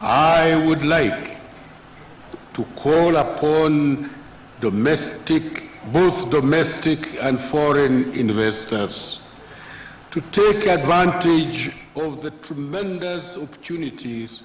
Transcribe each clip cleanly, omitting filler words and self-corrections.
I would like to call upon domestic, both domestic and foreign investors to take advantage of the tremendous opportunities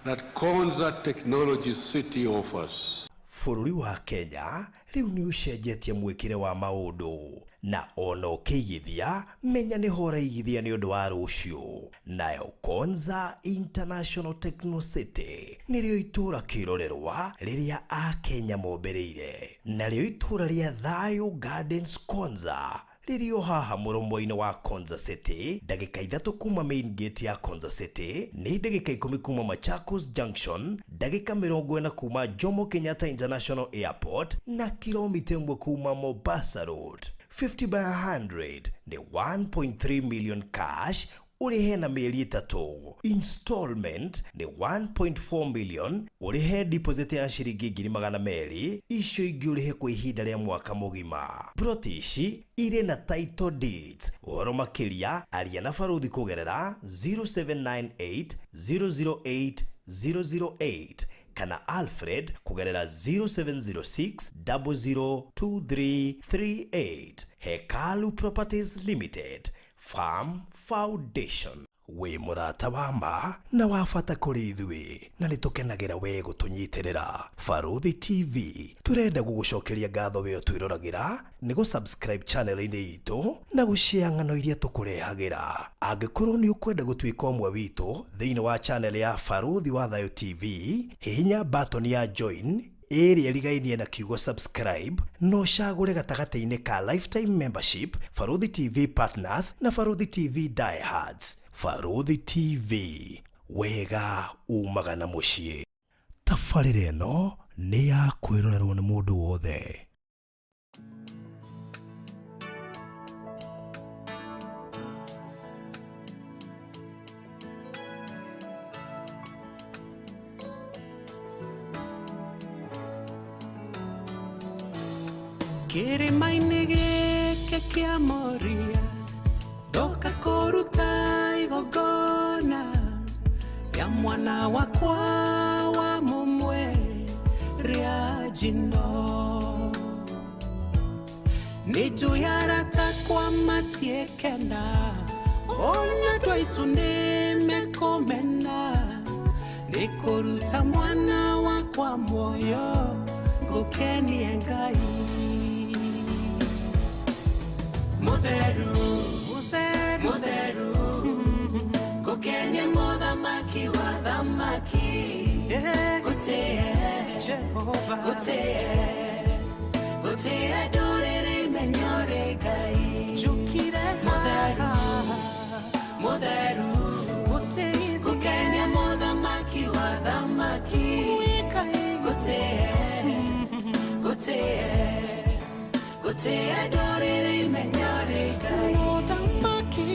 that Konza Technology City offers. Bũrũri wa Kenya rĩu nĩ ũcenjetie mwĩkĩre wa maũndũ na ona ũkĩigithia menya nĩho ũraigithia nĩ ũndũ wa rũciũ. Nayo Konza International Techno City nĩrĩo itũũra kĩrorerwa rĩrĩa Akenya mombĩrĩire, narĩo itũũra rĩa Thayo Gardens Konza rĩrĩ o haha mũromo-inĩ wa Konza City, ndagĩka 3 kuma main gate ya Konza City, nĩ ndagĩka 10 kuma Machakos Junction, ndagĩka 40 kuma Jomo Kenyatta International Airport na kilomita 1 kuma Mombasa Road. 50 by 100 nĩ 1.3 million cash ũrĩhe na mĩeri 3. Installment nĩ 1.4 million ũrĩhe deposit ya ciringi ngiri magana merĩ, icio ingĩ ũrĩhe kwa ihinda rĩa mwaka mũgima. Plot ici irĩ na title deeds. Ũhoro makĩria aria na Barũthi kũgerera 0798 008 008 kana Alfred kũgerera 0706 002338. Hekalu Properties Limited, Farm Foundation. Wĩ mũrata wa ma na wa bata kũrĩ ithuĩ na nĩ tũkenagĩra we gũtũnyitĩrĩra. Barũthi TV tũrenda gũgũcokeria ngatho we ũtwĩroragĩra nĩ gũ-subscribe channel-inĩ itũ na gũshare ng'ano iria tũkũrehagĩra. Angĩkorwo nĩ ũkwenda gũtuĩka ũmwe witũ thĩinĩ wa channel ya Barũthi wa Thayo TV, hihinya button ya join ĩrĩa ĩrigainie na kiugo subscribe no ũcagũre gatagatĩ-inĩ ka lifetime membership, Barũthi TV Partners na Barũthi TV Diehards. Barũthi TV, wega umaga na mũciĩ. Tabarĩra ĩno nĩ ya kwĩrorerwo nĩ mũndũ wothe. Kĩrĩma-inĩ gĩkĩ kĩa Moria ndoka kũruta igongona rĩa mwana wakwa wa mũmwe rĩa njino. Nĩ njũĩ arata akwa matiĩkena ona andũ aitũ nĩ mekũmena nĩ kũruta mwana wakwa muoyo ngũkenie Ngai. Mũtheru, mũtheru, mũtheru, ngũkenie mũthamaki wa thamaki. Gũtĩe Jehova, gũtĩe, gũtĩe ndũrĩrĩ imenye ũrĩ Ngai. Njũkire mũtheru, mũtheru, ngũkenie mũthamaki wa thamaki. Gũtĩe, gũtĩe, gũtĩe ndũrĩrĩ imenye ũrĩ Ngai. Mũthamaki.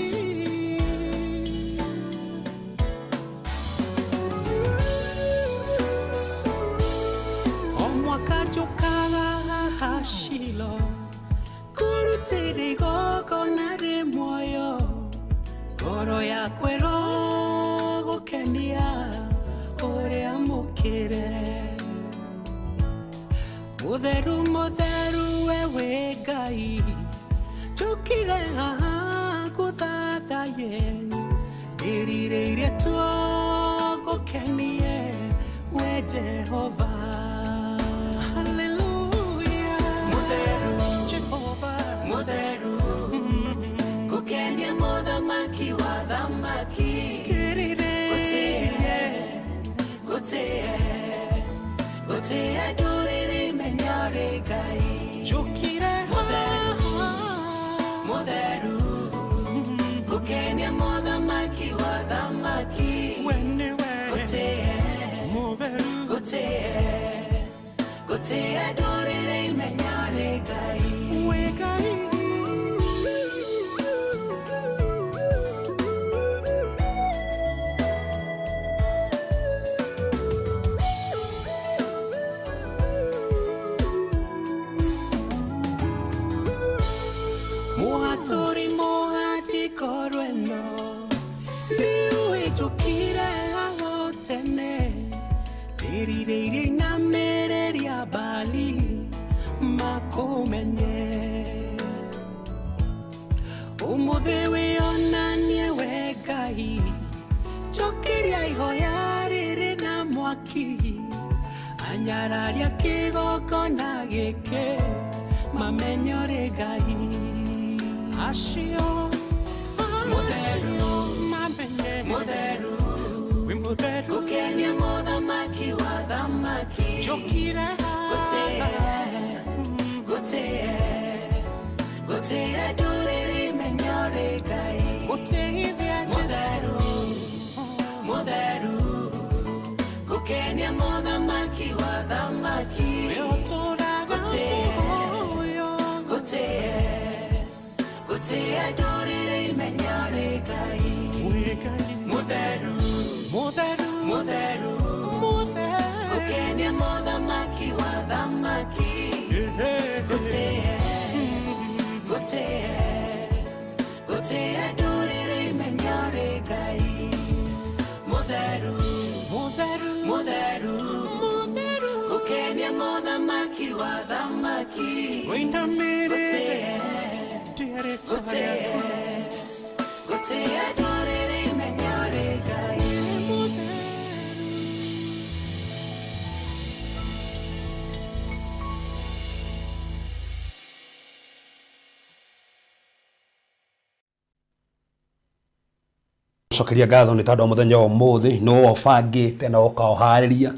O mwaka njũkaga haha Shilo kũrutĩra igongona rĩ muoyo, ngoro yakwa ĩrogũkenia ũrĩa mũkĩre. Mũtheru, mũtheru, we wĩ Ngai, njũkire haha ngũthathaye, ndĩrirĩirie tuo ngũkenie we Jehova. Hallelujah. Mũtheru, Jehova, mũtheru, ngũkenie mũthamaki wa thamaki. Gũtĩe, gũtĩe, gũtĩe ndũrĩrĩ imenye ũrĩ Ngai. Njũkire mũtheru, mũtheru, ngũkenie mũthamaki wa thamaki. We nĩwe. Gũtĩe, Gũtĩe, gũtĩe ndũrĩrĩ imenya ũrĩ Ngai. Wĩ Ngai. Muhatũri mũhati korwo ĩno nĩũhĩtũkire haho tene ndĩrirĩirie inamĩrĩria Bali makũmenye ũmũthĩ wĩonanie we Ngai njokeria ihoya rĩrĩ na mwaki anyararia kĩgongona gĩkĩ mamenye ũrĩ Ngai acio acio mamenye mũtheru wĩ mũtheru gũkenia mũthamaki wa thamaki njũkire gũtĩe gũtĩe gũtĩe ndũrĩrĩ imenye ũrĩ Ngai gũtĩithia Mũtheru mũtheru gũkenia mũthamaki wa thamaki wĩ ũtũũraga muoyo gũtĩe gũtĩe ndũrĩrĩ imenye ũrĩ Ngai wĩ Ngai mũtheru mũtheru mũtheru mũtheru gũkenia mũthamaki wa thamaki gũtĩe gũtĩe gũtĩe ndũrĩrĩ imenye ũrĩ Ngai mũtheru mũtheru mũtheru mũtheru gũkenia mũthamaki wa thamaki wĩinamĩrĩre gũtĩe gũtĩe ndũrĩrĩ imenye ũrĩ Ngai mũtheru. Cokeria ngatho nĩ tondũ wa mũthenya wa ũmũthĩ nĩ ũbangĩte na ũkaũharĩria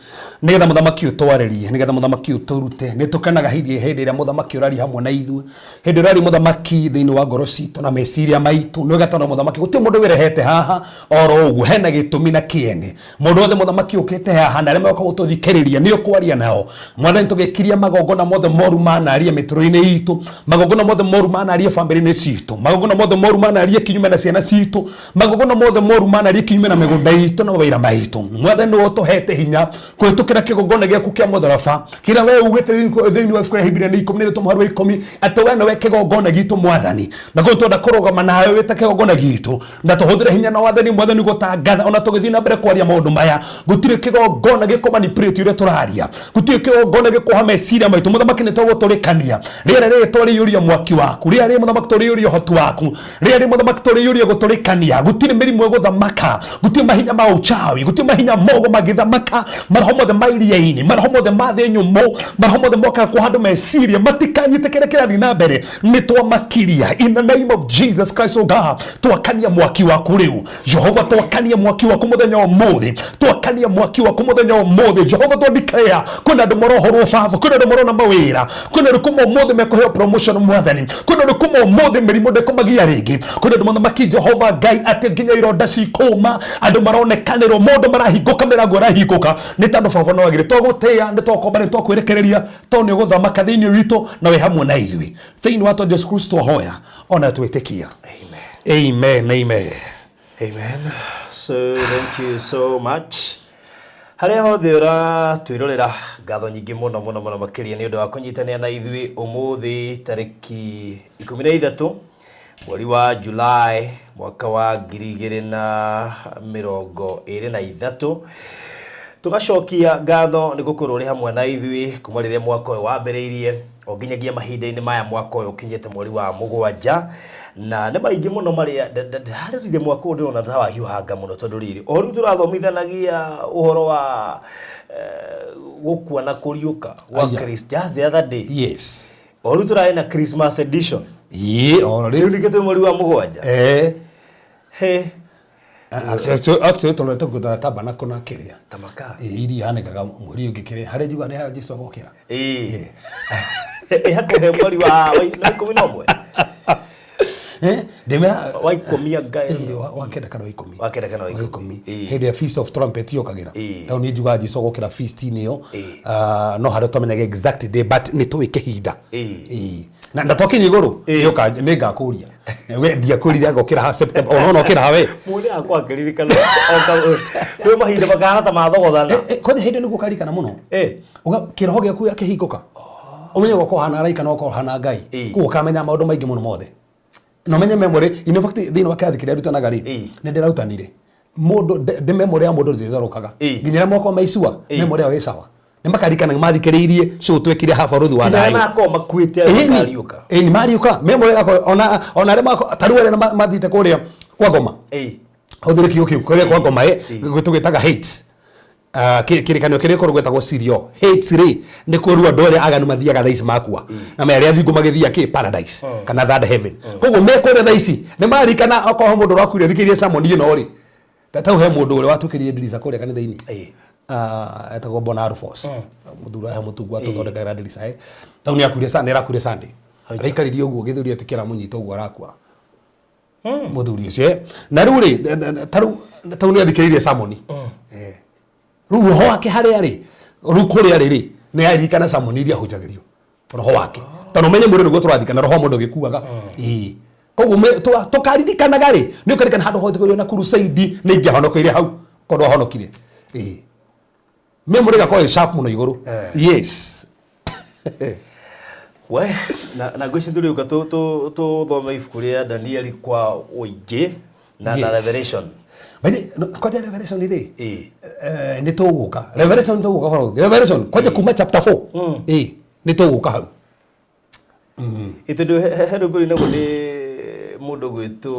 nĩgetha mũthamaki ũtwarĩrie nĩgetha mũthamaki ũtũrute nĩ tũkenaga hĩndĩ ĩrĩa mũthamaki ũraria hamwe na ithuĩ hĩndĩ ĩrĩa ũraria mũthamaki thĩinĩ wa ngoro citũ na meciria maitũ nĩ wega tondũ mũthamaki gũtirĩ mũndũ wĩrehete haha oro ũguo hena gĩtũmi na kĩene mũndũ wothe mũthamaki ũkĩte haha na arĩa megoka gũtũthikĩrĩria nĩ ũkwaria nao mwathani tũgĩkiria magongona mothe moru manaria mĩtũrĩre-inĩ itũ magongona mothe moru manaria bamĩrĩ-inĩ citũ magongona mothe moru manaria kinyume na ciana citũ magongona mothe moru manaria kinyume na mĩgũnda itũ na mawĩra maitũ mwathani nĩwe ũtũhete hinya kũhĩtũkĩra kĩgongona gĩaku kĩa mũtharaba kĩrĩa we ugĩte thĩinĩ wa ibuku rĩa Ahibirania 13 mũhari wa 10 atĩ we nĩwe kĩgongona gitũ mwathani na koguo twenda kũrũgama nawe wĩ ta kĩgongona gitũ na tũhũthĩre hinya na wathani mwathani gũtangatha ona tũgĩthiĩ na mbere kwaria maũndũ maya gũtirĩ kĩgongona gĩkũmanipulate ũrĩa tũraria gũtirĩ kĩgongona gĩkũha meciria maitũ mũthamaki nĩ tũgũtũrĩkania rĩera rĩrĩ tũrĩiyũria mwaki waku rĩera rĩrĩ mũthamaki tũrĩiyũria ũhoti waku rĩera rĩrĩ mũthamaki tũrĩiyũria gũtũrĩkania gũtirĩ mĩrimũ ĩgũthamaka gũtirĩ mahinya ma ũchawi gũtirĩ mahinya mogo mangĩthamaka maroho mothe ma iria-inĩ maroho mothe ma thĩ nyũmũ maroho mothe mokaga kwa handũ meciria matikanyite kĩrĩa kĩrathiĩ na mbere nĩ twamakiria in the name of Jesus Christ oh God twakania mwaki waku rĩu Jehova twakania mwaki waku mũthenya wa ũmũthĩ twakania mwaki waku mũthenya wa ũmũthĩ Jehova twandikrea kwĩna andũ marohorwo baba kwĩna andũ marona mawĩra kwĩna andũ kuma ũmũthĩ mekũheo promotion mwathani kwĩna andũ kuma ũmũthĩ mĩrimũ ndĩkũmagia rĩngĩ kwĩna andũ mũthamaki Jehova Ngai atĩ nginya ironda cikũma andũ maronekanĩrwo maũndũ marahingũka mĩrango ĩrahingũka nĩ tondũ baba no agĩrĩ twagũtĩĩa nĩ twakomba nĩ twakwĩrekereria tondũ nĩ ũgũthamaka thĩinĩ witũ na wĩ hamwe na ithuĩ thĩinĩ wa twa Jesu Kristo hoya ona twĩtĩkia. Amen. Amen. Amen. So thank you so much. Harĩa hothe ũratwĩrorera ngatho nyingĩ mũno mũno mũno makĩria nĩ ũndũ wa kũnyitanĩra na ithuĩ ũmũthĩ tarĩki 13 mweri wa July mwaka wa 2023 tugacokia ngatho nĩ gũkorwo ũrĩ hamwe na ithuĩ kuma rĩrĩa mwaka ũyũ wambĩrĩirie o nginyagia mahinda-inĩ maya mwaka ũyũ ũkinyĩte mweri wa 7 na nĩ maingĩ mũno marĩa ndarĩrire mwaka ũyũ ndĩrona ta wahiũhanga mũno tondũ rĩrĩ o rĩu tũrathomithanagia ũhoro wa gũkua na kũriũka gwa Christ just the other day. Yes. O rĩu tũrarĩ na Christmas edition. Ye o rĩu ningĩ twĩ mweri wa 7. He. Actually tũrete gũthara tabanako na kĩrĩa tamaka iria ihanĩkaga mweri ũngĩ kĩrĩa harĩa njuga nĩ Jesu agokĩra. Ĩĩ. Hakuhĩ mweri wa 11. Ndĩmera Wa ikũmi anga Ĩĩ, wa kenda kana wa ikũmi. Wa kenda kana wa Wa ikũmi. Ĩĩ. Hĩndĩ ya Feast of Trumpet yũkagĩra. Ĩĩ. Tondũ niĩ njugaga Jesũ agokĩra feast-inĩ ĩyo. Ĩĩ. Ah, no harĩa ũtamenyaga exact day but nĩ tũĩ kĩhinda. Ĩĩ. Ĩĩ. Na twakinya igũrũ nĩũka- nĩngakũria. We ndiakwĩrire agokĩra ha September ona ona ũkĩra ha we. Mũndũ akwa akĩririkana kwĩ mahinda makahana ta mathogothana. Kwanja hĩndĩ nĩguo ũkaririkana mũno. Eh. Kĩroho gĩaku gĩakĩhingũka. Ũmenye gũkorwo hana araika na ũkorwo hana Ngai. Ĩĩ. Koguo ũkamenya maũndũ maingĩ mũno mothe. Na ũmenye memory, in fact thĩinĩ wa kĩrathi kĩrĩa ndutanaga rĩ, Ĩĩ. nĩ ndĩrarutanire. Mũndũ ndĩ memory ya mũndũ ndĩtherũkaga. Ĩĩ. Nginya arĩa mokorwo maicua, Ĩĩ. memory yao ĩ sawa. Nĩ makarikana mathikĩrĩirie show twekire haha bũrũri wa Nginya arĩa thayũ. makorwo makuĩte Ĩni, makariũka. ĩni mariũka memory yakwa ona arĩa ta rĩu arĩa mathiĩte kũrĩa kwa ngoma. Ĩĩ. Hũthĩre kiugo kĩu kũrĩa kwa ngoma ĩ Ĩĩ. tũgĩtaga hates. Kĩrĩkanĩro kĩrĩa gĩkoragwo gĩtagwo Sirio. Hates rĩ nĩ kũrua andũ arĩa aganu mathiaga thaa ici makua na me arĩa athingu magĩthiĩ kĩ paradise kana third heaven. Koguo me kũrĩa thaa ici nĩ maririkana okorwo mũndũ ũrakuire thikĩrĩrie sermon ĩno rĩ ta he mũndũ ũrĩa watũkĩrire ndirica kũrĩa kanitha-inĩ. Ĩĩ. Etagwo Bwana Rufus mũthuri wa mũtungu atũthondekagĩra ndirica ĩ tau nĩ akuire Sunday arakuire Sunday araikaririe ũguo gĩthũri atĩ kĩramũnyita ũguo arakua mũthuri ũcio eh. Na rĩu rĩ ta rĩu tau nĩ athikĩrĩirie sermon. Rĩu roho wake harĩa rĩ rĩu kũrĩa rĩ rĩ nĩ aririkana sermon iria ahunjagĩrio roho wake tondũ ũmenye mũndũ nĩguo tũrathikana roho wa mũndũ ũgĩkuaga. Ĩĩ. Koguo tũkaririkanaga rĩ nĩ ũkaririkana handũ hothe kũrĩa na crusade nĩ ingĩahonokeire hau korwo ahonokire. Ĩĩ. Memory ĩgakorwo ĩ sharp mũno igũrũ. Yes. We na ngwĩciria tũrĩũka tũthome ibuku rĩa Danieli kwa ũingĩ na Yes. Revelation. By the kwanja Revelation rĩ Ĩĩ. Nĩ tũgũka Revelation tũgũka barathi Revelation kwanja kuma chapter 4. Ĩĩ nĩ tũgũka hau. Ĩ tondũ he rwĩmbo rũinagwo nĩ mũndũ ũgwĩtwo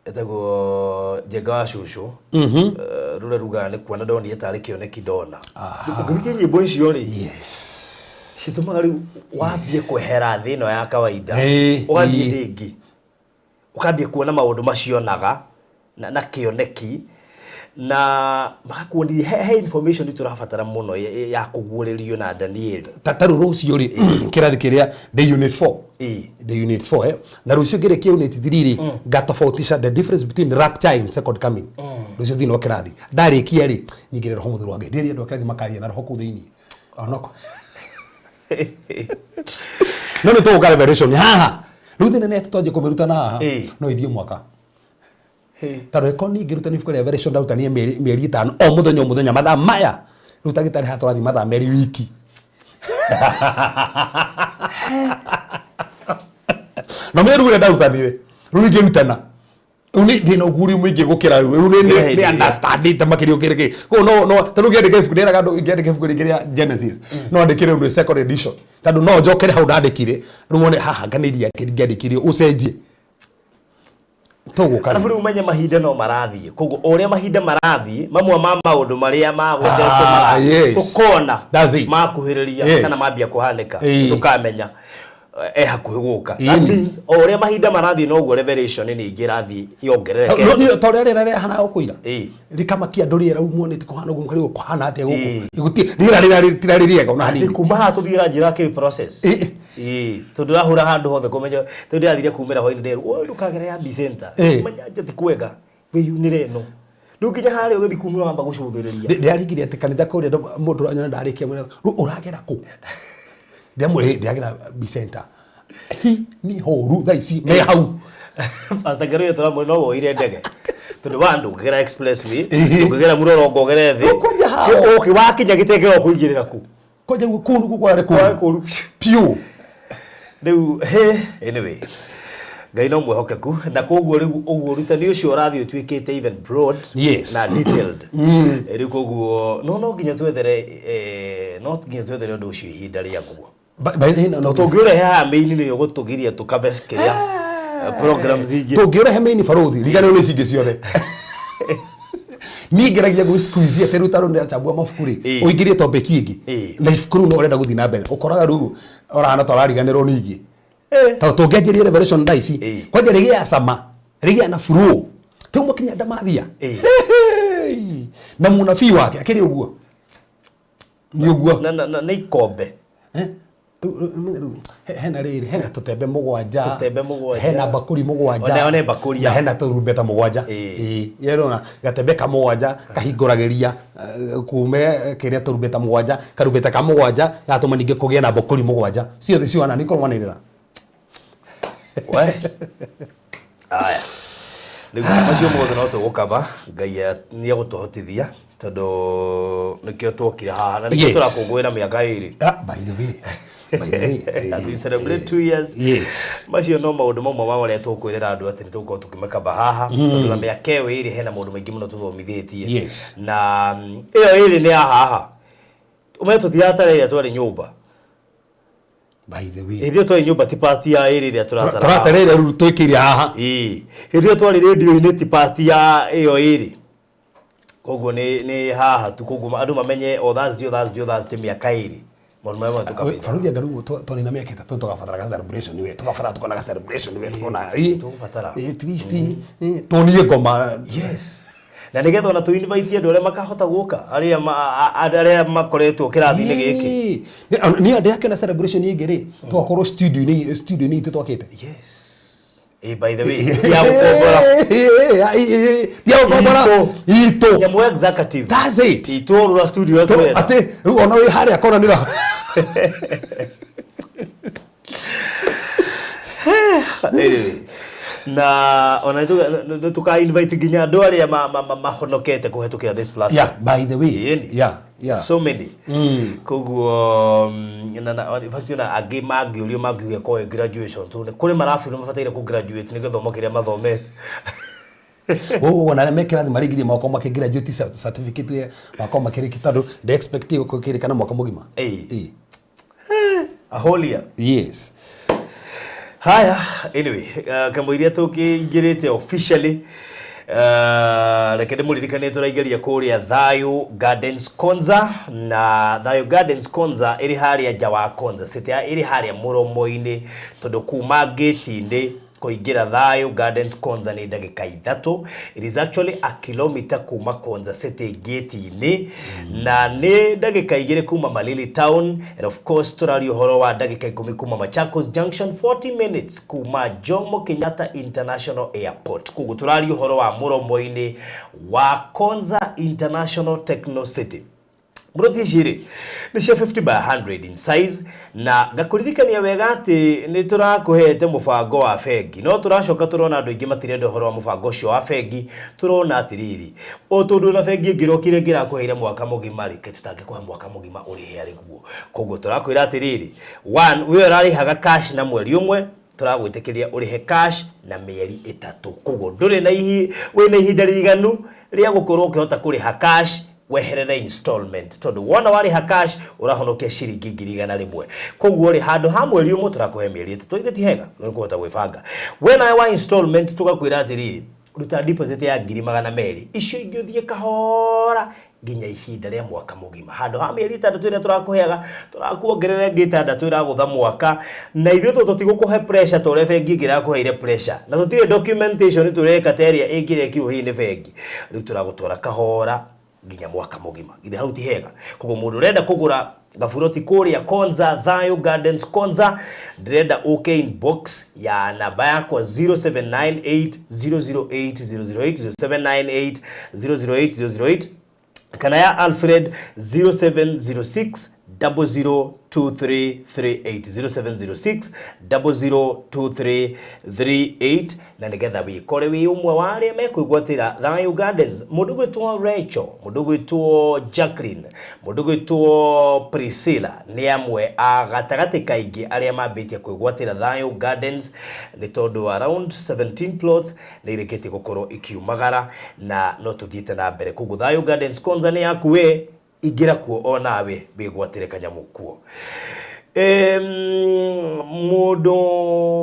etagwo Njenga wa Cũcũ. Rũrĩa rugaga nĩ kuona ndonire tarĩ kĩoneki ndona. Ũngĩthikĩrĩria nyĩmbo icio rĩ Yes. citũmaga rĩu wambie kwehera thĩ ĩno ya kawaida Ĩĩ, ũgathiĩ ĩĩ. thĩ ĩngĩ ũkambia kuona maũndũ macionaga na kĩoneki na magakuonia he information tũrabatara mũno ya kũguũrĩrio na Danieli. Ta rĩu rũciũ rĩ kĩrathi kĩrĩa ndĩ unit 4. Ĩĩ. Ndĩ unit 4 na rũciũ ngĩrĩkia unit 3 rĩ ngatofautisha the difference between rapture and second coming. Rũciũ thĩinĩ wa kĩrathi ndarĩkia rĩ nyingĩre roho mũtheru wa Ngai ndĩrie andũ a kĩrathi makaria na roho kũu thĩinĩ onoko no nĩ tũgũka Revelation haha rĩu thĩna nĩ atĩ twanjie kũmĩruta na haha Ĩĩ. no ithiĩ mwaka tondũ ĩkorwo niĩ ngĩrutana ibuku rĩa Revelation ndarutanie mĩeri ĩtano o mũthenya o mũthenya mathaa maya rĩu ta gĩtarĩ haha tũrathiĩ mathaa merĩ wiki na mĩeri ũrĩa ndarutanire rĩu ingĩrutana rĩu nĩ ndĩna ũguũrio mũingĩ gũkĩra rĩu rĩu nĩ understandĩte makĩria ũkĩrĩ kĩ koguo no ta rĩu ngĩandĩka ibuku ndĩraga andũ ingĩandĩka ibuku rĩngĩ rĩa Genesis no andĩkĩre rĩu nĩ second edition tondũ no njokere hau ndandĩkire rĩu wone haha nganĩria ngĩandĩkire ũcenjie tũgũka Arabu rĩu ũmenye mahinda no marathiĩ koguo o ũrĩa mahinda marathiĩ mamwe ma maũndũ marĩa Ah, yes. tũkona That's it. makuhĩrĩria Yes. kana mambia kũhanĩka Ĩĩ. tũkamenya e hakuhĩ gũka. That Ĩni. means o ũrĩa mahinda marathiĩ noguo revelation ningĩ ĩrathiĩ yongererekete. Ta ũrĩa rĩera rĩahana gũkũ ira Ĩĩ. rĩkamakia andũ rĩera umuonete kũhana ũguo mũkarigwo kũhana atĩa Ĩĩ. gũkũ gũtirĩ rĩera rĩra tirarĩ rĩega ona Atĩ hanini kuma haha tũthiĩ ĩranjĩra kĩ process. Ĩĩ. Ĩĩ, tondũ ndĩrahũra handũ hothe kũmenya tondũ ndĩrathire kumĩra hwainĩ nderwo "Oi, ndũkagere ya B Center." Ĩĩ. Manya nja ti kwega wĩyunĩre ĩno rĩu nginya harĩa ũgĩthiĩ kumĩra wamba gũcũthĩrĩria. Ndĩraringire atĩ kanitha kũrĩa mũndũ ũranyona ndarĩkia mwĩra rĩu ũragera kũ ndĩramwĩra ndĩragera B Center hi ni horu thaa ici me hau Pastor Ngeruye tũramwĩra no woire ndege tondũ wa ndũngĩgera expressway Ĩĩ. ndũngĩgera mũrorongo ũgere thĩ Rĩu kwanja hao. Ũkĩ wakinya gĩtengero ũkũingĩrĩra kũ kwanja kũu nĩkuo kwarĩ Kwarĩ kũru kũru. piũ Rĩu he anyway Ngai no mwĩhokeku na koguo rĩu ũguo ũrutani ũcio ũrathiĩ ũtuĩkĩte even broad Yes. na detailed. Rĩu koguo no nginya twethere no nginya twethere ũndũ ũcio ihinda rĩaguo. By the way, no Tũngĩũrehe haha main nĩ ũgũtũgiria tũkave kĩrĩa programs ingĩ. Tũngĩũrehe main barothi riganĩrwo nĩ ici ingĩ ciothe. Niĩ ngeragia gwĩ squeeze atĩ rĩu tarũ ndĩrachambua mabuku rĩ Ĩĩ. ũingĩrie topic ĩngĩ Ĩĩ. na ibuku rĩu no ũrenda gũthiĩ na mbere ũkoraga rĩu ũrahana ta ũrariganĩrwo nĩ ingĩ Eh. tondũ tũngĩanjĩria Revelation thaa ici Ĩĩ. kwanja rĩgĩa cama rĩgĩa na flow rĩu mwakinya ndamathia Ĩĩ. na mũnabii wake akĩrĩ ũguo nĩ ũguo Na nĩ ikombe. Eh? Hena rĩrĩ, hena tũtembe mũgwanja. Tũtembe mũgwanja. Hena mbakũri mũgwanja. One mbakũri na hena tũrumbeta mũgwanja. Ĩĩ. Ĩĩ, yerona gatembe ka mũgwanja kahingũragĩria kume kĩrĩa tũrumbeta mũgwanja, karumbeta ka mũgwanja gatũma ningĩ kũgĩe na mbakũri mũgwanja, ciothe ciwana nĩ kũrũmanĩrĩra. We. Aya. Rĩu macio mothe no tũgũkaba, Ngai nĩ egũtũhotithia tondũ nĩkĩo tuokire haha na nĩkĩo tũrakũngũĩra mĩaka 2. Ah, by the way, by the way, As we celebrate 2 years. Macio no maũndũ mamwe ma marĩa tũkwĩrĩra andũ atĩ nĩ tũgũkorwo tũkĩmakaba haha, tondũ na mĩaka ĩyo 2 hena maũndũ maingĩ mũno tũthomithĩtie. Na ĩyo 2 nĩ ya haha, ũmenye tũtiratara ĩrĩa twarĩ nyũmba. By the way, Hĩndĩ ĩyo twarĩ nyũmba ti part ya 2 ĩrĩa tũratara haha. Tũratarĩra rĩu twĩkĩire haha. Ĩĩ, hĩndĩ ĩyo twarĩ rĩndiũ-inĩ ti part ya ĩyo 2, koguo nĩ haha tu. Koguo andũ mamenye o Thursday, o Thursday, o Thursday, mĩaka 2, maũndũ marĩa mothe tũkabĩte. Baruthi, anga rĩu twanina mĩaka 3 tũgabatara ga celebration we, tũgabatara tukona ga celebration we, tukona Tũgũbatara. At least tuonie ngoma. Yes, na nĩgetha ona tũ invite andũ arĩa makahota gũka, arĩa arĩa makoretwo kĩrathi-inĩ gĩkĩ. Niĩ ndĩrakĩona celebration ĩngĩ rĩ, tũgakorwo studio-inĩ itũ twakĩte. Yes. By the way, ti ya gũkombora. Ti ya gũkombora. Itũ. Nyamũ executive. That's it. Itũ studio tũrenda. Atĩ rĩu ona wĩ harĩa kona nĩ Anyway, na ona nĩ tũka invite nginya andũ arĩa mahonokete kũhetũkĩra this platform. Yeah, by the way. Ĩni. So many. Koguo na in fact ona angĩ mangĩũrio mangiuge koe graduation tũ kũrĩ marabiro mabataire kũ graduate nĩ gĩthomo kĩrĩa mathomete. Ũguo ona arĩa me kĩrathi marĩgirie makorwo makĩ graduate certificate makorwo makĩrĩkia, tondũ ndĩ expect gũkĩrĩkana mwaka mũgima. Ĩĩ. Ĩĩ. A whole year. Yes. Haya, anyway, kamũiria tũkĩingĩrĩte officially, reke ndĩmũririkanie tũraingĩria kũrĩa Thayu Gardens Konza, na Thayu Gardens Konza ĩrĩ harĩa nja wa Konza City, ĩrĩ harĩa mũromo-inĩ, tondũ kuma gate-inĩ kũingĩra Thayu Gardens Konza nĩ ndagĩka 3. It is actually a kilometer kuma Konza City gate-inĩ, na nĩ ndagĩka 2 kuma Malili Town, and of course tũraria ũhoro wa ndagĩka 10 kuma Machakos Junction, 40 minutes kuma Jomo Kenyatta International Airport. Koguo tũraria ũhoro wa mũromo-inĩ wa Konza International Techno City. Mburoti ici rĩ nĩ cia 50 by 100 in size, na ngakũririkania wega atĩ nĩ tũrakũhete mũbango wa bengi, no tũracoka tũrona andũ aingĩ matirenda ũhoro wa mũbango ũcio wa bengi. Tũrona atĩrĩrĩ, o tondũ na bengi ĩngĩ ĩrokire ĩngĩrakũheire mwaka mũgima rĩ, kaĩ tũtangĩkũhe mwaka mũgima ũrĩhe arĩ guo? Koguo tũrakwĩra atĩrĩrĩ, one, we ũrarĩhaga cash na mweri 1, tũragwĩtĩkĩria ũrĩhe cash na mĩeri 3. Koguo ndũrĩ na ihi wĩna ihinda rĩiganu rĩa gũkorwo ũkĩhota kũrĩha cash weherere installment, tondũ wona warĩha cash ũrahonokia ciringi 100,000. Koguo rĩ, handũ ha mweri 1 tũrakũhe mĩeri 3. Ithe ti hega nĩ kũhota gwĩbanga we nawe wa installment? Tũgakwĩra atĩrĩrĩ, ruta deposit ya 200,000, icio ingĩ ũthiĩ kahora nginya ihinda rĩa mwaka mũgima. Handũ ha mĩeri 6 ĩrĩa tũrakũheaga, tũrakuongerera ĩngĩ 6 ĩragũtha mwaka, na ithuĩ tũ tũtigũkũhe pressure ta ũrĩa bengi ĩngĩ ĩrakũheire pressure, na tũtirĩ documentation tũreka ta ĩrĩa ĩngĩrekirwo hihi nĩ bengi. Rĩu tũragũtwara kahora nginya mwaka mũgima. Githĩ hau ti hega? Koguo mũndũ ũrenda kũgũra gaburoti kũrĩa Konza, Thayu Gardens Konza, ndĩrenda ũke inbox ya namba yakwa 0798 008 008, 0798 008 008, kana ya Alfred 0706 002338, 0706 002338, na nigetha wikore wi umwe wa aria mekwigwatira Thayu Gardens. Mundu gwitwo Rachel, mundu gwitwo Jacqueline, mundu gwitwo Priscilla ni amwe a gatagati kaingĩ arĩa mambĩtie kwĩgwatĩra Thayu Gardens, nĩ tondũ around 17 plots nĩ irĩkĩtie gũkorwo ikiumagara na no tũthiĩte na mbere. Koguo Thayu Gardens Konza nĩ yaku we, ingĩra kuo o nawe wĩgwatĩre kanyamũ kuo. Mũndũ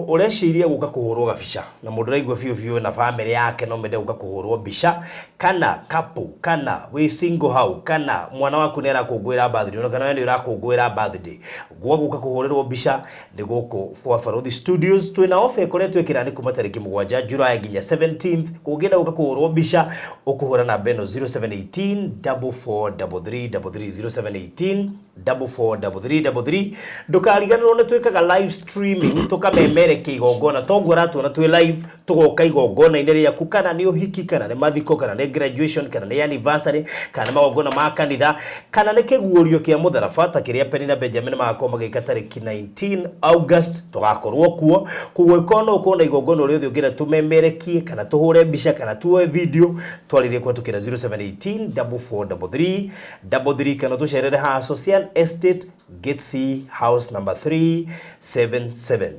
ũreciria gũka kũhũrwo gabica, na mũndũ ũraigua biũ biũ na bamĩrĩ yake no mende gũka kũhũrwo mbica, kana couple, kana wĩ single hau, kana mwana waku nĩ arakũngũĩra birthday, ona kana we nĩ ũrakũngũĩra birthday, gwa gũka kũhũrĩrwo mbica nĩ gũkũ kwa Baruthi Studios. Twĩna offer ĩkoretwo ĩkĩra nĩ kuma tarĩki 7 July nginya 17th. Kũngĩenda gũka kũhũrwo mbica, ũkũhũra namba ĩno 0718 443333, 0718 443333. Ndũkariganĩrwo nĩ twĩkaga live streaming tũkamemerekia igongona toguo ũratuona twĩ live tũgoka igongona-inĩ rĩaku kana nĩ ũhiki kana nĩ mathiko kana nĩ graduation kana nĩ anniversary kana nĩ magongona ma kanitha kana nĩ kĩguũrio kĩa mũtharaba ta kĩrĩa Penina Benjamin magakorwo magĩka tarĩki 19 August tũgakorwo kuo. Koguo ĩkorwo no ũkorwo na igongona rĩothe ũngĩenda tũmemerekie kana tũhũre mbica kana tuoe video twarĩrie kũhetũkĩra 0718 4433 33 kana tũcerere haha Social Estate Gate C house number 377.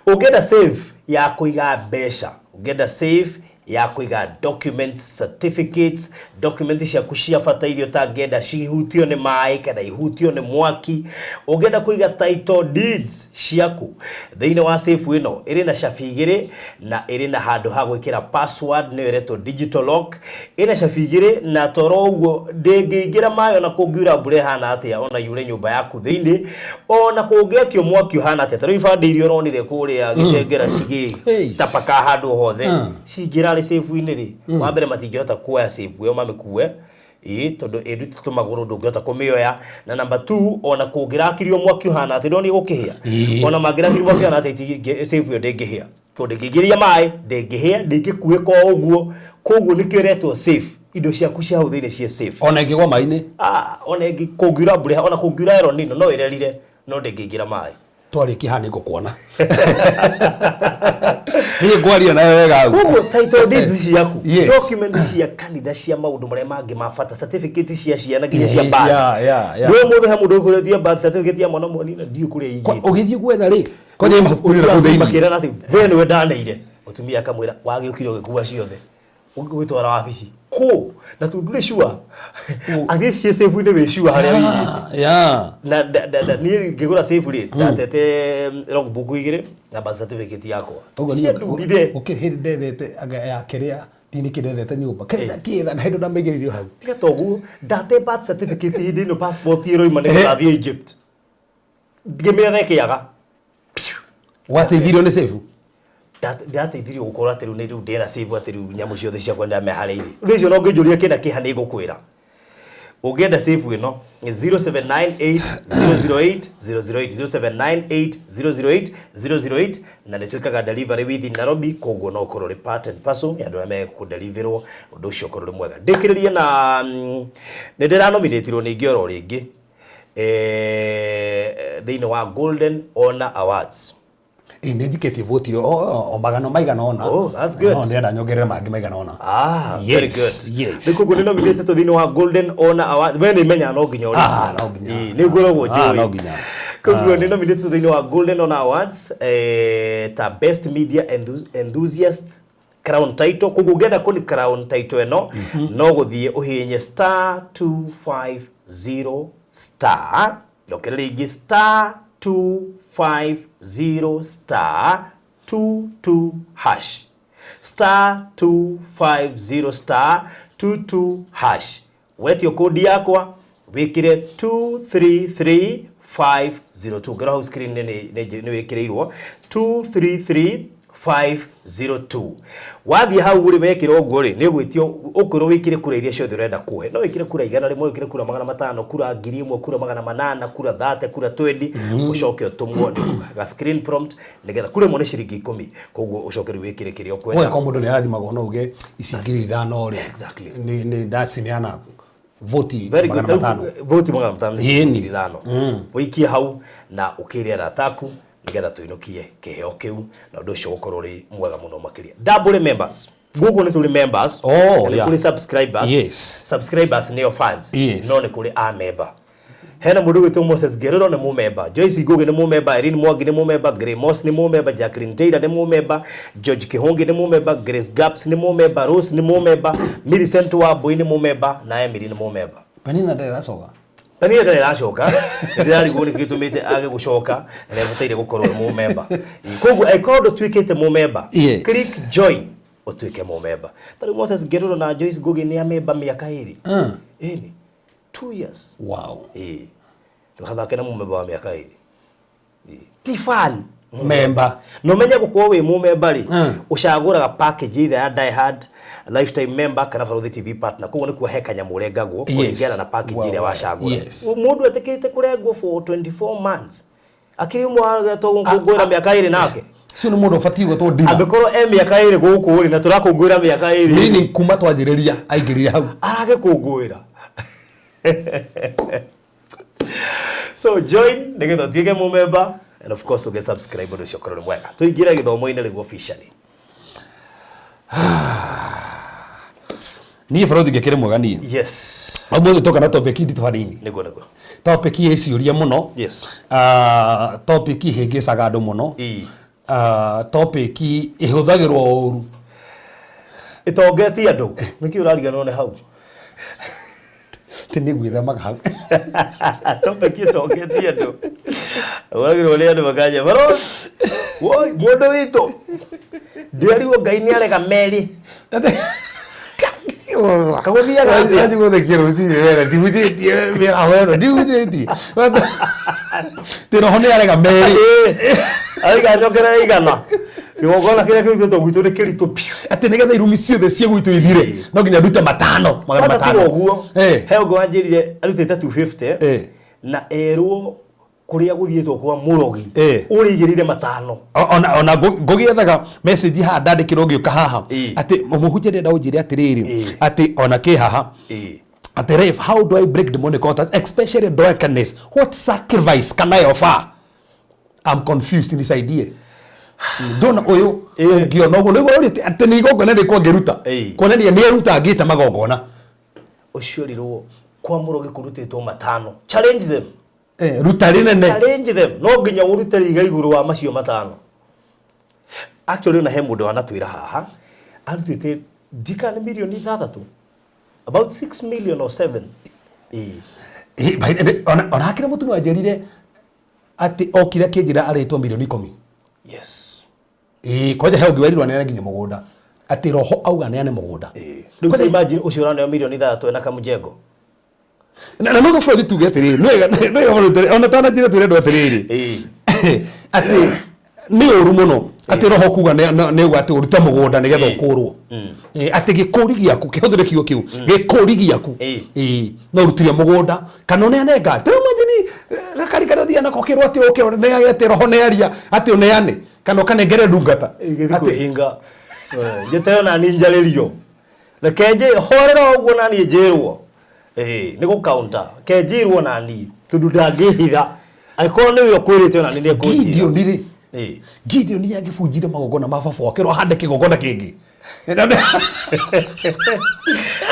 Ũngĩenda safe ya kũiga mbeca, ũngĩenda safe ya kũiga documents, certificates, document ciaku cia bata iria ũtangĩenda cihutio nĩ maĩ kana ihutio nĩ mwaki, ũngĩenda kũiga title deeds ciaku thĩinĩ wa safe ĩno ĩrĩ na cabi igĩrĩ na ĩrĩ na handũ ha gwĩkĩra password nĩyo ĩretwo digital lock. Ĩna cabi igĩrĩ na toro ũguo ndĩngĩingĩra maĩ ona kũngiura mbura ĩhana atĩa ona yure nyũmba yaku thĩinĩ ona kũngĩakio mwaki ũhana atĩa. Ta rĩu ibandĩ iria ũronire kũrĩa Gĩtengera cigĩtapaka handũ hothe cingĩrarĩ safe-inĩ rĩ, wa mbere matingĩhota kuoya safe ĩyo mamĩkue ĩĩ tondũ ĩrutĩtwo magũrũ ndũngĩhota kũmĩoya. Na number 2 ona kũngĩrakirio mwaki ũhana atĩa ndũronire gũkĩhĩa, ona mangĩrakirio mwaki ũhana atĩa safe ĩyo ndĩngĩhĩa tondũ ndĩngĩingĩria maĩ, ndĩngĩhĩa, ndĩngĩkuĩka o ũguo. Koguo nĩkĩo ĩretwo safe, indo ciaku cia hau thĩinĩ ciĩ safe. Ona ĩngĩgwa maĩ-inĩ, ona ĩngĩ kũngiura mbura ona kũngiura El Nino no ĩrerire no ndĩngĩingĩra maĩ. Twarĩkia haha nĩngũkuona niĩ ngwaria nawe wega. Koguo title deeds ciaku, document cia kanitha cia maũndũ marĩa mangĩ ma bata, certificate cia ciana nginya cia birth. Nĩ ũmũthĩ he mũndũ ũkũrĩa birth certificate ya mwana mwanini ndiũ kũrĩa igĩte. Ũgĩthiĩ gwetha rĩ kwanja mabuku-inĩ na kũu thĩinĩ makĩrana atĩ we nĩwe ndaneire. Mũtumia akamwĩra wagĩũkire ũgĩkua ciothe ũgĩtwara wabici kũ na tondũ ndũrĩ sure atĩ ciĩ safe-inĩ wĩ sure harĩa wĩigĩte. Na niĩ ngĩgũra safe rĩ ndatete logbook igĩrĩ na birth certificate yakwa. Ciandurire. Gũkĩrĩ hĩndĩ ndethete anga ya kĩrĩa ndini kĩndethete nyũmba kĩtha na hĩndĩ ndamĩigĩrĩirio hau. Tiga toguo ndate birth certificate hĩndĩ ĩno passport ĩroima nĩ gũthiĩ Egypt ngĩmĩetha ĩkĩaga. Wateithirio nĩ safe? Ndateithirio gũkorwo atĩ rĩu nĩ rĩu ndĩna safe atĩ rĩu nyamũ ciothe ciakwa ndĩrameharĩirie. Rĩu ũcio no ngĩnjũria kĩna kĩha nĩ ngũkwĩra. Ũngĩenda safe ĩno nĩ 0798 008 008 0798 008 008 na nĩ twĩkaga delivery within Nairobi, koguo no ũkorwo ũrĩ part and parcel ya andũ arĩa mekũdeliverwo ũndũ ũcio ũkorwo ũrĩ mwega. Ndĩkĩrĩrie na nĩ ndĩranominatirwo ningĩ oro rĩngĩ thĩinĩ wa Golden Honor Awards. Nĩ njikĩtie voti o magana maigana ũna. Oh, that's good. No ndĩrenda nyongerere mangĩ maigana ũna. Very good. Nĩ koguo nĩ nominated thĩinĩ wa Golden Honor Awards. We nĩ menyaga no nginya ũrĩ. No nginya. Nĩ ngoragwo njũĩ. No nginya. Koguo nĩ nominated thĩinĩ wa Golden Honor Awards ta Best Media Enthusiast crown title. Koguo ũngĩenda kũni crown title ĩno no gũthiĩ ũhihinye star 250 star ndokere rĩngĩ star 250 star 22 hash star 250 star 22 hash wetio kodi yakwa wĩkĩre 233502 ngĩrora hau screen nĩ wĩkĩrĩirwo 233502. Wathiĩ hau rĩ wekĩra ũguo rĩ nĩ ũgwĩtio ũkwĩrwo wĩkĩre kura iria ciothe ũrenda kũhe. No wĩkĩre kura 100, wĩkĩre kura 500, kura 1000, kura 800, kura 30, kura 20, ũcoke ũtũmwo nĩ ga screen prompt nĩgetha kura ĩmwe nĩ ciringi 10, koguo ũcoke rĩu wĩkĩre kĩrĩa ũkwenda. Ũgekora mũndũ nĩ arathimagwo no uge ici 5,000 rĩ. Exactly. Nĩ ndacineana voti Very good. 500. Voti 500 nĩ ciringi 5,000. Ũikie hau na ũkĩre arata aku nĩgetha tũinũkie kĩheo kĩu na ũndũ ũcio ũgũkorwo ũrĩ mwega mũno makĩria. Double members. Gũkũ nĩ tũrĩ members. Oh, na nĩ yeah. kũrĩ subscribers. Yes. Subscribers nĩo fans. Yes. No nĩ kũrĩ a member. Hena mũndũ ũgwĩtwo Moses Gerero nĩ mũmemba, Joyce Ngugi nĩ mũmemba, Irene Mwangi nĩ mũmemba, Gray Moss nĩ mũmemba, Jacqueline Taylor nĩ mũmemba, George Kihongi nĩ mũmemba, Grace Gaps nĩ mũmemba, Rose nĩ mũmemba, Millicent Wambui nĩ mũmemba na Emily nĩ mũmemba. Penina ndarĩ aracoka. Penina ndarĩ aracoka, ndĩrarigwo nĩkĩ gĩtũmĩte age gũcoka na nĩabataire gũkorwo e mũmemba. Koguo angĩkorwo ndũtuĩkĩte mũmemba, Yes. click join ũtuĩke mũmemba. Ta rĩu Moses Gerero na Joyce Ngugi nĩ amemba mĩaka ĩrĩ. Ĩni 2 years. Wow. Ndũgathake na mũmemba wa mĩaka ĩrĩ. Ti fan. Memba. No menye gũkorwo wĩ mũmemba rĩ, ũcagũraga package either ya Die Hard Lifetime member kana Barũthi TV partner koguo nĩkuo he kanyamũ ũrengagwo kũringana na package ĩrĩa wacagũra. Mũndũ etĩkĩrĩte kũrengwo for 24 months akĩrĩ ũmwe wagetwo gũkũngũĩra mĩaka ĩrĩ nake. Cio nĩ mũndũ ũbatiĩ gwĩtwo ndira. Angĩkorwo e mĩaka ĩrĩ gũkũ rĩ na tũrakũngũĩra mĩaka ĩrĩ. Meaning kuma twanjĩrĩria aingĩrire hau. Aragĩkũngũĩra. So join nĩgetha ũtuĩke mũmemba and of course ũgĩ subscribe ũndũ ũcio ũkorwo nĩ mwega. Tũingĩre gĩthomo-inĩ rĩu officially. Niĩ Barũthi ngĩkĩrĩ mwega niĩ. Yes. Ũmũthĩ tũka na topic nditũ hanini. Nĩguo nĩguo. Topic ĩ ciũria mũno. Yes. Topic ihĩngĩcaga andũ mũno. Topic ihũthagĩrwo ũru. Ĩtongetie andũ. Nĩkĩ ũrariganĩrwo nĩ hau? Ti nĩ gwĩthemaga hau. Topic ĩtongetie andũ. Ũragĩrwo nĩ andũ makanja. Barũthi, woi mũndũ witũ. Ndĩarirwo Ngai nĩ arega merĩ. Kagũthiaga atĩa? Athiĩ gũthekia rũcinĩ wega, ndihutĩtie mĩaraho ĩno, ndihutĩtie. Tĩ roho nĩ arega merĩ. Aiga njokerera igana. Kĩgongona kĩrĩa kĩrutĩtwo gwitũ nĩ kĩritũ biũ. Atĩ nĩgetha irumi ciothe cia gwitũ ithire, no nginya ndute matano, magana Kwanza matano. tiga ũguo. Eh. He ũngĩ wanjĩrire arutĩte 250 Eh. na erwo kũrĩa gũthiĩtwo kwa mũrogi Eh. ũrĩigĩrĩire matano. Ona ngũgĩethaga message haha ndandĩkĩrwo ngĩũka haha Eh. atĩ mũhunjia ndĩrenda ũnjĩre atĩrĩrĩ Eh. atĩ ona kĩ haha Eh. atĩ ref how do I break demonic altars especially drunkenness what sacrifice can I offer? I'm confused, nisaidie. Ndona ũyũ Eh. ũngĩona ũguo nĩguo ũrĩte atĩ nĩ igongona rĩkũ angĩruta Eh. kuonania nĩ aruta angĩte magongona. Ũcio erirwo kwa mũrogi kũrutĩtwo matano. Challenge them. Eh, ruta rĩnene. Challenge them. No nginya ũrute riga igũrũ wa macio matano. Actually ona he mũndũ wanatwĩra haha arutĩte ndika nĩ mirioni ithathatũ. About 6 million or 7. Eh. Eh, ona hakĩrĩ mũtumia wanjĩrire atĩ okire akĩnjĩra arĩtwo mirioni 10. Yes. Ĩĩ, kwanja he ũngĩ werirwo aneane nginya mũgũnda atĩ roho auga aneane mũgũnda. Rĩu ta imagine ũcio ũraneo mirioni ithathatũ ena kamũjengo. Na no gũbũrũri tuge atĩrĩrĩ, nĩ wega bũrũri ona tananjĩra twĩre andũ atĩrĩrĩ Eh. atĩ nĩ ũru mũno atĩ roho kuga nĩ uga atĩ ũrute mũgũnda nĩgetha ũkũrwo. Atĩ gĩkũri gĩaku kĩhũthĩre kiugo kĩu gĩkũri gĩaku Eh. no ũrutire mũgũnda kana ũneane ngari. Ta rĩu imagine gakari karĩa ũthiaga nako ũkĩrwo atĩ ũke ũneage atĩ roho nĩaria atĩ ũneane kana ũkanengere ndungata. Gĩthiĩ kwĩhinga. Njĩteo nani njarĩrio. Reke njĩ horera ũguo nani njĩrwo. Nĩ gũ counter. Ke njĩrwo nani tondũ ndangĩhitha. Angĩkorwo nĩwe ũkwĩrĩte ona nĩ nĩekũnjĩra. Gideon rĩ Eh. Gideon nĩangĩbunjire magongona ma baba wake ahande kĩgongona kĩngĩ.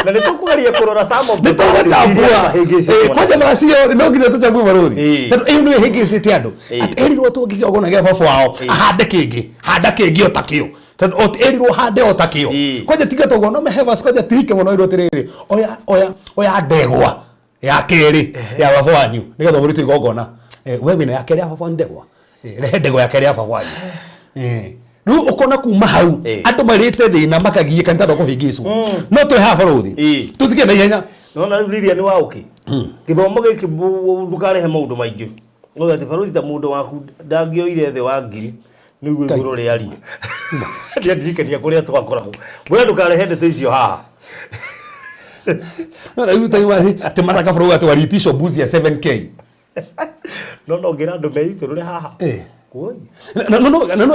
Na nĩ tũkũgeria kũrora some of the Nĩ tũgũchambua. verses iria Kwanja macio no nginya tũchambue barũthi. Eh. Tondũ ĩyo nĩyo ĩhĩngĩcĩte andũ. Eh. Atĩ erirwo tũngĩ kĩgongona gĩa baba wao Eh. ahande kĩngĩ, handa kĩngĩ o ta kĩo. Tondũ erirwo hande o ta kĩo. Eh. Kwanja tiga toguo no mehe verse kwanja tirike mũno ĩrwo atĩrĩrĩ oya oya oya ndegwa ya kerĩ ya baba wanyu nĩgetha mũrute igongona. We wĩna ya kerĩ ya baba wanyu ndegwa. Rehe ndegwa ya kerĩ ya baba wanyu. Rĩu ũkona kuma hau Eh. andũ marĩte thĩna makagiĩka nĩ tondũ kũhĩngĩcwo. No twĩ haha barũthi. Eh. Tũtige na ihenya. Nona rĩu Lilian wa ũkĩ. Gĩthomo gĩkĩ ndũkarehe maũndũ maingĩ. Uga atĩ barũthi ta mũndũ waku ndangĩoire thĩ wa ngiri nĩguo Ngai. igũrũ rĩarie. Ndiandirikania kũrĩa twakoragwo. Mwĩra ndũkarehe ndeto icio haha. No rĩu ta iwa atĩ maraka bũrũri atĩ waliitishwa mbuzi ya 7k. No no ngĩra andũ meitũrũre haha. Eh. Woi. Na no no no no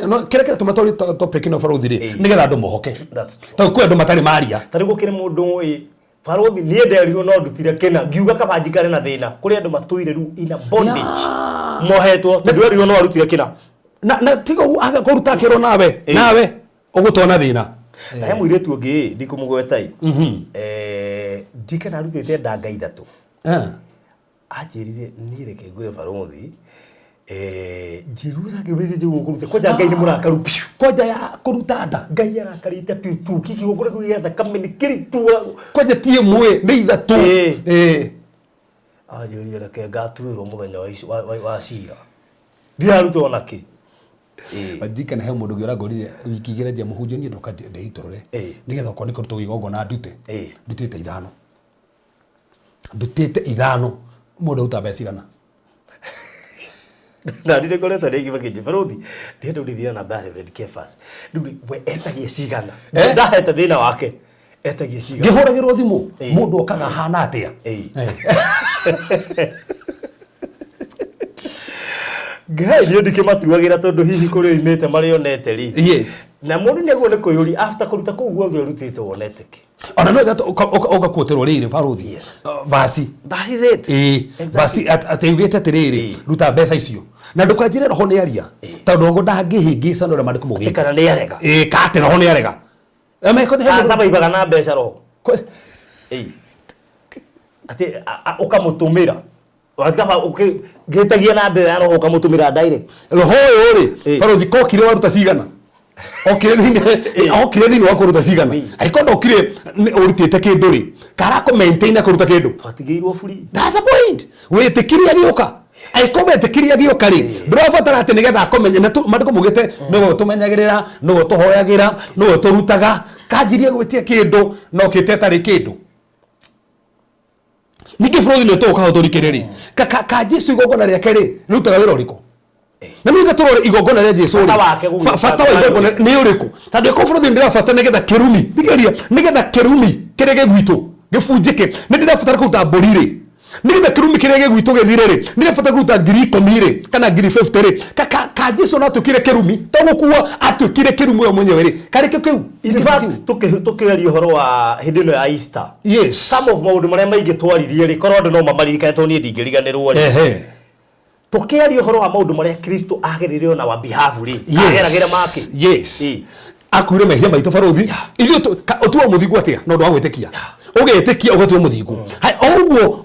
no kĩrĩa kĩratũma tũrie topic ĩno barũthi rĩ Eh. nĩgetha andũ mohoke. That's true. Tondũ kwĩ andũ matarĩ maria. Ta rĩu gũkĩrĩ mũndũ ũĩ barũthi niĩ nderirwo no ndutire kĩna ngiuga kaba njikare na thĩna kũrĩ andũ matũire rĩu ina bondage mohetwo tondũ erirwo no arutire kĩna. Na tiga ũguo aga kũruta akĩrwo nawe Eh. nawe ũgũtona thĩna. Na he mũirĩtu ũngĩ ĩ ndikũmũgweta ĩ. Ndikana arutĩte ndanga ithatũ. Eh. Anjĩrire niĩ reke ngwĩre barũthi njĩrwo sacrifice njiguo kũruta kwanja Ngai nĩ mũrakaru biũ. Kwanja ya kũruta nda. Ngai arakarĩte biũ tu kĩgongona kĩu gĩa thakame nĩ kĩritũ. Kwanja ti ĩmwe nĩ ithatũ. Eh. Eh. Anjĩrire reke ngatuĩrwo mũthenya wa cira. Ndiraruta ona kĩ. Ndirikana he mũndũ ũngĩ ũrangorire wiki igĩrĩ nja mũhunjia niĩ ndoka ndeitũrũre Eh. nĩgetha okorwo nĩ kũrutwo igongona ndute. Eh. Ndutĩte ithano. Ndutĩte ithano. Mũndũ aruta mbeca cigana? Na ndirĩ ngoretwo rĩngĩ makĩnjĩ barothi ndĩrenda ũndithie namba ya Reverend Kefas. Rĩu rĩ, we etagia cigana? Eh? Ndahete thĩna wake. Etagia cigana? Ngĩhũragĩrwo thimũ Ĩĩ. mũndũ okaga hana atĩa? Ĩĩ. Eh. Ngai niĩ ndikĩmatuagĩra tondũ hihi kũrĩa oimĩte marĩonete rĩ. Yes. Na mũndũ nĩaguo nĩ kwĩyũria after kũruta kũu guothe ũrutĩte wonete kĩ? Ona no ũgakuoterwo rĩrĩ barothi. Yes. Vasi. That is it. Ĩĩ. Vasi atĩ yugĩte atĩrĩrĩ, Ĩĩ. ruta mbeca icio na ndũkanjĩre roho nĩ aria tondũ roho ndangĩhĩngĩca na ũrĩa maandĩko maugĩte. Kana nĩ arega. Ĩĩ, ka atĩ roho nĩ arega. Acabaibaga na mbeca roho. Ĩĩ. Atĩ ũkamũtũmĩra. Wakaba ũkĩgĩtagia na mbere ya roho ũkamũtũmĩra direct. Roho ũyũ rĩ, Ĩĩ. barothi kokire waruta cigana? Okire thĩinĩ, okire thĩinĩ wa kũruta cigana? Ĩĩ. Angĩkorwo ndokire nĩ ũrutĩte kĩndũ rĩ, karakũ maintain na kũruta kĩndũ? Twatigĩirwo free. That's the point. Wĩtĩkirie agĩũka. Angĩkorwo wetĩkirie agĩũka rĩ, ndũrabatara atĩ nĩgetha akũmenye. Na maandĩko maugĩte nĩwe ũtũmenyagĩrĩra, nĩwe ũtũhoyagĩra, nĩwe ũtũrutaga. Kanjirie gwĩtia kĩndũ na ũkĩte ĩtarĩ kĩndũ. Ningĩ bũrũri nĩ tũgũka tũrikĩre rĩ, ka Jesu igongona rĩake rĩ, rĩrutaga wĩra ũrĩkũ? Na nĩ tũrore igongona rĩa Jesu rĩ, Bata wake gũgĩũka bata wa igongona nĩ ũrĩkũ? Tondũ ĩkorwo bũrũri nĩ ndĩrabatara nĩgetha kĩrumi, thikĩrĩria, nĩgetha kĩrumi kĩrĩa gĩ gwitũ gĩbunjĩke, nĩ ndĩrabatara kũruta mbũri rĩ, nĩgetha kĩrumi kĩrĩa gĩ gwitũ gĩthire rĩ, nĩ ndĩrabatara kũruta 10,000 rĩ, kana 50,000 rĩ. Ka Jesu no atuĩkire kĩrumi, to gũkua atuĩkire kĩrumi we mwenyewe rĩ, karĩ kĩo kĩu? In fact, tũkĩaria ũhoro wa hĩndĩ ĩno ya Easter. Yes. Some of maũndũ marĩa maingĩ twaririe rĩ, korwo andũ no mamaririkane tondũ niĩ ndingĩriganĩrwo rĩ. Ehe. Tũkĩaria ũhoro wa maũndũ marĩa Kristo agereire on our behalf rĩ, Yes. ageragĩra make. Yes. Ĩĩ. Akuire mehia maitũ barothi. Ithuĩ ũtuo mũthingu atĩa na ũndũ wa gwĩtĩkia? Ũgetĩkia ũgatuo mũthingu. Hai, o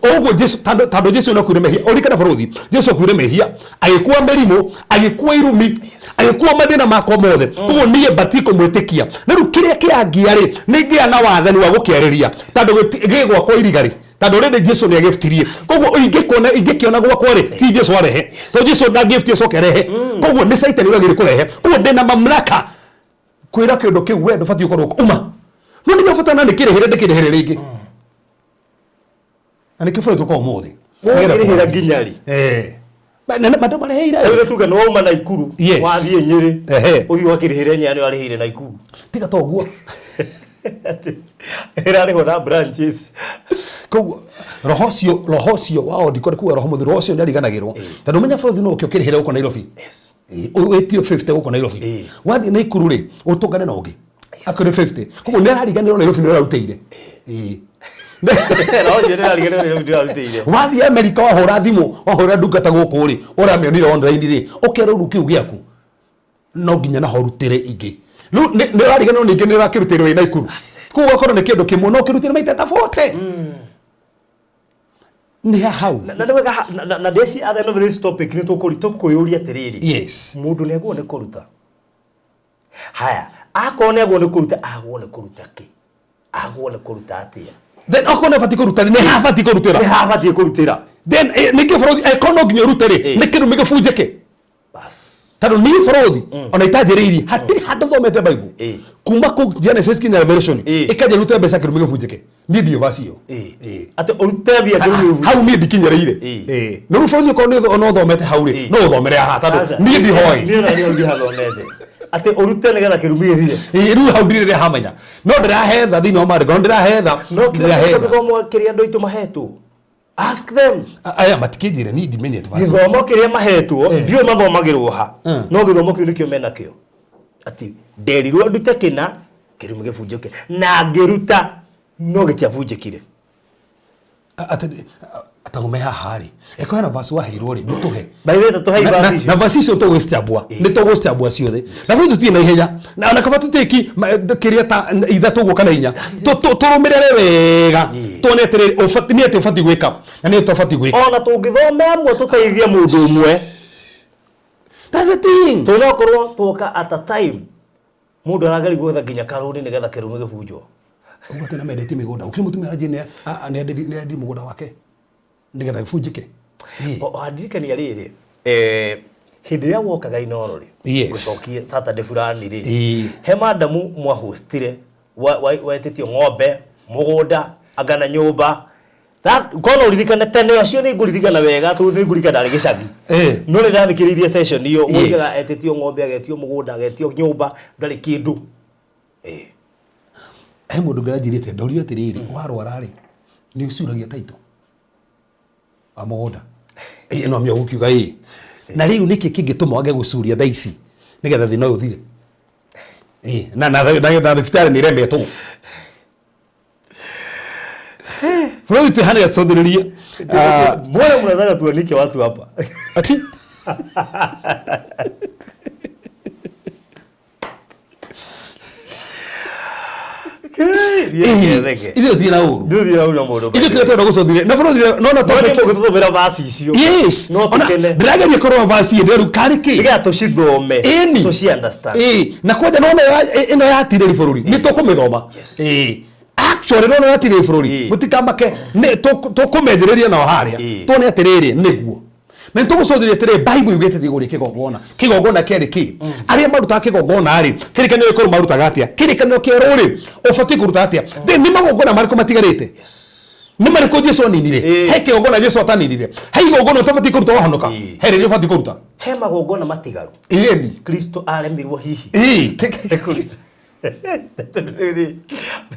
ũguo Jesu, tondũ Jesu nĩ akuire mehia. Ũririkane barothi, Jesu akuire mehia, agĩkua mĩrimũ, agĩkua irumi, agĩkua mathĩna makwa mothe. Koguo niĩ batiĩ kũmwĩtĩkia. Na rĩu kĩrĩa kĩangia rĩ, nĩ ngĩa na wathani wa gũkĩarĩria. Tondũ gĩ gwakwa iriga rĩ, tondũ already Jesu nĩ agĩbutirie. Koguo ingĩkĩona gwakwa rĩ, ti Jesu arehe. Tondũ Jesu ndangĩbutirie acoke arehe. Koguo nĩ Caitani ũragĩrĩire kũrehe. Koguo ndĩna mamlaka kwĩra kĩndũ kĩu we ndũbatiĩ gũkorwo uma. No ndĩrabatara na nĩkĩrĩhĩre ndĩkĩrĩhĩre rĩngĩ. Na nĩkĩo bũrũri tũkoragwo ũmũthĩ. Ũngĩrĩhĩra nginya rĩ? Eh. Na andũ mareheire. Rĩu tuge nĩ wauma Naikuru, Yes. wathiĩ Nyĩrĩ, Ehe. ũthiĩ ũgakĩrĩhĩre nyanya nĩ warĩhĩire Naikuru. Tiga to ũguo. Ĩrarĩhwo na branches. Koguo roho ũcio wa ondiko nĩ kuga roho mũtheru, roho ũcio nĩ ariganagĩrwo. Tondũ ũmenya bũrũri no ũke ũkĩrĩhĩre gũkũ Nairobi. Yes. Ĩĩ, wĩtio 50 gũkũ Nairobi. Ĩĩ. Wathiĩ Naikuru rĩ, ũtũngane na ũngĩ. Akwĩre 50. Koguo nĩ arariganĩrwo Nairobi nĩ ũrarutĩire. Ĩĩ. Roho ũcio nĩ ũrariganĩrwo Nairobi nĩ ũrarutĩire. Wathiĩ Amerika wahũra thimũ, wahũra ndungata gũkũ rĩ, ũramĩonire online rĩ, ũkerwo rĩu kĩu gĩaku. No nginya naho ũrutĩre ingĩ. Rĩu nĩ ũrariganĩrwo ningĩ nĩ ũrakĩrutĩire wĩ Naikuru. Koguo ũgakorwo nĩ kĩndũ kĩmwe no ũkĩrutĩre maita ta 40. Nĩ hau. Na nĩ wega na ndeci at the end of this topic nĩ tũkwĩyũria atĩrĩrĩ. Yes. Mũndũ nĩ agwo nĩ kũruta. Haya, akorwo nĩ agwo nĩ kũruta, agwo nĩ kũruta kĩ? Agwo nĩ kũruta atĩa? Then okorwo nĩ abatiĩ kũruta rĩ, nĩ habatiĩ kũrutĩra. Nĩ habatiĩ kũrutĩra. Then nĩkĩo bũrũri, angĩkorwo no nginya ũrute rĩ, Ĩĩ. nĩ kĩrumi gĩbunjĩke. Bas. Tondũ niĩ bũrũri, ona itanjĩrĩirie, hatirĩ handũ thomete Bible. Ĩĩ. Kuma kũ Genesis nginya Revelation, Ĩĩ. ĩkanjĩra rute mbeca kĩrumi gĩbunjĩke. Niĩ ndiũĩ verse ĩyo. Ĩĩ. Ĩĩ. Atĩ ũrute mbia kĩrumi gĩbunjĩke. Hau niĩ ndikinyĩrĩire. Ĩĩ. Ĩĩ. No rĩu bũrũri okorwo no ũthomete hau rĩ, Ĩĩ. no ũthomere haha tondũ Aca. niĩ ndihoĩ. Niĩ ona niĩ ndihathomete. Atĩ ũrute nĩgetha kĩrumi gĩthire. Ĩĩ, rĩu hau ndirĩ ndĩrahamenya. No ndĩrahetha thĩinĩ wa maandĩko, no ndĩrahetha. No kĩrĩa ndĩrahetha. gĩthomo kĩrĩa andũ aitũ mahetwo. Ask them. Aya matikĩnjĩre niĩ ndimenyete verse. Gĩthomo kĩrĩa mahetwo, Eh. ndiũĩ mathomagĩrwo ha. No gĩthomo kĩu nĩkĩo menakĩo. Atĩ nderirwo ndute kĩna, kĩrumi gĩbunjĩke. Na ngĩruta, no gĩtiabunjĩkire. Atĩ atagũme haha rĩ, ĩkorwo hena verse waheirwo rĩ, ndũtũhe. By the way, tũtũhe verse icio. Na verse icio tũgũcitambua, nĩ tũgũcitambua ciothe. Na rĩu tũtirĩ na ihenya. Na ona kaba tũtĩki kĩrĩa ta ithatũ ũguo kana inya. Tũrũmĩrĩre wega. Tuone atĩrĩrĩ, nĩ atĩa ũbatiĩ gwĩka, na nĩ atĩa ũbatiĩ gwĩka. Ona tũngĩthoma amwe tũteithie mũndũ ũmwe. That's the thing. Tũnokorwo twoka at a time mũndũ arageria gwetha nginya karũni nĩgetha kĩrumi gĩbunjwo. Ũguo atĩ nĩmendetie mĩgũnda. Ũkĩrĩ mũtumia aranjia nĩ endirie mũgũnda wake nĩgetha gĩbunjĩke. Ĩĩ. Wandirikania rĩrĩ, hĩndĩ ĩrĩa wokaga Inooro rĩ, Yes. gũcokie Saturday fulani rĩ, Ĩĩ. he madamu mwahostire wetĩtio ng'ombe, mũgũnda, anga na nyũmba. Kono uririkane tene acio nĩ ngũririkana wega tondũ nĩ ngũririkana ndarĩ gĩcagi. No nĩ ndathikĩrĩirie session ĩyo woigaga etĩtio ng'ombe, agetio mũgũnda, agetio nyũmba, ndarĩ kĩndũ. He mũndũ ngĩranjĩrĩte ndorio atĩrĩrĩ, warwara rĩ, nĩ ũcuragia taito wa mũgũnda ĩno mĩo gũkiuga ĩ na rĩu nĩkĩ kĩngĩtũma wage gũcuria thaa ici nĩgetha thĩna ũyũ ũthire? Na na na na thibitarĩ nĩ ĩremetwo bũrũri twĩ hana gacũthĩrĩrie. Mbona mnataka tuanike watu hapa? Ati ithuĩ tũtirĩ na ũru. Ndũthiĩ na ũru na mũndũ. Ithuĩ kĩrĩa tũrenda gũcũthĩrĩria na bũrũri no na No nĩ mũgĩtũthomera verse icio. Yes. No Ona, tũkene. ndĩrageria kũrora verse ĩyo rĩu karĩ kĩ. Nĩgetha tũcithome. Ĩni. Tũci understand. Ĩĩ, na kwanja nona ĩno yatirĩri bũrũri nĩ tũkũmĩthoma. Ĩĩ. Actually nona yatirĩri bũrũri mũtikamake nĩ tũkũmenjereria nao harĩa tuone atĩrĩrĩ nĩguo na nĩ tũgũcũthĩrĩria atĩrĩrĩ Bible yugĩte atĩ igũrũ rĩa kĩgongona kĩgongona kĩarĩ kĩ arĩa marutaga kĩgongona rĩ kĩrĩkanĩro gĩkũrũ marutaga atĩa kĩrĩkanĩro kĩerũ rĩ ũbatiĩ kũruta atĩa? Then nĩ magongona marĩkũ matigarĩte? Nĩ marĩkũ Jesu aninire? He kĩgongona Jesu ataninire? He igongona ũtabatiĩ kũruta wahonoka? He rĩrĩa ũbatiĩ kũruta? He magongona matigaru. Ĩni. Kristo aremirwo hihi. Ĩĩ. Nĩ kũruta.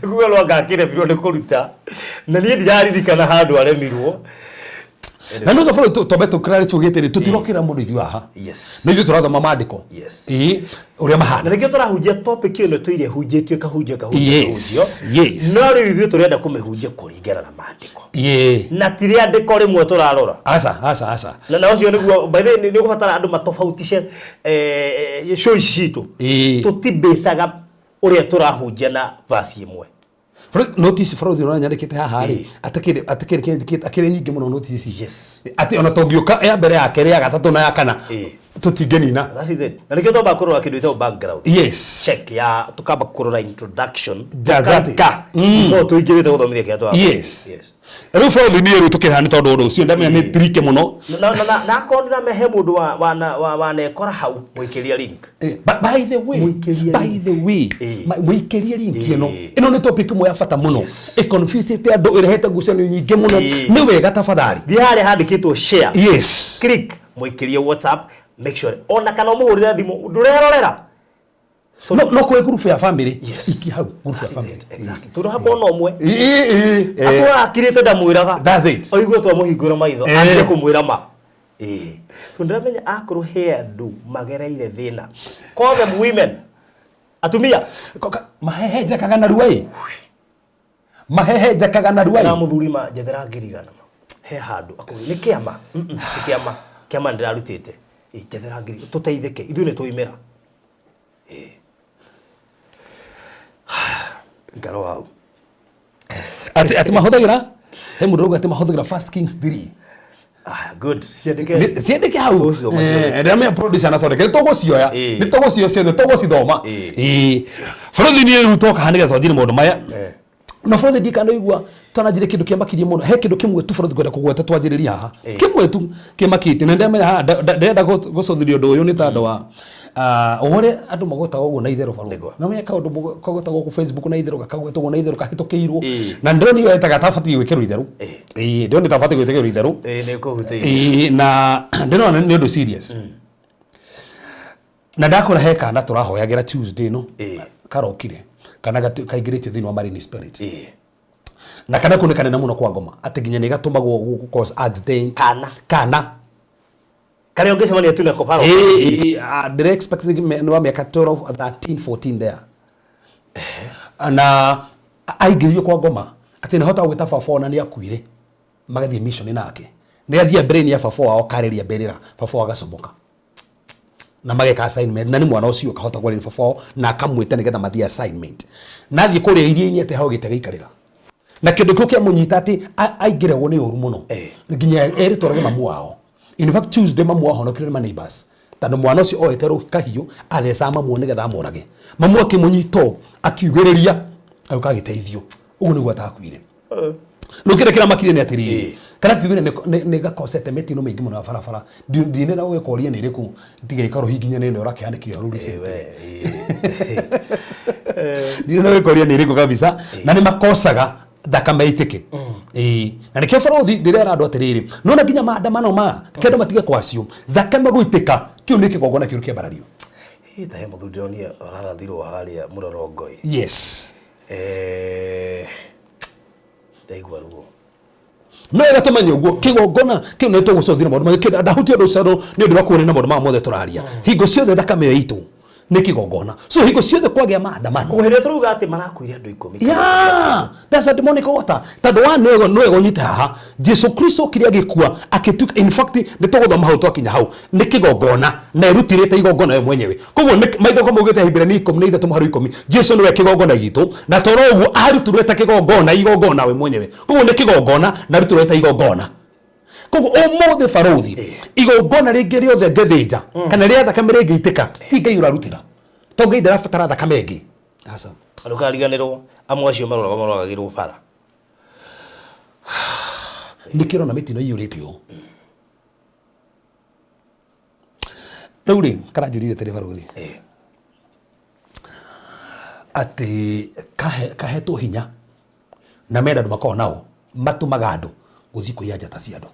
Nĩkuga no anga akĩremirwo nĩ kũruta. Na niĩ ndiraririkana handũ aremirwo. Na nĩ gaboro twambe tũkĩrare tugĩte rĩ tũtirokĩra mũndũ ithuĩ haha. Yes. Nĩ ithuĩ tũrathoma maandĩko. Yes. Ĩĩ, ũrĩa mahana. Na nĩkĩo tũrahunjia topic ĩno tũire hunjĩtio ĩkahunjio ĩkahunjio Yes, ĩkahunjio. yes. No rĩu ithuĩ tũrenda kũmĩhunjia kũringana na maandĩko. Ĩĩ. Na ti rĩandĩko rĩmwe tũrarora. Aca, aca, aca. Na ũcio nĩguo by the way nĩ ũgũbatara andũ matofautishe show ici citũ. Tũtibĩcaga ũrĩa tũrahunjia na verse ĩmwe. Notice bũrũri ũrĩa nyandĩkĩte haha rĩ, atakĩrĩ atakĩrĩ akĩrĩ nyingĩ mũno notice ici. Yes. Atĩ ona tũngĩũka ya mbere ya kerĩ ya gatatũ na ya kana tũtingĩnina. That is it. Na nĩkĩo twamba kũrora kĩndũ gĩtagwo background. Yes. Check ya tukamba kũrora introduction. That is. Tũkaika. Before tũingĩrĩte gũthomithia kĩrĩa tũrathoma. Yes. Rĩu bũrũri niĩ rĩu tũkĩrĩ haha nĩ tondũ ũndũ ũcio ndamenya nĩ tirike mũno. Na na na na akorwo ndĩramenya he mũndũ wa wa wa wanekora hau mũikĩria link. By the way, by the way, mũikĩrie link ĩno. Ĩno nĩ topic ĩmwe ya bata mũno. Ĩconfusĩte andũ, ĩrehete ngucanio nyingĩ mũno. Nĩ wega tafadhali. Thiĩ harĩa handĩkĩtwo share. Yes. Click mũikĩrie WhatsApp, make sure ona kana ũmũhũrĩre thimũ ndũrerorera. No no kwĩ group ya family. Iki hau group ya family. Exactly. Tondũ hakorwo na ũmwe. Ĩĩ. Atũraga akirĩte ndamwĩraga. That's it. Oigue twamũhingũra maitho anjie kũmwĩra ma. Ĩĩ. Tondũ ndĩramenya akorwo he andũ magereire thĩna. Call them women. Atumia. Mahehenjekaga narua ĩ. Mahehenjekaga narua ĩ. Na mũthuri ma njethera ngiri 100. He handũ akũrĩ nĩ kĩama. Ti kĩama. Kĩama ndĩrarutĩte. Ĩ njethera ngiri tũteithĩke ithuĩ nĩ tũimĩra. Ĩ. Ngaro hau. Atĩ atĩ mahũthagĩra he mũndũ ũrauga atĩ mahũthagĩra First Kings 3. Ah, good. Ciandĩke. Ciandĩke hau. Ndĩramenya producer anathondeka. Nĩ tũgũcioya. Nĩ tũgũcioya ciothe tũgũcithoma. Ĩĩ. Bũrũri niĩ rĩu toka haha nĩgetha twanjie maũndũ maya. Na bũrũri ndikana igua twananjire kĩndũ kĩamakirie mũno. He kĩndũ kĩmwe tu bũrũri ngwenda kũgweta twanjĩrĩria haha. Kĩmwe tu kĩmakĩtie na ndĩramenya haha ndĩrenda gũcũthĩrĩria ũndũ ũyũ nĩ tondũ wa ũrĩa andũ magwetaga ũguo na itherũ barũthi. Na ũmenye kaũndũ kagwetagwo gũkũ Facebook na itherũ gakagwetwo ũguo na itherũ kahĩtũkĩirwo. Na ndĩronire etaga atabatiĩ gwĩkĩrwo itherũ. Ĩĩ, ndĩronire tabatiĩ gwĩkĩrwo itherũ. Ĩĩ, nĩ kũhutĩirie. Ĩĩ, na ndĩrona nĩ ũndũ serious. Na ndakora he kana tũrahoyagĩra Tuesday ĩno karokire kana kaingĩrĩtio thĩinĩ wa marine spirit. Na kana kau nĩ kanene mũno kwa ngoma atĩ nginya nĩ gatũmagwo gũ cause accident. Kana. Kana. Karĩa ũngĩcemania tu nako baro. Ĩĩ, ndĩra expect nĩ wa mĩaka 12, 13, 14 there. Na aingĩrio kwa ngoma atĩ nĩ ahotaga gwĩta baba ona nĩ akuire magathiĩ mission nake. Nĩ athiĩ brain ya baba wao karĩria mbĩrĩra baba wao agacomoka. Na mageka assignment na nĩ mwana ũcio akahota kwarĩria baba wao na akamwĩta nĩgetha mathiĩ assignment. Na athiĩ kũrĩa iria-inĩ atĩ hau gĩtĩ gĩikarĩra. Na kĩndũ kĩu kĩamũnyita atĩ aingĩragwo nĩ ũru mũno. Nginya erĩtwo arage mamu wao. In fact Tuesday mamu wao ahonokire nĩ ma neighbors. Tondũ mwana ũcio oete kahiũ athecaga mamu wao nĩgetha amũrage. Mamu akĩmũnyita ũũ akiugĩrĩria agĩũka agĩteithio. Ũguo nĩguo atakuire. Rĩu kĩrĩa kĩramakirie nĩ atĩrĩrĩ, kana kiugire nĩ gakosete mĩtino mĩingĩ mũno ya barabara. Ndinenda gũgĩkoria nĩ ĩrĩkũ tiga ĩkorwo hihinya nĩ ĩno ũrakĩandĩkire rĩu recently. Ndinenda gũgĩkoria nĩ ĩrĩkũ kabisa. Na nĩ makosaga Thakame itike. Ĩĩ, na nĩkĩo barothi ndĩrera andũ atĩrĩrĩ, nona nginya maandamano ma kendo matige kwacio thakame gũitĩka, kĩu nĩ kĩgongona kĩũru kĩambarario. Ta he mũthuri ndĩronire ararathirwo harĩa mũrorongoi. Yes. Ndaigua ruo. No wega tũmenye ũguo kĩgongona kĩu nĩ tũgũcothire maũndũ mangĩ. Ndahutia ũndũ ũcio nĩ ũndũ wa kuonania maũndũ maya mothe tũraria. Hingo ciothe thakame ĩyo itũ nĩ kĩgongona, so hingo ciothe kwagĩa maandamano. Kũhĩrĩa tũrauga atĩ marakuire andũ 10. Yeah, that's a demonic altar. Tondũ wa nĩwega ũnyite haha, Jesu Kristo okire agĩkua agĩtuĩka, in fact nĩ tũgũthoma hau twakinya hau, nĩ kĩgongona na erutĩrĩte igongona we mwenyewe. Koguo maitho maugĩte Ahibirania 13 mũhari 10, Jesu nĩwe kĩgongona gitũ, na toro ũguo arutirwo ta kĩgongona igongona we mwenyewe. Koguo nĩ kĩgongona na arutirwo ta igongona. Koguo ũmũthĩ barothi igongona rĩngĩ rĩothe ngĩthĩnja kana rĩa thakame rĩngĩitĩka, ti Ngai ũrarutĩra, tondũ Ngai ndarabatara thakame ĩngĩ. Aca. Ndũkariganĩrwo amwe acio maroragwo maroragĩrwo bara. Nĩkĩo ũrona mĩtino ĩiyũrĩte ũũ. Rĩu rĩ, karanjĩrire atĩrĩ barothi. Atĩ kahetwo hinya na menda andũ makoragwo nao matũmaga andũ gũthiĩ kũiya njata cia andũ.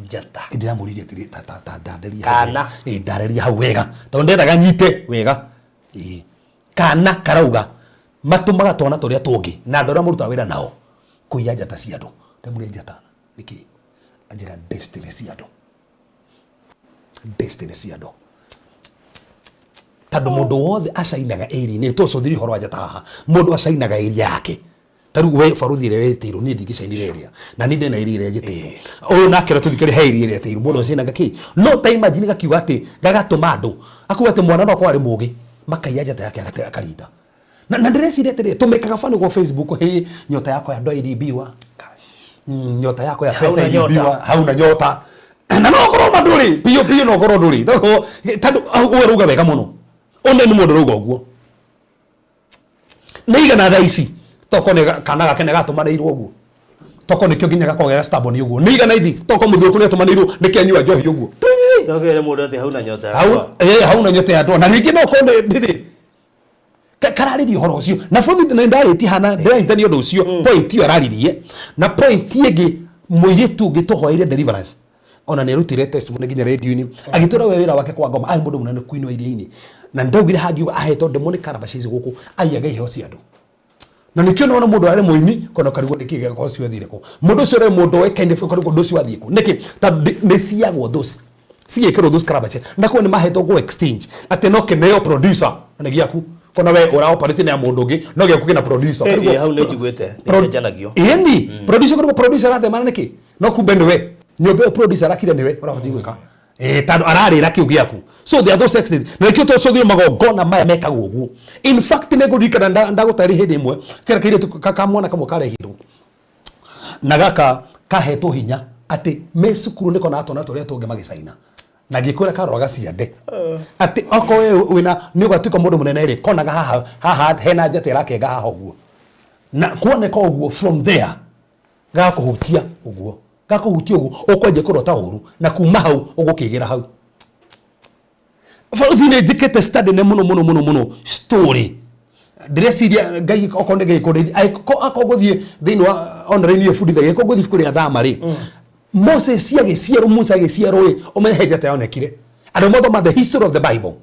Njata. Ndĩramũririe atĩrĩ, ta ndarĩria hau Kana. wega. Ndarĩria hau wega. Tondũ ndendaga nyite wega. Kana karauga matũmaga twana tũrĩa tũngĩ na andũ arĩa marutaga wĩra nao kũiya njata cia andũ. Ndĩramũria njata nĩkĩ? Anjĩra destiny cia andũ. Destiny cia andũ. Tondũ mũndũ wothe acainaga area-inĩ, nĩ tũcũthĩrĩria ũhoro wa njata haha. Mũndũ acainaga area yake. Ta rĩu we barothi ĩrĩa wetĩirwo, niĩ ndingĩcainire area. Na niĩ ndĩna area ĩrĩa njĩtĩirwo. Ũyũ nake ũrĩa tũthikĩrĩria he area ĩrĩa etĩirwo. Mũndũ acainaga kĩ? No ta imagine gakiuga atĩ gagatũma andũ. Akuga atĩ mwana no akorwo arĩ mũgĩ, makaiya njata yake akarita. Na ndĩreciria atĩrĩrĩ, tũmĩkaga funny kwa Facebook, hĩ, nyota yakwa ya ndoa iliibiwa. Nyota yako ya pesa Hauna nyota. iliibiwa. Hauna nyota. Na no ũkorwo ma ndũrĩ, biũ biũ no ũkorwo ndũrĩ. Tondũ ũguo ũrauga wega mũno. Ũne nĩ mũndũ ũrauga ũguo. Nĩ igana thaa ici, toko nĩ kana gake nĩ gatũmanĩirwo ũguo. Toko nĩkĩo nginya gakoragwo ge stubborn ũguo. Nĩ igana ithi, toko mũthuri ũrĩa atũmanĩirwo nĩkĩo anyua njohi ũguo. Tokere mũndũ atĩ hauna nyota ya Hau, ndoa. hauna nyota ya ndoa. Na rĩngĩ no ũkorwo nĩ ndĩrĩ. Kararĩria ũhoro ũcio. Na bũthi nĩ ndarĩtie hana, ndĩranyitania ũndũ ũcio. Point ĩyo araririe. Na point ĩngĩ, mũirĩtu ũngĩ tũhoeire deliverance. Ona nĩ arutire testimony nginya radio-inĩ. Agĩtwĩra we wĩra wake kwa ngoma, arĩ mũndũ mũnene Queen wa iria-inĩ. Na ndaugire hangiuga ahetwo demonic calabashes gũkũ, aiyaga iheo cia andũ. Na nĩkĩo nona mũndũ arĩ mũini, kona karigwo nĩkĩ gĩakorwo ũcio athire kũ. Mũndũ ũcio arĩ mũndũ oĩkaine biũ, karigwo ũndũ ũcio athiĩ kũ. Nĩkĩ? Tondũ nĩ ciagwo those. Cigĩkĩrwo those calabashes. Na koguo nĩ mahetwo go exchange. Atĩ no kĩneo producer, na nĩ gĩaku. Kona we ũra operate na mũndũ ũngĩ, no gĩaku kĩna producer. Karigwo Hau nĩ njiguĩte, nĩ cenjanagio. Ĩni, producer karigwo producer arathemana nĩkĩ? No kumbe nĩwe. Nyũmba ĩyo producer arakire nĩwe ũrabatiĩ gwĩka. Tondũ ararĩra kĩu gĩaku. So there are those accidents. Na nĩkĩo tũcũthĩrĩrio magongona maya mekagwo ũguo. In fact nĩ ngũririkana ndagũtarĩria hĩndĩ ĩmwe, kera kairĩtu ka mwana kamwe karehirwo. Na gaka kahetwo hinya atĩ me cukuru nĩko na twana tũrĩa tũngĩ magĩcaina. Na ngĩkwĩra karoraga ciande. Atĩ okorwo we wĩna nĩ ũgatuĩka mũndũ mũnene rĩ, konaga haha, haha hena njata ĩrakenga haha ũguo. Na kuoneka ũguo from there gakũhutia ũguo. Gakũhutia ũguo, ũkwanjia kũrota ũru, na kuma hau ũgũkĩgĩra hau. Barothi nĩ njĩkĩte study nene mũno mũno mũno mũno story. Ndĩreciria Ngai okorwo nĩ Ngai kũndeithia, akorwo ngũthiĩ thĩinĩ wa online ĩyo bundithagia, akorwo ngũthiĩ ibuku rĩa Thama rĩ, Moses agĩciarwo, Musa agĩciarwo rĩ, ũmenye he njata yonekire. Andũ mathoma the history of the Bible.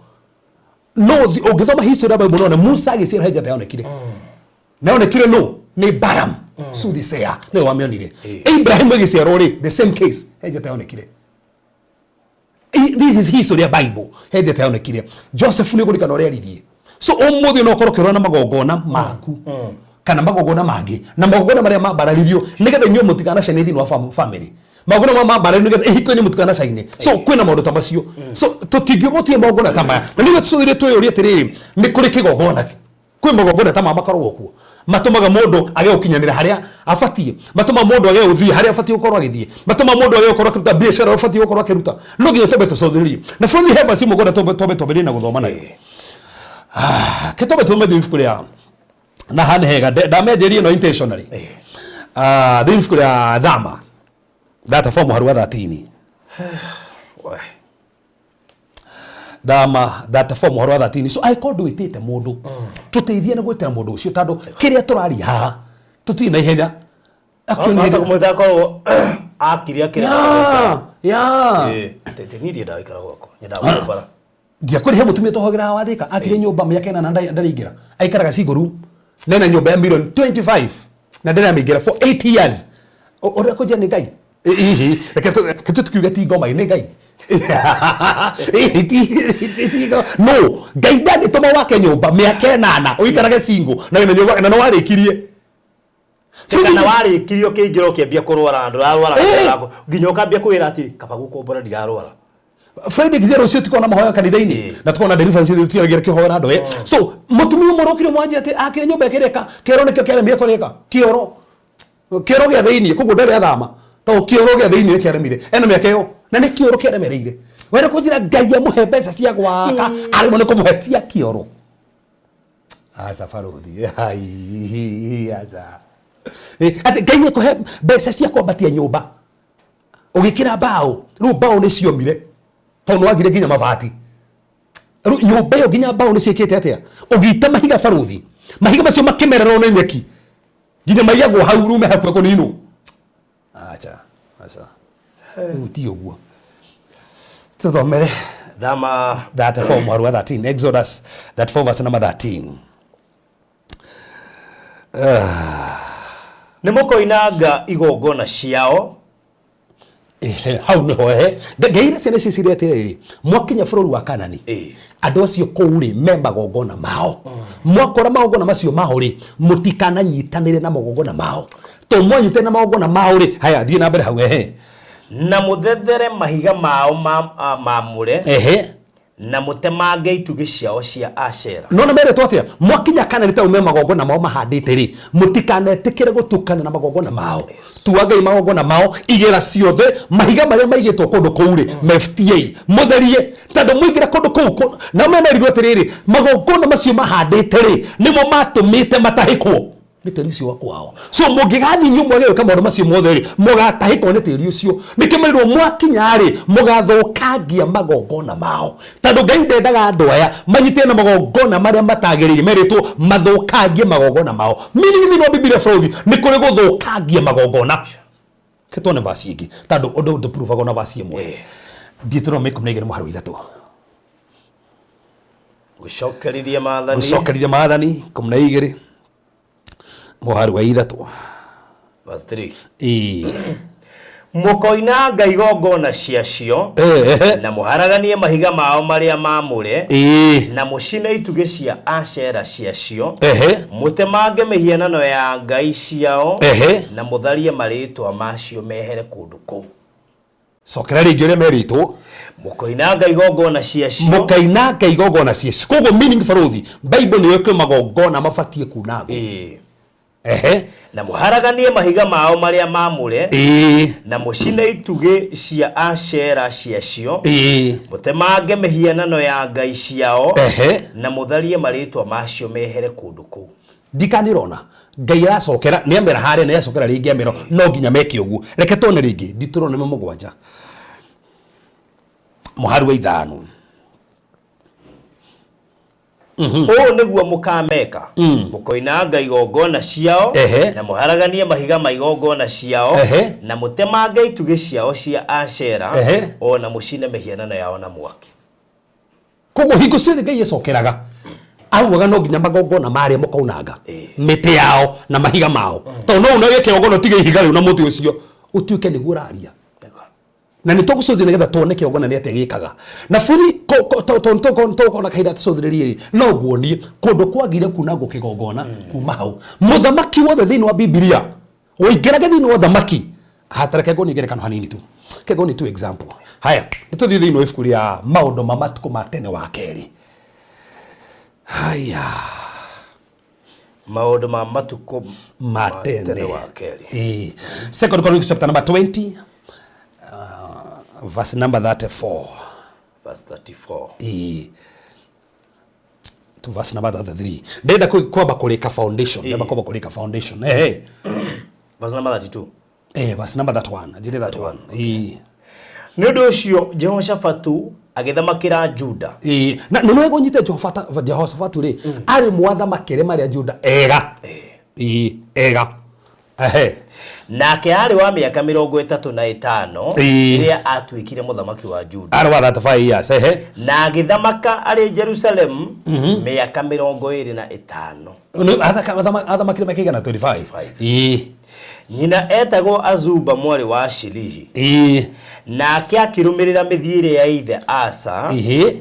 No ũngĩthoma history ya Bible no Musa agĩciarwo he njata yonekire. Na yonekire no nĩ Balaam, soothsayer, nĩwe wamĩonire. Abraham agĩciarwo rĩ, the same case, he njata yonekire. This is history ya Bible, he njata yonekire. Joseph nĩ ũkũririkana ũrĩa aririe. So ũmũthĩ no ũkorwo ũkĩrora na magongona maku kana magongona mangĩ, na magongona marĩa mambararirio nĩgetha inyuĩ mũtikanacaine thĩinĩ wa family. Magongona marĩa mambararirio nĩgetha ihiko-inĩ mũtikanacaine. So kwĩna maũndũ ta macio. So tũtingiuga gũtirĩ magongona ta maya. Na nĩguo tũcũthĩrĩrie twĩyũrie atĩrĩrĩ, nĩ kũrĩ kĩgongona kwĩ magongona ta maya makoragwo kuo matũmaga mũndũ age gũkinyanĩra harĩa abatiĩ, matũmaga mũndũ age gũthiĩ harĩa abatiĩ gũkorwo agĩthiĩ, matũmaga mũndũ age gũkorwo akĩruta biacara ũrĩa abatiĩ gũkorwo akĩruta. No nginya twambe tũcũthĩrĩrie. Na bũrũri he verse ĩmwe ngwenda twambe twambĩrĩrie na gũthoma nayo. Ke twambe tũthome thĩinĩ ibuku rĩa na haha nĩ hega, ndamĩanjĩrĩria ĩno intentionally. Thĩinĩ ibuku rĩa Thama, thate four mũhari wa 13. Thama 34 mũhoro wa 13. So angĩkorwo ndwĩtĩte mũndũ, tũteithie nĩ gwĩtĩra mũndũ ũcio, tondũ kĩrĩa tũraria haha tũtirĩ na ihenya. Actually, nĩ hĩndĩ- Kũmwĩta akorwo akire akĩrega. Yeah. Tete niĩ ndiendaga gũikara gwakwa, nyendaga gũkombora. Ndiakwĩrĩhe mũtumia tũhogera wathĩka akire nyũmba mĩaka ĩnana ndarĩingĩra, aikaraga single room nena nyũmba ya milioni 25 na ndĩramĩingĩra for 8 years. Ũrĩa kũnjia nĩ Ngai. Hihi reke tũkiuge ti ngoma, nĩ Ngai. Hihi ti ngoma. No Ngai ndangĩtũma wake nyũmba mĩaka 8 ũikarage single na wĩna nyũmba na nĩwarĩkirie. Kana warĩkirie ũkĩingĩra ũkĩambia kũrwara, ndũrarwara nginya ũkambia kwĩra atĩ kaba gũkombora ndirarwara. Friday githĩ rũciũ tikona mahoya kanitha-inĩ na tukona deliverance ithuĩ tutiaragia kĩhoera andũ. So mũtumia ũmwe ũrokire mwanjia atĩ akire nyũmba ĩkĩrĩka kĩoro nĩkĩo kĩaremire kũrĩka, kĩoro kĩoro gĩa thĩiniĩ, koguo ndarĩ athama tondũ kĩoro gĩa thĩiniĩ kĩaremire ena mĩaka ĩyo na nĩ kĩoro kĩaremereire. Wenda kũnjĩra Ngai amũhe mbeca cia gwaka aremwo nĩ kũmũhe cia kĩoro? Aca barothi, ai aca. Atĩ Ngai ekũhe mbeca cia kwambatia nyũmba ũgĩkĩra mbaũ, rĩu mbaũ nĩ ciomire tondũ nĩwagire nginya mabati, rĩu nyũmba ĩyo nginya mbaũ nĩ ciĩkĩte atĩa, ũgĩita mahiga barothi, mahiga macio makĩmererwo nĩ nyeki nginya maiyagwo hau, rĩu me hakuhĩ kũninwo. Aca aca, rĩu ti ũguo. Tũthomere. Thama 34 mũhari wa 13, Exodus 34 verse number 13. Nĩ mũkoinanga igongona ciao. Ehe, hau niho ehe ngeire ciana ici cirie atĩrĩrĩ, mwakinya bũrũri wa Kanani, andũ acio kũu rĩ me magongona mao, mwakora magongona macio mao rĩ, mũtikananyitanĩre na magongona mao, to mwanyitanĩre na magongona mao rĩ. Haya, thiĩ na mbere hau, ehe. Na mũthethere mahiga mao mamũre na mũtemange itugĩ ciao cia Ashera. Nona meretwo atĩa? Mwakinya Kanani tau me magongona mao mahandĩte rĩ, mũtikanetĩkĩre gũtukana na magongona mao. Tuangai magongona mao, igĩra ciothe, mahiga marĩa maigĩtwo kũndũ kũu rĩ, mefutiei mũtherie, tondũ mũingĩra kũndũ kũu na memerirwo atĩrĩrĩ, magongona macio mahandĩte rĩ nĩmo matũmĩte matahĩkwo nĩ tĩri ũcio wa kwao. So mũngĩgathiĩ inyuĩ mwage gwĩka maũndũ macio mothe rĩ, mũgatahĩkwo nĩ tĩri ũcio. Nĩkĩo merirwo mwakinya rĩ, mũgathũkangia magongona mao, tondũ Ngai ndendaga andũ aya manyitĩre na magongona marĩa matagĩrĩire, merĩtwo mathũkangie magongona mao. Meaning thĩinĩ wa Bibilia bũrũri nĩ kũrĩ gũthũkangia magongona. Kĩtone verse ĩngĩ, tondũ ũndũ ndũpuruvagwo na verse ĩmwe. Deuteronomy 12 mũhari wa 3. Gũcokerithia maathani. Gũcokerithia maathani 12 mũhari wa 3. Verse 3. Mũkoinanga igongona ciacio na mũharaganie mahiga mao marĩa mamũre na mũcine itugĩ cia Ashera ciacio, mũtemange mĩhianano ya ngai ciao na mũtharie marĩtwa macio mehere kũndũ kũu. Cokera rĩngĩ ũrĩa merĩtwo. Mũkoinanga igongona ciacio. Mũkainanga igongona ciacio. Koguo meaning barothi, Bible nĩyo kwĩ magongona mabatiĩ kunangwo. Na mũharaganie mahiga mao marĩa mamũre na mũcine itugĩ cia Ashera ciacio, mũtemange mĩhianano ya ngai ciao na mũtharie marĩtwa macio mehere kũndũ kũu. Ndikanĩrona Ngai aracokera nĩ amera harĩa nĩ acokera rĩngĩ amera no nginya meke ũguo. Reke tuone rĩngĩ Deuteronomy 7 mũhari wa 5. Ũũ nĩguo mũkameka, mũkoinanga igongona ciao na mũharaganie mahiga ma igongona ciao na mũtemange itugĩ ciao cia Ashera o na mũcine mĩhianano yao na mwaki. Koguo hingo ciothe Ngai acokeraga augaga no nginya magongona marĩa mũkaunanga mĩtĩ yao na mahiga mao, tondũ no unage kĩgongona ũtige ihiga rĩu na mũtĩ ũcio ũtuĩke nĩguo ũraria. Na nĩ tũgũcũthia nĩgetha tuone kĩgongona nĩ atĩa gĩkaga. Na bũrũri tũkona kahinda tũcũthĩrĩrie rĩ, no nguonie kũndũ kwagire kunangwo kĩgongona kuma hau. Mũthamaki wothe thĩinĩ wa Bibilia ũingĩrage thĩinĩ wa ũthamaki, hatareke nguonie ngerekano hanini tu, reke nguonie tu example. Haya, nĩ tũthiĩ thĩinĩ wa ibuku rĩa maũndũ ma matukũ ma tene wa kerĩ. Haya, maũndũ ma matukũ ma tene wa kerĩ. Second Chronicles chapter number 20, verse number 34. Verse 34. To verse number 33. Ndenda kwamba kũrĩka foundation. Ndenda kwamba kũrĩka foundation. Verse number 32. Verse number 31. Njĩre 31. Nĩ ũndũ ũcio Jehoshafatu Agĩthamakĩra Juda. Ĩĩ, na nĩ wega ũnyite Jehoshafatu rĩ, arĩ mwathamakĩre marĩa Juda ega. Ĩĩ, ega. Ehe. Nake arĩ wa mĩaka 35 rĩrĩa atuĩkire mũthamaki wa Juda. Arĩ wa 35 years. Ehe. Na agĩthamaka arĩ Jerusalemu mĩaka 25. Athamakire mĩaka igana 25. Ĩĩ. Nyina etagwo Azuba mwarĩ wa Shilihi. Ĩĩ. Nake akĩrũmĩrĩra mĩthiĩre ya ithe Asa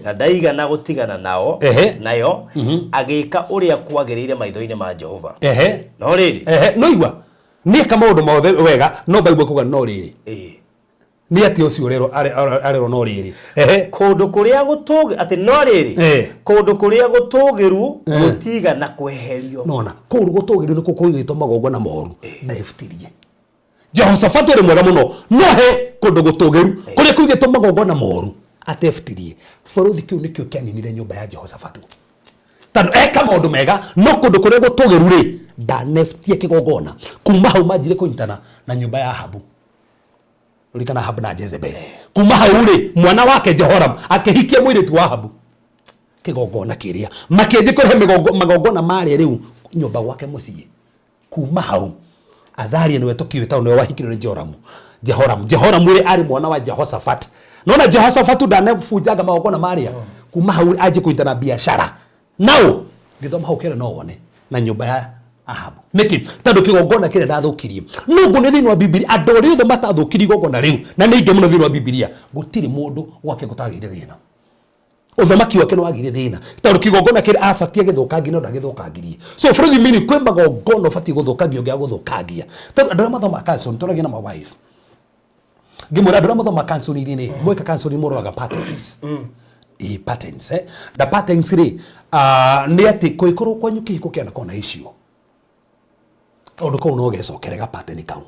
na ndaigana gũtigana nao nayo, agĩka ũrĩa kwagĩrĩire maitho-inĩ ma Jehova. Ehe. No rĩrĩ. Ehe, no igua. Nĩeka maũndũ mothe wega, no Bible kuga no rĩrĩ. Nĩ atĩ ũcio ũrerwo arerwo no rĩrĩ. Ehe. Kũndũ kũrĩa gũtũgĩru atĩ no rĩrĩ. Kũndũ kũrĩa gũtũgĩru gũtigana kweherio. Nona, kũndũ gũtũgĩru nĩkuo kũigĩtwo magongona moru na efutirie. Jehoshafatu arĩ mwega mũno, no he kũndũ gũtũgĩru kũrĩa kũigĩtwo magongona moru atefutirie. Bũrũri kĩu nĩkĩo kĩaninire nyũmba ya Jehoshafatu. Tondũ eka maũndũ mega, no kũndũ kũrĩa gũtũgĩru rĩ, ndanefutie kĩgongona. Kuma hau manjire kũnyitana na nyũmba ya Ahabu. Ririkana Ahabu na Jezebel. Kuma hau rĩ, mwana wake Jehoram akĩhikia mũirĩtu wa Ahabu. Kĩgongona kĩrĩa makĩanjia kũrehe magongona marĩa rĩu nyũmba gwake mũciĩ. Kuma hau Athalia nĩwe tũkĩũĩ tondũ nĩwe wahikirio nĩ Jehoramu. Jehoramu rĩ arĩ mwana wa Jehoshaphat. Nona Jehoshaphat ndanebunjanga magongona marĩa. Kuma hau rĩ anjie kũnyitana biacara. Nao gĩthoma hau kĩrĩa no wone na nyũmba ya Ahabu. Nĩkĩ? Tondũ kĩgongona kĩrĩa ndathũkirie. No nguo nĩ thĩinĩ wa Bibilia andũ arĩa othe matathũkirie igongona rĩu na nĩ aingĩ mũno thĩinĩ wa Bibilia, gũtirĩ mũndũ gwake gũtagĩire thĩna. Ũthamaki wake nĩ wagĩire thĩna tondũ kĩgongona kĩrĩa abatie gĩthũkangie no ndagĩthũkangirie. So bũrũri mini kwĩ magongona ũbatiĩ gũthũkangia ũngĩaga gũthũkangia. Tondũ andũ arĩa mathomaga counseling, tũragia na my wife. Ngĩmwĩra andũ arĩa mathomaga counseling rĩ, mweka counseling mũroraga patterns. Ĩĩ, patterns, eh. Na patterns rĩ, nĩ atĩ kũngĩkorwo kwanyu kĩhiko kĩanakorwo na issue, kaũndũ kau no gecokere ga pattern kau.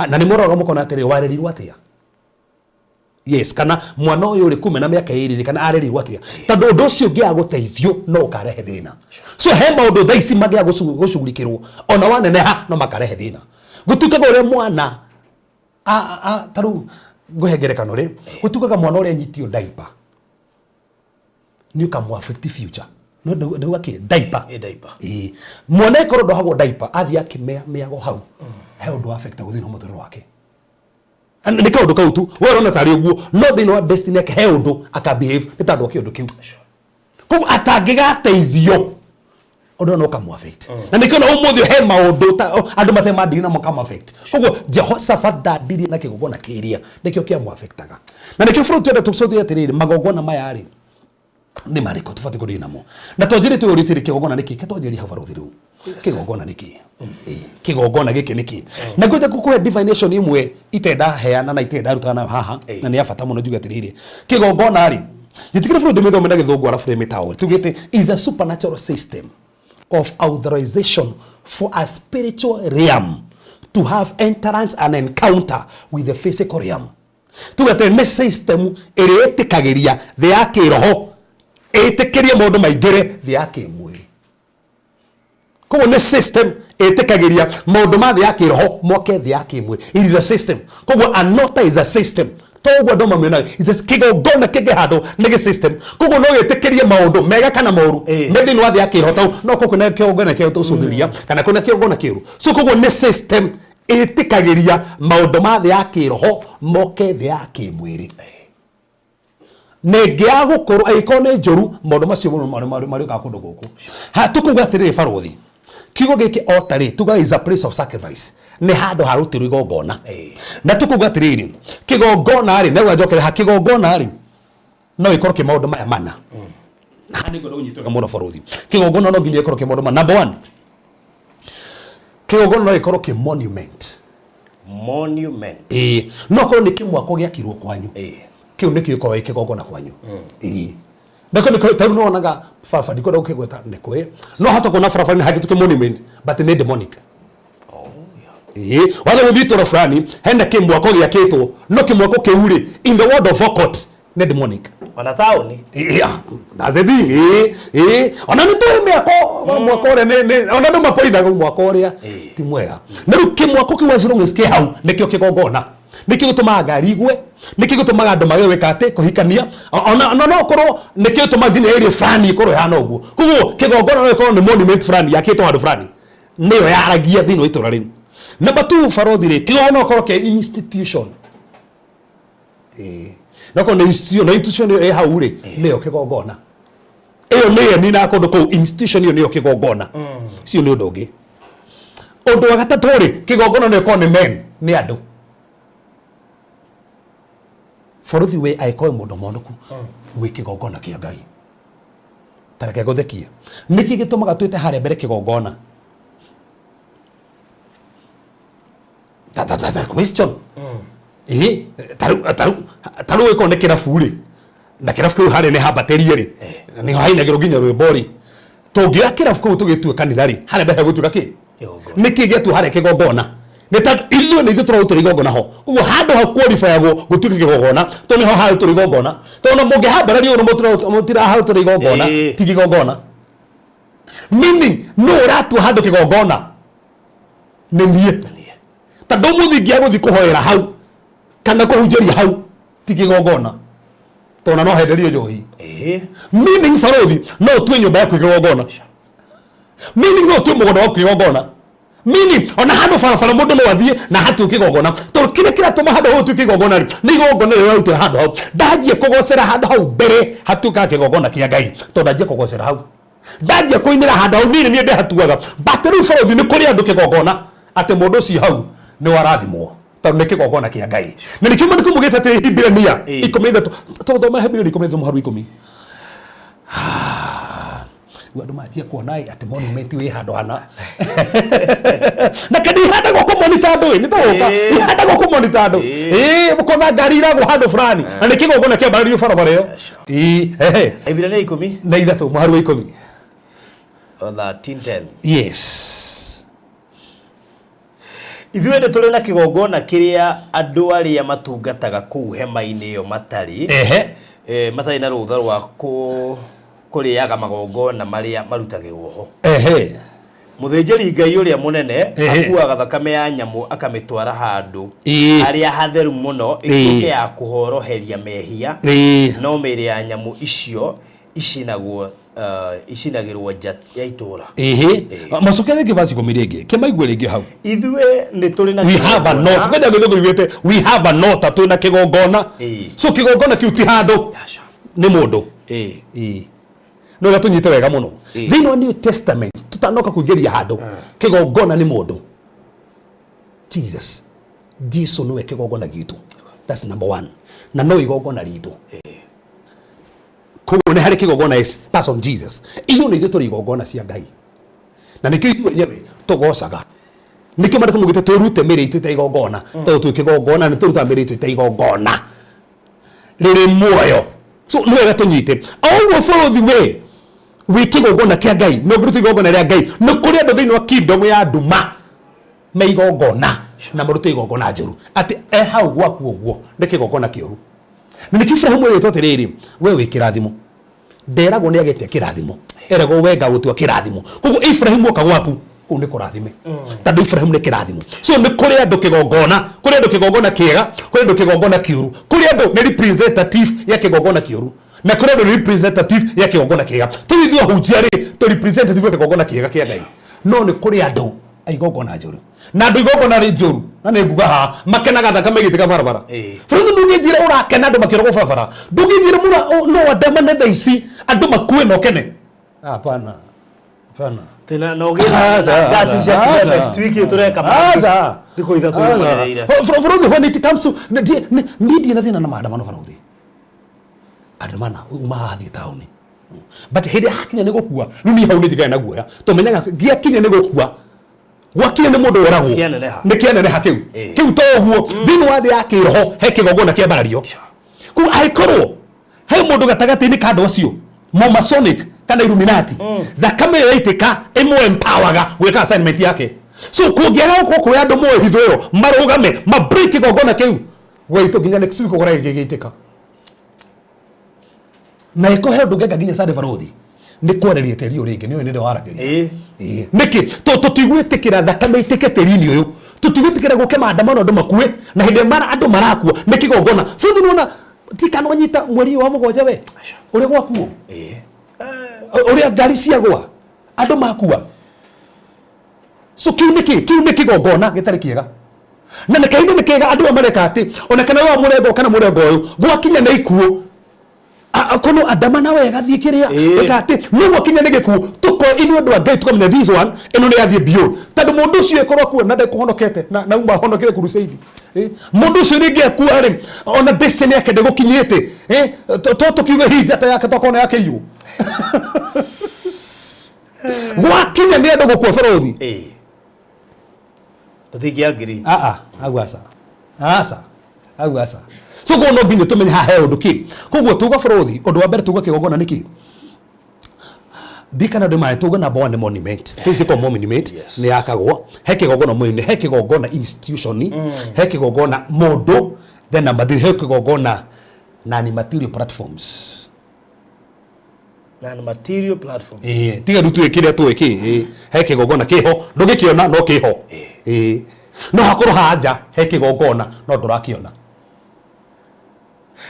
Na nĩ mũroraga mũkona atĩrĩ, warerirwo atĩa? Yes, kana mwana ũyũ rĩ kuma na mĩaka ĩrĩ rĩ, kana arerirwo atĩa? Tondũ ũndũ ũcio ũngĩaga gũteithio no ũkarehe thĩna. So he maũndũ thaa ici mangĩaga gũcugurikĩrwo ona waneneha no makarehe thĩna. Gũtuĩkaga ũrĩa mwana ta rĩu ngũhe ngerekano rĩ, gũtuĩkaga mwana ũrĩa anyitio diaper nĩ ũkamũ affect future. No ndauga kĩ? Diaper. Ĩ, diaper. Ĩ. Mwana ĩkorwo ndohagwo diaper, athiĩ akĩmea mĩago hau, he ũndũ affect thĩinĩ wa mũtũrĩre wake. Nĩ kaũndũ kau tu, we ũrona tarĩ ũguo, no thĩinĩ wa destiny yake he ũndũ aka behave nĩ tondũ wa kĩũndũ kĩu. Koguo atangĩgateithio, ũndũ ũyũ no ũkamũ affect. Na nĩkĩo ona ũmũthĩ he maũndũ andũ matarĩ mandiri na makamu affect. Koguo Jehoshaphat ndandirie na kĩgongona kĩrĩa, nĩkĩo kĩamũ affectaga. Na nĩkĩo bũrũri twenda tũcokie atĩrĩrĩ, magongona maya rĩ, nĩ marĩkũ tũbatiĩ kũdeal namo? Na twanjĩrĩte ũrĩa atĩrĩ, kĩgongona nĩ kĩ? Kĩ twanjĩrĩrie hau barũthi rĩu. Kĩgongona nĩ kĩ? Kĩgongona gĩkĩ nĩ kĩ? Na ngwenda gũkũhe definition ĩmwe itarĩ ndaheana na itarĩ ndarutana nayo haha, na nĩ ya bata mũno njuge atĩrĩrĩ, kĩgongona rĩ, njĩtĩkĩre bũrũri ndĩmĩthome na gĩthũngũ arabu ndĩmĩtaũre. Tugĩte is a supernatural system of authorization for a spiritual realm to have entrance and encounter with the physical realm. Tuge atĩ nĩ system ĩrĩa ĩtĩkagĩria thĩ ya kĩroho ĩtĩkĩrie maũndũ maingĩre thĩ ya kĩmwĩrĩ. Koguo nĩ system ĩtĩkagĩria maũndũ ma thĩ ya kĩroho moke thĩ ya kĩmwĩrĩ. It is a system. Koguo an altar is a system. Toguo andũ mamĩonaga. It's a kĩgongona kĩngĩhandwo nĩ gĩ system. Koguo no gĩtĩkĩrie maũndũ mega kana moru me thĩinĩ wa thĩ ya kĩroho, tondũ no korwo kwĩna kĩgongona kĩega tũcũthĩrĩria kana kwĩna kĩgongona kĩũru. So koguo nĩ system ĩtĩkagĩria maũndũ ma thĩ ya kĩroho moke thĩ ya kĩmwĩrĩ. Na ĩngĩaga gũkorwo, angĩkorwo nĩ njũru, maũndũ macio mũno marĩũkaga kũndũ gũkũ. Ha, tũkuga atĩrĩrĩ barũthi, kiugo gĩkĩ altar rĩ, tugaga is a place of sacrifice. Nĩ handũ harutĩrwo igongona. Na tũkuga atĩrĩrĩ, kĩgongona rĩ, na njokere ha kĩgongona rĩ, no gĩkorwo kĩ maũndũ maya mana. Haha nĩ ngwenda ũnyite wega mũno barũthi. Kĩgongona no nginya gĩkorwo kĩ maũndũ mana. Number 1, kĩgongona no gĩkorwo kĩ monument. Monument. Ĩĩ, no korwo nĩ kĩmwako gĩakirwo kwanyu. Kĩu nĩkĩo gĩkoragwo gĩ kĩgongona kwanyu. Ĩĩ. Na kĩu nĩkĩo tarĩu nĩwonaga barabara, ndikwenda gũkĩgweta nĩ kũĩ. No hote kuona barabara nĩ hagĩtwo monument, but nĩ demonic. Ĩĩ, wathiĩ gũthiĩ itũũra fulani, hena kĩmwako gĩakĩtwo, no kĩmwako kĩu rĩ, in the world of occult, nĩ demonic. Ona taũni. Yeah, that's the thing. Ĩĩ, ĩĩ. Ona nĩ tũĩ mĩako, mwako ũrĩa nĩ, nĩ, ona andũ mapoinaga mwako ũrĩa ti mwega. Na rĩu kĩmwako kĩu as long as kĩ hau, nĩkĩo kĩgongona. Nĩkĩ gĩtũmaga ngari igwe? Nĩkĩ gĩtũmaga andũ mage gwĩka atĩ kũhikania? Ona no korwo nĩkĩ gĩtũmaga nginya area fulani ĩkorwo ĩhana ũguo. Koguo kĩgongona no gĩkorwo nĩ monument fulani yakĩtwo handũ fulani, nĩyo yaragia thĩinĩ wa itũra rĩu. Number 2, barothi rĩ, kĩgongona no gĩkorwo kĩ institution. Ĩĩ, no korwo nĩ institution, na institution ĩyo ĩ hau rĩ, nĩyo kĩgongona. Ĩyo nĩyo ninaga kũndũ kũu, institution ĩyo nĩyo kĩgongona. Cio nĩ ũndũ ũngĩ. Ũndũ wa gatatũ rĩ, kĩgongona no ĩkorwo nĩ men, nĩ andũ. Borothi we angĩkorwo wĩ mũndũ monoku, wĩ kĩgongona kĩa Ngai. Ta reke ngũthekie. Nĩkĩ gĩtũmaga twĩte harĩa mbere kĩgongona? That's a question. Ĩĩ, tarĩu ĩkorwo nĩ kĩrabu rĩ, na kĩrabu kĩu harĩa nĩ hambatĩrie rĩ, nĩho hainagĩrwo nginya rwĩmbo rĩ, tũngĩoya kĩrabu kĩu tũgĩtue kanitha rĩ, harĩa mbere hegũtuĩka kĩ? Kĩgongona. Nĩkĩ gĩatua harĩa kĩgongona? Nĩ tondũ ithuĩ nĩ ithuĩ tũrarutĩra igongona ho. Koguo handũ ha qualifyagwo gũtuĩka kĩgongona, tondũ nĩho harutĩrwo igongona. Tondũ ona mũngĩhambararia ũguo mũtiraharutĩra igongona, ti kĩgongona. Meaning, nũ ũratua handũ kĩgongona? Nĩ niĩ. Tondũ ũmũthĩ ingĩaga gũthiĩ kũhoera hau kana kũhunjĩria hau, ti kĩgongona. Tondũ no henderio njohi. Meaning barothi, no ũtue nyũmba yaku kĩgongona. Meaning no ũtue mũgũnda waku kĩgongona. Meaning ona handũ barabara mũndũ no athiĩ na hatue kĩgongona. Tondũ kĩrĩa kĩratũma handũ hau ũtue kĩgongona rĩ, nĩ igongona rĩrĩa ũrarutĩra handũ hau. Ndanjia kũgocera handũ hau mbere hatuĩkaga kĩgongona kĩa Ngai. Tondũ ndanjia kũgocera hau. Ndanjia kũinĩra handũ hau, niĩ nĩ niĩ ndĩhatuaga. But rĩu barothi nĩ kũrĩ andũ kĩgongona atĩ mũndũ ũcio hau nĩ warathimwo. Tondũ nĩ kĩgongona kĩa Ngai. Na nĩkĩo maandĩko maugĩte atĩ Hibirania 13. Tũthomere Hibirania 13 mũhari wa 10. Rĩu andũ manjia kuona ĩ atĩ monument wĩ handũ hana. Na kandi ihandagwo kũmonita andũ ĩ, nĩ tũgũka. Ihandagwo kũmonita andũ. Ĩĩ, ũkona ngari iragwo handũ fulani. Na nĩ kĩgongona kĩambarairio barabara ĩyo. Ĩĩ, ehe. Hibirania 13 mũhari wa 10. 13:10. Yes. Ithuĩ nĩ tũrĩ na kĩgongona kĩrĩa andũ arĩa matungataga kũu hema-inĩ ĩyo matarĩ. Matarĩ na rũtha rwa kũrĩaga magongona marĩa marutagĩrwo ho. Mũthĩnjĩri Ngai ũrĩa mũnene akuaga thakame ya nyamũ akamĩtwara handũ harĩa hatheru mũno ĩtuĩke ya kũhoroheria mehia, no mĩĩrĩ ya nyamũ icio icinagwo icinagĩrwo nja ya itũũra. Macokere rĩngĩ verse 10 rĩngĩ, kĩmaigue rĩngĩ hau. Ithuĩ nĩ tũrĩ na We have a kĩgongona. not. Kwenda gĩthũngũ yugĩte we have a not, twĩ na kĩgongona. So kĩgongona kĩu ti handũ, nĩ mũndũ. No gatũnyite wega mũno. Thĩinĩ wa New Testament tutanoka kũingĩria handũ, kĩgongona nĩ mũndũ. Jesus, Jesu nĩwe kĩgongona gitũ. That's number 1. Na no igongona ritũ. Koguo nĩ harĩ kĩgongona is person Jesus. Ithuĩ nĩ ithuĩ tũrĩ igongona cia Ngai. Na nĩkĩo ithuĩ enyewe tũgocaga. Nĩkĩo maandĩko maugĩte tũrute mĩĩrĩ itũ ĩta igongona. Tondũ twĩ kĩgongona nĩ tũrutaga mĩĩrĩ itũ ĩta igongona rĩrĩ muoyo. So nĩ wega tũnyite. O ũguo bũrũthi we wĩ kĩgongona kĩa Ngai, no ũngĩruta igongona rĩa Ngai, nĩ kũrĩ andũ thĩinĩ wa kingdom ya nduma me igongona na marute igongona njũru. Atĩ e hau gwaku ũguo nĩ kĩgongona kĩũru. Na nĩkĩo Ibrahimu erĩtwo atĩrĩrĩ, we wĩ kĩrathimo. Nderagwo nĩ agĩte kĩrathimo, eragwo we ngagũtua kĩrathimo. Koguo Ibrahimu oka gwaku, kũu nĩ kũrathime. Tondũ Ibrahimu nĩ kĩrathimo. So nĩ kũrĩ andũ kĩgongona, kũrĩ andũ kĩgongona kĩega, kũrĩ andũ kĩgongona kĩũru. Kũrĩ andũ nĩ representative ya kĩgongona kĩũru. Na kũrĩ andũ nĩ representative ya kĩgongona kĩega. Tũrĩ ithuĩ ahunjia rĩ, tũ representative ya kĩgongona kĩega kĩa Ngai. No nĩ kũrĩ andũ a igongona njũru. Na andũ igongona rĩ njũru, na nĩ nguga haha, makenaga thakame ĩgĩitĩka barabara. Bũrũri ndũngĩnjĩra ũrakena andũ makĩrogwo barabara. Ndũngĩnjĩra no andamane thaa ici andũ makue na ũkene. Hapana. Hapana. Tena na ũgĩe na ngati cia kinya next week tũreka maũndũ. Thikũ ithatũ irũmanĩrĩire. Bũrũri when it comes to niĩ ndirĩ na thĩna na maandamano bũrũri. Andamana uma haha thiĩ taũni. But hĩndĩ hakinya nĩ gũkua, rĩu niĩ hau nĩ ndigane na guoya. Tũmenyaga gĩakinya nĩ gũkua. Gwakinya nĩ mũndũ woragwo. Kĩaneneha. Nĩ kĩaneneha kĩu. Kĩu to ũguo, thĩinĩ wa thĩ ya kĩroho he kĩgongona kĩambarario. Kũu angĩkorwo he mũndũ gatagatĩ-inĩ ka andũ acio, Masonic kana Illuminati, thakame ĩyo yaitĩka ĩmũ empowerga gwĩka assignment yake. So kũngĩaga gũkorwo kwĩ andũ moĩ hitho ĩyo, marũgame, ma break kĩgongona kĩu, gwaitũ nginya next week ũkore gĩgĩitĩka. Na ĩko he ũndũ ngeka nginya Sunday barothi, nĩ kwarĩria tĩri ũyũ rĩngĩ, nĩ ũyũ nĩ ndĩwaragĩria. Nĩkĩ? Tondũ tũtigwĩtĩkĩra thakame ĩitĩke tĩri-inĩ ũyũ. Tũtigwĩtĩkĩra gũke maandamano andũ makue, na hĩndĩ mara andũ marakua nĩ kĩgongona. Bũrũri nĩwona tikana wanyita mweri wa mũgwanja we ũrĩa gwakuo, ũrĩa ngari ciagwa andũ makua. So kĩu nĩ kĩ? Kĩu nĩ kĩgongona gĩtarĩ kĩega. Na nĩ kahinda nĩ kega andũ aya mareka atĩ ona kana wa mũrengo kana mũrengo ũyũ gwakinya nĩ ikuũ, kono andamana wega thiĩ kĩrĩa ĩka atĩ no gwakinya nĩ gĩkuũ tũko ithuĩ andũ a Ngai tũkamenya this one ĩno nĩ yathiĩ beyond, tondũ mũndũ ũcio ĩkorwo akua na ndekũhonokete na uma ahonokere crusade. Mũndũ ũcio rĩngĩ akua rĩ, ona destiny yake ndĩgũkinyĩte. To tũkiuge hihi njata yake tokorwo nĩ yakĩiywo. Gwakinya nĩ andũ gũkua bũrũri, Tũtingĩangiri. Aa, hau aca, aca, hau aca. So koguo no nginya tũmenye haha he ũndũ kĩ. Koguo tuga bũrũri, ũndũ wa mbere tuga kĩgongona nĩ kĩ ndikana ndĩ maĩ tuga number one nĩ monument, physical monument. Nĩ yakagwo he kĩgongona mwene, he kĩgongona institution, he kĩgongona mũndũ, then number three he kĩgongona non material platforms. Non material platform. Ĩĩ, tiga rĩu tuĩ kĩrĩa tũĩ kĩ. Ĩĩ, he kĩgongona kĩho ndũngĩkĩona no kĩho. Ĩĩ, no hakorwo haha he kĩgongona no ndũrakĩona.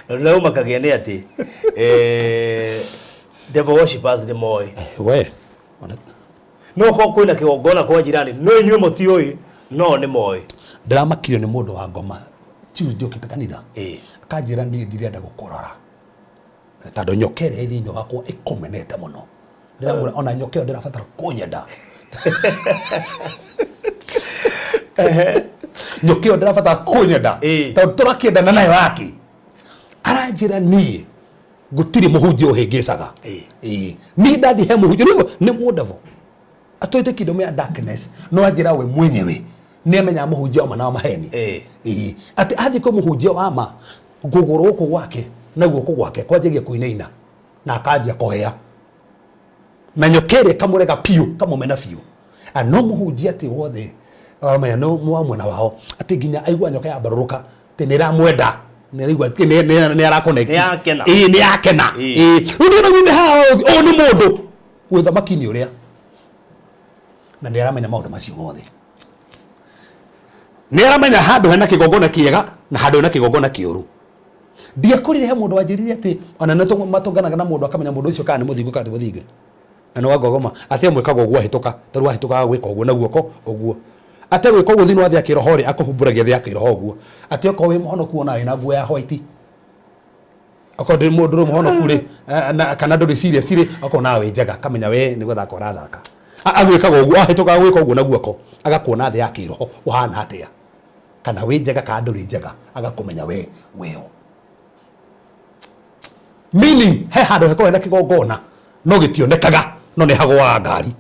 Na ũrĩa ũmakagia nĩ atĩ devil worshippers nĩ moĩ. We. No korwo kwĩna kĩgongona kwa jirani no inyuĩ mũtiũĩ, no nĩ moĩ. Ndĩramakirio nĩ mũndũ wa ngoma Tuesday ũkĩte kanitha, akanjĩra niĩ ndirenda gũkũrora tondũ nyoka ĩrĩa ĩ thĩinĩ wakwa ĩkũmenete mũno. Ndĩramwĩra ona nyoka ĩyo ndĩrabatara kũnyenda, nyoka ĩyo ndĩrabatara kũnyenda tondũ tũrakĩendana nayo yake. Aranjĩra niĩ gũtirĩ mũhunjia ũhĩngĩcaga. Ĩĩ. Niĩ ndathiĩ he mũhunjia nĩ mũndevo atwĩte kingdom ya darkness, no anjĩra we mwenyewe nĩ amenyaga mũhunjia wa ma na wa maheni. Ĩĩ. Atĩ athiĩ kwĩ mũhunjia wa ma, kũgũrũ gũkũ gwake na guoko gwake kwanjagia kũinaina na akanjia kũhĩa na nyoka ĩrĩa ĩkamũrega biũ, kamũmena biũ. A no mũhunjia atĩ wothe wamenya nĩ wa mwena wao, atĩ nginya aigua nyoka yambarũrũka atĩ nĩ ĩramwenda, nĩ araigua atĩ nĩ ara-connect. Nĩ yakena. Ĩĩ, nĩ yakena. Ĩĩ, rĩu ndĩrona nyumĩte haha ũyũ nĩ mũndũ wĩ thamaki-inĩ ũrĩa na nĩ aramenya maũndũ macio mothe, nĩ aramenya handũ hena kĩgongona kĩega na handũ hena kĩgongona kĩũru. Ndiakorire he mũndũ wanjĩrire atĩ ona nĩ matũnganaga na mũndũ akamenya mũndũ ũcio kana nĩ mũthingu kana ti mũthingu, na nĩ wangogoma atĩ amwĩkaga ũguo ahĩtũka, tondũ wahĩtũkaga gwĩka ũguo na guoko ũguo, ate gwĩka ũguo thĩinĩ wa thĩ ya kĩroho rĩ, akũhumbũragia thĩ ya kĩroho ũguo, atĩ okorwo wĩ mũhonoku ona wĩna nguo ya white, okorwo ndũrĩ mũndũ ndũrĩ mũhonoku rĩ, kana ndũrĩ serious rĩ, okorwo nawe wĩ njega akamenya we nĩ gũthaka ũrathaka. Agwĩkaga ũguo ahĩtũkaga gwĩka ũguo na guoko agakuona thĩ ya kĩroho ũhana atĩa, kana wĩ njega kana ndũrĩ njega, agakũmenya we weo. Meaning he handũ hekorwo hena kĩgongona no gĩtionekaga no nĩ hagũaga ngari.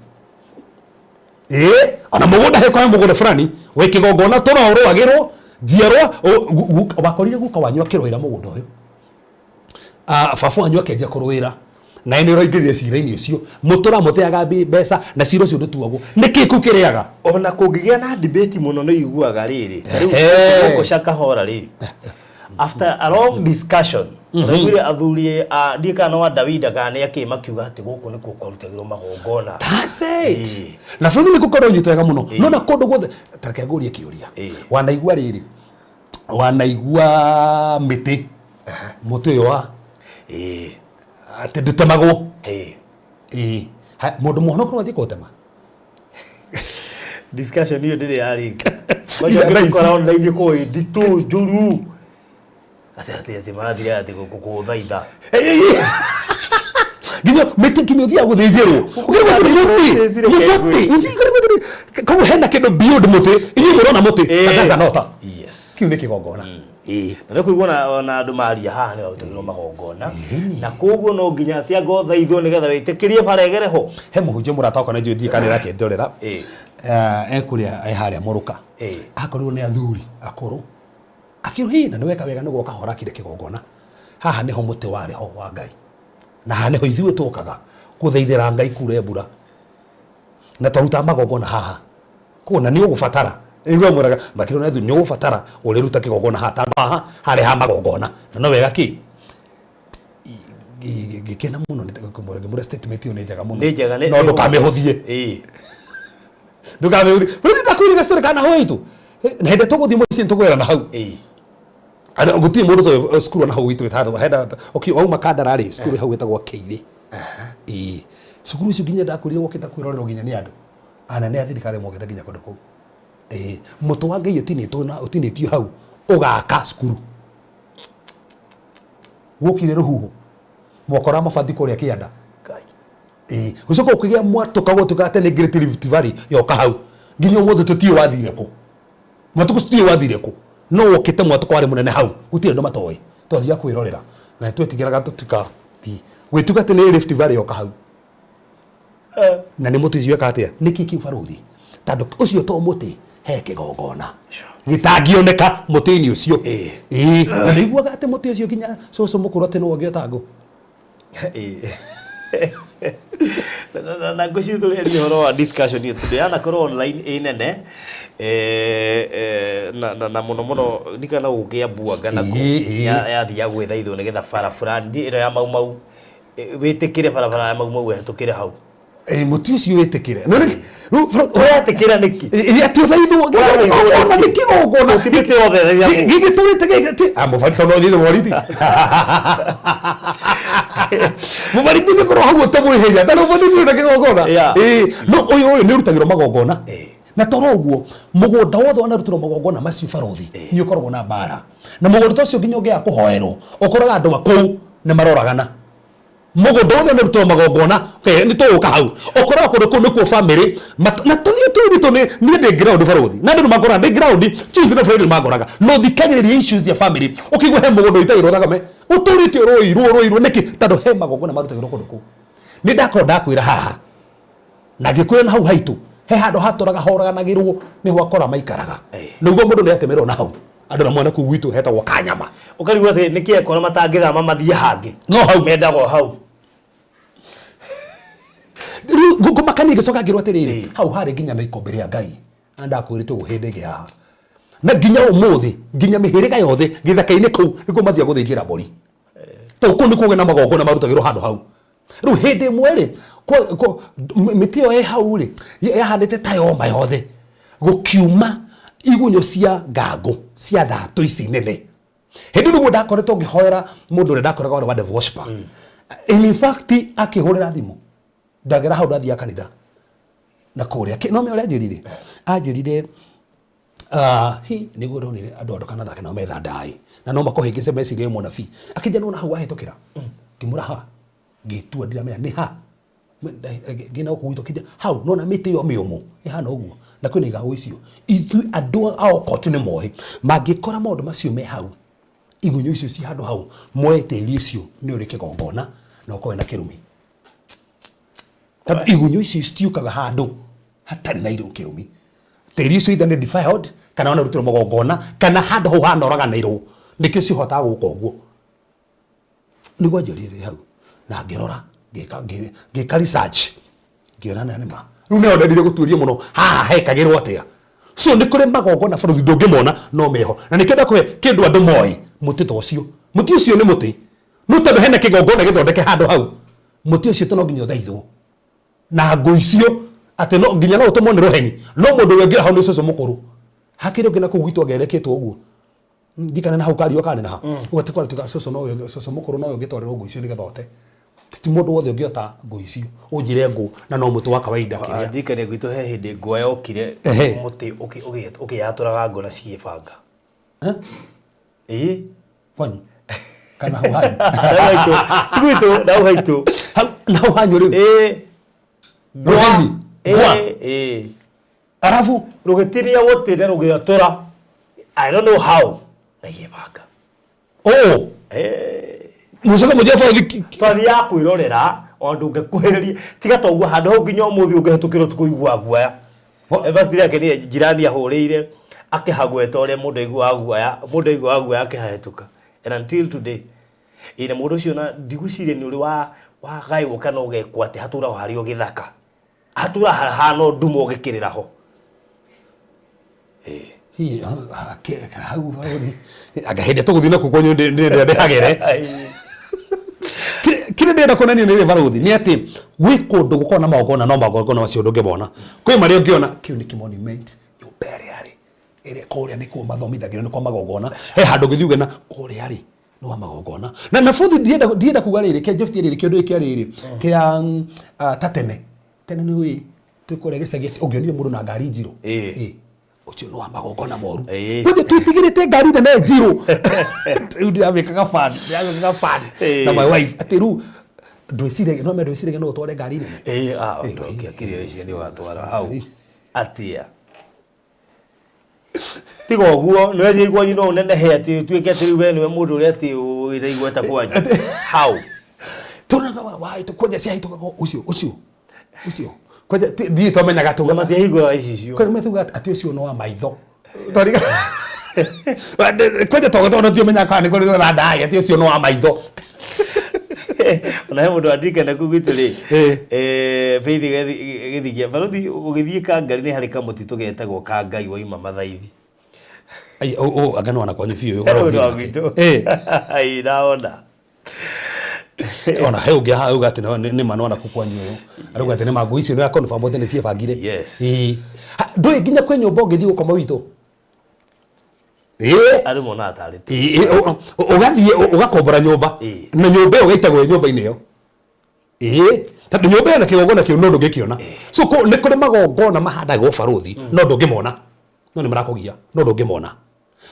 Ĩĩ, ona mũgũnda hekorwo he mũgũnda fulani wĩ kĩgongona tũraũrũagĩrwo njiarwa, wakorire guka wanyu akĩrũĩra mũgũnda ũyũ, baba wanyu akĩanjia kũrũĩra nawe nĩ ũraingĩrire cira-inĩ ũcio, mũtũra mũteaga mbeca na cira ũcio ndũtuagwo. Nĩ kĩ kĩu kĩrĩaga? Ona kũngĩgĩa na debate mũno nĩ ũiguaga rĩrĩ, ta rĩu gũkũ Shakahola rĩ, after a long discussion ũraiguire athuri a ndiĩ kana wa Dawida kana nĩ akĩ makiuga atĩ gũkũ nĩkuo kwarutagĩrwo magongona. That's it. Na bũrũri nĩ gũkorwo nyita wega mũno no na kũndũ guothe. Ta reke ngũrie kĩũria. Wanaigua rĩrĩ, wanaigua mĩtĩ, mũtĩ ũyũ wa atĩ ndũtemagwo? Ĩĩ. Mũndũ mũhonoku no athiĩ kũũtema? Discussion hiyo ndĩrĩ yarĩka. Kwanja ngĩkora online kũ nditũ njũru atĩ atĩ atĩ marathire atĩ gũkũthaitha. Nginya mĩtĩ, nginya ũthiaga gũthĩnjĩrwo ũkĩrigwo atĩ mũtĩ mũtĩ ũci ũkĩrigwo atĩ koguo hena kĩndũ beyond mũtĩ. Inyuĩ mũrona mũtĩ, but that's an altar. Kĩu nĩ kĩgongona. Ĩĩ. Na nĩ kũigua ona andũ maria haha nĩ harutagĩrwo magongona na koguo no nginya atĩ anga ũthaithwo nĩgetha wĩtĩkĩrie bara ĩgere ho. He mũhunjia mũrata wakwa nĩ njũĩ ndiĩ kana nĩarakĩndorera. Ekũrĩa e harĩa mũrũka. Akorirwo nĩ athuri akũrũ akĩrwo hĩ na nĩ weka wega nĩ gwoka horakire kĩgongona haha nĩho mũtĩ warĩ ho wa Ngai, na haha nĩho ithuĩ tũkaga gũthaithĩra Ngai kure mbura na twarutaga magongona haha koguo na nĩ ũgũbatara nĩguo mwĩraga makĩrwo nĩ athuri nĩ ũgũbatara ũrĩruta kĩgongona haha tondũ haha harĩ ha magongona na no wega kĩ. Ngĩkena mũno nĩ kũmwĩra, ngĩmwĩra statement ĩyo nĩ njega mũno. Nĩ njega, no ndũkamĩhũthie. Ndũkamĩhũthie. Rĩu ndakwĩrire story kana ho itũ Na hĩndĩ tũgũthiĩ mũciĩ tũgwĩra na hau. Ĩĩ. Andũ gũtirĩ mũndũ tũĩ cukuru na hau gwitũ ĩtandũ henda okay wauma Kandara rĩ cukuru hau ĩtagwo Kĩirĩ. Ĩĩ cukuru ũcio nginya ndakwĩrire wokĩte kwĩrorerwo nginya nĩ andũ anene a thirikari mokĩte nginya kũndũ kũu. Ĩĩ mũtĩ wa Ngai ũtinĩtwo na ũtinĩtio hau ũgaka cukuru. Wokire rũhuho mwakora mabati kũrĩa kĩanda. Ngai. Ĩĩ ũcoka ũkĩgĩa mwatũka gwatuĩka atĩ nĩ Great Rift Valley yoka hau nginya ũmũthĩ tũtiũĩ wathire kũ. Mwatũka ũcio tũtiũĩ wathire kũ no wokĩte mwatũka warĩ mũnene hau gũtirĩ andũ matoĩ twathiaga kwĩrorera na nĩtwetigĩraga tũtigathiĩ gwĩtuga atĩ nĩ Rift Valley yoka hau na nĩ mũtĩ ũcio eka atĩa nĩkĩ kĩu barũthi tondũ ũcio to mũtĩ he kĩgongona gĩtangĩoneka mũtĩ-inĩ ũcio. Ĩĩ. Ĩĩ na nĩiguaga atĩ mũtĩ ũcio nginya cũcũ mũkũrũ atĩ nĩwe ũngĩota ngũ. Ĩĩ. Na ngwĩciria tũrĩaria ũhoro wa discussion ĩyo tondũ yanakorwo online ĩ nene na mũno mũno ndikana gũkũ Kĩambu anga nakũ Ĩĩ, ĩĩ. Yathiaga gwĩthaithwo nĩgetha bara fulani ĩno ya Mau Mau wĩtĩkĩre barabara ya Mau Mau ĩhetũkĩre hau. Mũtĩ ũcio wĩtĩkĩre. No rĩ- rĩu Ũretĩkĩra nĩkĩ? Ĩĩ, atĩ ũthaithwo kĩgongona nĩ kĩgongona. Ti mĩtĩ yothe ĩrĩa Gĩ- gĩgĩtũrĩte gĩ- Ah, mũbariti no ũthiĩ mũbariti. Mũbariti ũngĩkorwo hau ũtamwĩhĩnya tondũ mũbariti nĩ na kĩgongona. Yeah. Ĩĩ, no ũyũ ũyũ nĩ ũrutagĩrwo magongona. Ĩĩ. Na toro ũguo mũgũnda wothe wanarutĩrwo magongona macio barũthi nĩ ũkoragwo na mbara. Na mũgũnda ta ũcio nginya ũngĩaga kũhoerwo ũkoraga andũ a kũu nĩ maroragana. Mũgũnda wothe wanarutĩrwo magongona okay, nĩ tũgũka hau ũkoraga kũndũ kũu nĩkuo family na tũthiĩ tũthiĩ tũ niĩ ndĩ ground barũthi na andũ nĩ makoraga ndĩ ground Tuesday na Friday nĩ mangoraga no thikagĩrĩria issues cia family ũkĩigua he mũgũnda ũitagĩrwo thakame ũtũrĩte ũrũirwo ũrũirwo nĩkĩ tondũ he magongona marutagĩrwo kũndũ kũu. Nĩ ndakorwo ndakwĩra haha na ngĩkwĩra na hau haitũ he handũ hatũraga horaganagĩrwo nĩho akora maikaraga nĩguo mũndũ nĩ atemerwo na hau andũ na mwana kũu gwitũ hetagwo Kanyama. Ũkarigwo atĩ nĩkĩ ekora matangĩthama mathiĩ hangĩ No hau. Mendaga o hau. Rĩu ngũmakania ngĩcoka ngĩrwo atĩrĩrĩ hau harĩ nginya na ikũmbĩ rĩa Ngai na ndakwĩrĩte ũguo hĩndĩ ĩngĩ haha na nginya ũmũthĩ nginya mĩhĩrĩga yothe gĩthaka-inĩ kũu nĩkuo mathiaga gũthĩnjĩra mbũri tondũ kũu nĩkuo kwĩna magongona marutagĩrwo handũ hau. Rĩu hĩndĩ ĩmwe rĩ mĩtĩ ĩyo ĩ hau rĩ yahanĩte ta yoma yothe gũkiuma igunyũ cia ngangũ cia thatũ ici nene. Hĩndĩ nĩguo ndakoretwo ngĩhoera mũndũ ũrĩa ndakoraga warĩ wa devil worshiper. In fact akĩhũrĩra thimũ ndagera hau ndathiaga kanitha na kũrĩa no me ũrĩa anjĩrire anjĩrire hi nĩguo ndonire andũ andũ kana thake nao metha ndaĩ na no makũhĩngĩce meciria mũnabii akĩnja nona hau wahĩtũkĩra ngĩmũra ha ngĩtua ndiramenya nĩ ha ngĩna gũkũ gwitũ kĩnja hau nona mĩtĩ ĩyo mĩũmũ ĩhana ũguo na kwĩna igago icio ithuĩ andũ a okoti nĩ moĩ mangĩkora maũndũ macio me hau igunyũ icio ci handũ hau moe tĩri ũcio nĩ ũrĩ kĩgongona na ũkorwo na kĩrumi tondũ igunyũ icio citiũkaga handũ hatarĩ na irũ kĩrumi tĩri ũcio either nĩ defiled kana ona rutĩrwo magongona kana handũ hau hanoraganĩrwo nĩkĩo cihotaga gũka ũguo. Nĩguo anjĩrire hau na ngĩrora ngĩka research ngĩona na nĩma rĩu nĩyo ndendire gũtuĩria mũno haha hekagĩrwo atĩa. So nĩ kũrĩ magongona bũrũri ndũngĩmona no meho na nĩkĩo ndakũhe kĩndũ andũ moĩ mũtĩ ta ũcio mũtĩ ũcio nĩ mũtĩ no tondũ hena kĩgongona gĩthondeke handũ hau mũtĩ ũcio to no nginya ũthaithwo na ngũ icio atĩ no nginya no ũtũmwo nĩ rũheni no mũndũ ũrĩa ũngĩ hau nĩ cũcũ mũkũrũ hakĩrĩ ũngĩ na kũu gwitũ angerekĩtwo ũguo ndikana na hau kario kana na ha ũgati kwa tuka cũcũ no cũcũ mũkũrũ no ũngĩtwarĩrwo ngũ icio nĩgetha ũte ti mũndũ wothe ũngĩota ngũ icio ũnjĩre ngũ na no mũtĩ wa kawaida kĩrĩa Ndirikania gwitũ he hĩndĩ ngwa yokire mũtĩ ũkĩyatũraga ngũ na cigĩbanga. Ĩĩ. Kwanyu? Kana hau hanyu? Hau haitũ. Ti gwitũ, na hau haitũ. Hau, na hau hanyu rĩu? Ĩĩ. Ngwa. Rũheni? Ngwa? Ĩĩ. Arabu? Rũgĩtinia mũtĩ na rũgĩatũra. I don't know how. Na igĩbanga. Oh. Mũcoke mũthiĩ borithi Twathiaga kwĩrorera o ndũngĩkuhĩrĩria tiga ta ũguo handũ hau nginya ũmũthĩ ũngĩhĩtũkĩrwo tũkũigua guoya. In fact rĩake nĩ jirani ahũrĩire akĩhagweta ũrĩa mũndũ aiguaga guoya mũndũ aiguaga guoya akĩhahĩtũka and until today ĩna mũndũ ũcio na ndigwĩciria nĩ ũrĩ wagaĩrwo kana ũgekwo atĩ hatũraga harĩ o gĩthaka hatũraga hahana nduma ũgĩkĩrĩra ho. Hi, hau borithi. Anga hĩndĩ tũgũthiĩ nakuo kwanyu ndĩ ndĩhagere. Kĩrĩa ndĩrenda kuonania nĩ barithi nĩ atĩ gwĩ kũndũ gũkoragwo na magongona no magongona macio ndũngĩmona. Kwĩ marĩa ũngĩona kĩu nĩ kĩmonument nyũmba ĩrĩa rĩ Ĩrĩa kũrĩa nĩkuo mathomithagĩrio, nĩ kwa magongona. He handũ ũngĩthiĩ uge na kũrĩa rĩ nĩ wa magongona. Na bũthi ndienda kuga rĩrĩ, kĩa Jeff rĩrĩ kĩũndũ gĩkĩ rĩrĩ kĩa ta tene tene nĩ ũĩ twĩ kũrĩa gĩcagi atĩ ũngĩonire mũndũ na ngari njirũ, ũcio nĩ wa magongona moru. Kwanja twĩtigĩrĩte ngari nene njirũ. Rĩu ndĩramĩkaga fan, ndĩramĩkaga fan na my wife atĩ rĩu ndwĩciragia no ndwĩciragia no ũtware ngari nene. Ũndũ ũngĩakĩria icio nĩ watwara hau atia tiga ũguo nĩ wethiĩ kwanyu no ũnenehe atĩ ũtuĩke atĩ rĩu we nĩwe mũndũ ũrĩa atĩ wĩna igweta kwanyu hau. Tunaga wa kwanja ciahĩtũkaga ũcio ũcio ũcio kwanja ndiĩ twamenyaga na matiahingũraga icicio. Kwanja matuga atĩ ũcio no wa maitho. Twariga kwanja tondũ tiomenyaga kana nĩ kũrĩ na ndai atĩ ũcio no wa maitho. Ona he mũndũ andirikana kũu gwitũ rĩ, Faith gĩthigia barothi ũgĩthiĩ Kangari nĩ harĩ kamũtitũ getagwo Kangai waima Mathaithi. Ai o anga no ana kwanyu biũ. He mũndũ wa gwitũ. Ai naona. Ona he ũngĩ haha uga atĩ nĩ ma no ana kũ kwanyu ũyũ arauga atĩ nĩ ma ngũ icio nĩ confirm atĩ nĩ ciĩbangire. Ndũĩ nginya kwĩ nyũmba ũngĩthiĩ gũkoma witũ. Andũ monaga tarĩ Ũgathiĩ ũgakombora nyũmba na nyũmba ĩyo ũgaitagwo ĩ nyũmba-inĩ ĩyo. Tondũ nyũmba ĩyo na kĩgongona kĩu no ndũngĩkĩona. So nĩ kũrĩ magongona mahandagwo barũthi no ndũngĩmona. No nĩ marakũgia no ndũngĩmona.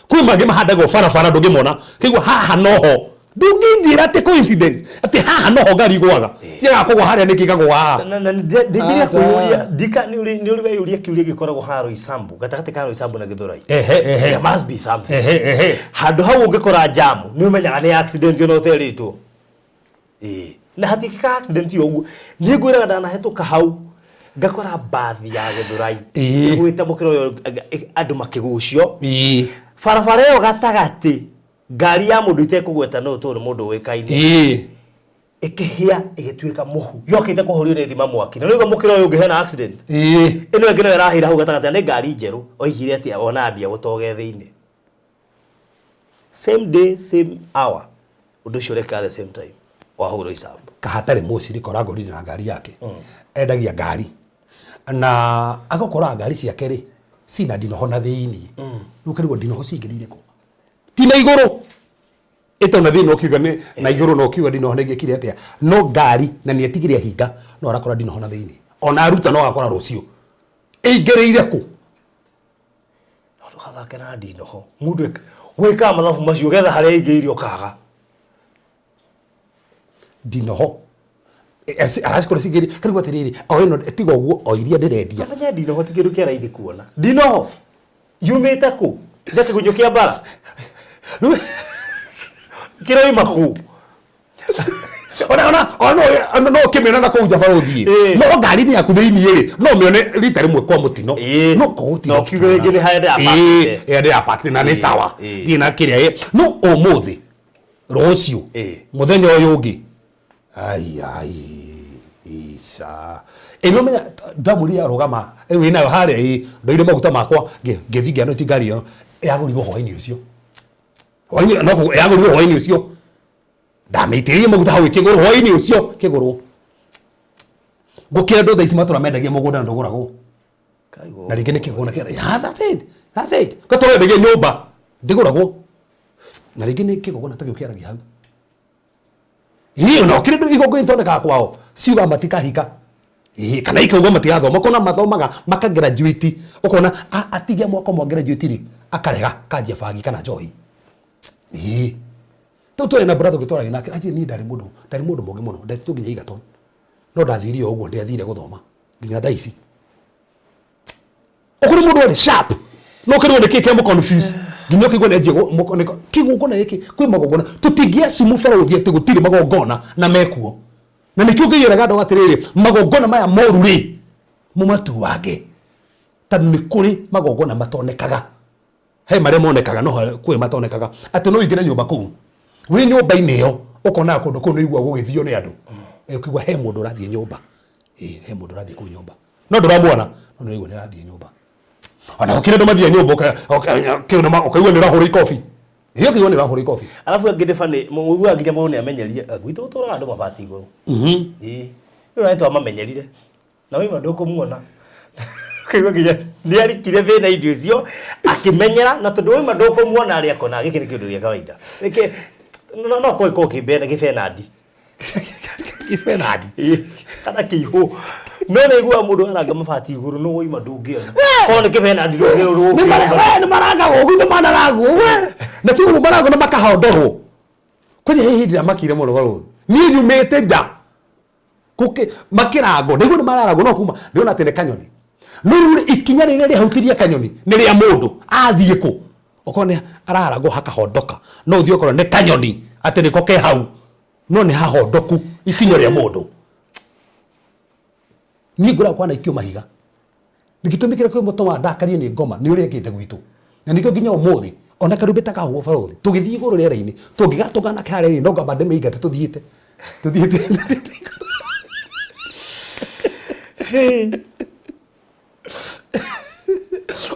Kwĩ mangĩ mahandagwo barabara ndũngĩmona. Kĩguo haha noho ndũngĩnjĩra atĩ coincidence atĩ haha noho ngari igũaga. Tiagaga kũgwa harĩa nĩkĩ ĩkagũa haha. Na ndingĩria kwĩyũria ndika nĩ ũrĩ nĩ ũrĩ weyũria kĩũria gĩkoragwo haha Roysambu gatagatĩ ka Roysambu na Gĩthũrai. Ehe. There must be something. Ehe. Handũ hau ũngĩkora jamu nĩ ũmenyaga nĩ accident ona ũterĩtwo. Na hatikĩka accident yo ũguo. Niĩ ngwĩraga ndanahĩtũka hau ngakora mbathi ya Gĩthũrai ĩgwĩte mũkĩra ũyũ andũ makĩgucio. Barabara ĩyo gatagatĩ ngari ya mũndũ itekũgweta no tondũ nĩ mũndũ ũĩkaine. Ĩkĩhĩa ĩgĩtuĩka mũhu yokĩte kũhũrio nĩ thima mwaki na nĩguo mũkĩra ũyũ ũngĩ hena accident. Ĩno ĩngĩ nayo ĩrahĩra hau gatagatĩ nĩ ngari njerũ oigire atĩ ona ambia gũtoge thĩinĩ. Same day same hour ũndũ ũcio ũreka the same time wahũrwo icambo. Kahatarĩ mũcirika ũrangorire na ngari yake. Endagia ngari na agakora ngari ciake rĩ cina ndinoho na thĩinĩ. Rĩu ũkarigwo ndinoho cingĩrĩire kũ? Ti na igũrũ ĩto na thĩinĩ ũkiuga nĩ na igũrũ na ũkiuga ndinoho nĩ ngĩkire atĩa no ngari na nĩ etigire ahinga no arakora ndinoho na thĩinĩ ona aruta no agakora rũciũ ĩingĩrĩire kũ? No ndũgathake na ndinoho mũndũ wĩkaga mathabu macio ũgetha harĩa ĩingĩrĩire ũkaga ndinoho aracikora cingĩrĩ karigwo atĩrĩrĩ o ĩno tiga ũguo o iria ndĩrendia. Menya ndinoho ti kĩndũ kĩa raithi kuona. Ndinoho yumĩte kũ? Nĩ kĩgunyũ kĩa mbara kĩroima kũ? Ona ona no ũkĩmĩona na kũu nja barũthi no ngari-inĩ yaku thĩinĩ rĩ no ũmĩone rita rĩmwe kwa mũtino. No koguo No kiugo rĩngĩ nĩ harĩa ndĩrapakĩte. Ndĩrapakĩte na nĩ sawa. Ndirĩ na kĩrĩa no ũmũthĩ rũciũ mũthenya ũyũ ũngĩ ai ai ica ĩno menya ndamũria arũgama wĩ nayo harĩa ndoire maguta makwa ngĩthiĩ ngĩona ti ngari ĩyo yagũrirwo hwaĩ-inĩ ũcio. Hwaĩ-inĩ no yagũrirwo hwaĩ-inĩ ũcio. Ndamĩitĩrĩirie maguta hau ĩkĩgũrwo hwaĩ-inĩ ũcio kĩgũrwo. Ngũkĩra andũ thaa ici matũra mendagia mũgũnda na ndũgũragwo. Na rĩngĩ nĩ kĩgũna kĩa yeah, that's it. That's it. Gatũra wendagia nyũmba ndĩgũragwo. Na rĩngĩ nĩ kĩgongona ta kĩu kĩaragia hau. Ĩĩ ona ũkĩrĩ ndũ igongona itonekaga kwao ciuga matikahika. Ĩĩ kana ikauga matigathoma ũkona mathomaga maka graduate ũkona atigia mwaka ũmwe graduate rĩ akarega kanjia bangi kana njohi. Ĩĩ tũ tũrĩ na brother ũngĩ nake anjĩra niĩ ndarĩ mũndũ mũũgĩ mũno ndetĩtwo nginya Egerton no ndathire o ũguo ndiathire gũthoma nginya thaa ici. Ũkũrĩ mũndũ warĩ sharp no ũkĩrwo nĩ kĩĩ kĩamũ confuse nginya ũkĩigua nĩ anjia kĩgongona gĩkĩ kwĩ magongona tũtingĩacimu barũthi atĩ gũtirĩ magongona na mekuo na nĩkĩo ngĩiraga andũ atĩrĩrĩ magongona maya moru rĩ mũmatuange tondũ nĩ kũrĩ magongona matonekaga he marĩa monekaga no kwĩ matonekaga atĩ no ũingĩre nyũmba kũu wĩ nyũmba-inĩ ĩyo ũkonaga kũndũ kũu nĩ ũiguaga gũgĩthio nĩ andũ ũkĩigua he mũndũ ũrathiĩ nyũmba he mũndũ ũrathiĩ kũu nyũmba no ndũramuona no nĩ ũraigua nĩ arathiĩ nyũmba ona gũkĩrĩ andũ mathiĩ nyũmba ũkaigua nĩ ũrahũra ikobi ĩyo ũkaigua nĩ ũrahũra ikobi. Alafu angĩ nĩ funny mũiguaga nginya mũndũ nĩ amenyerire gwitũ gũtũraga andũ mabati igũrũ. Ĩĩ rĩu nĩ twamamenyerire na waima ndũkũmuona. Ũkaigua nginya nĩ arikire thĩna-inĩ ũcio akĩmenyera na tondũ wauma ndũkũmuona arĩa akona gĩkĩ nĩ kĩndũ gĩa kawaida. Gĩkĩ no no kũgĩkorwo kĩbenadi. Kĩbenadi. Kana kĩihũ. No nĩ iguaga mũndũ aranga mabati igũrũ no wauma ndũngĩona. Korwo nĩ kĩbenadi ndũngĩona. Nĩ marangagwo gwitũ manarangwo we na ti ũguo marangwo na makahondorwo kwanja he hĩndĩ ndamakire mũno barũthi niĩ nyumĩte nja Kũkĩ makĩrangwo ndaigua nĩ mararangwo no kuma ndĩrona atĩ nĩ kanyoni no rĩu rĩ, ikinya rĩrĩa rĩahutirie kanyoni nĩ rĩa mũndũ athiĩ kũ okorwo nĩ ararangwo hakahondoka no ũthiĩ okorwo nĩ kanyoni atĩ nĩko ke hau no nĩ hahondoku ikinya rĩa mũndũ niĩ ngũraga kwanaikio mahiga gĩtũmi kĩrĩa kĩmũtũmaga ndakarie nĩ ngoma nĩ ũrĩa ĩkĩte gwitũ na nĩkĩo nginya ũmũthĩ ona karumbeta kahũhwo barũthi tũgĩthiĩ igũrũ rĩera-inĩ tũngĩgatũngana harĩa no ngamba ndĩmĩingate tũthiĩte tũthiĩte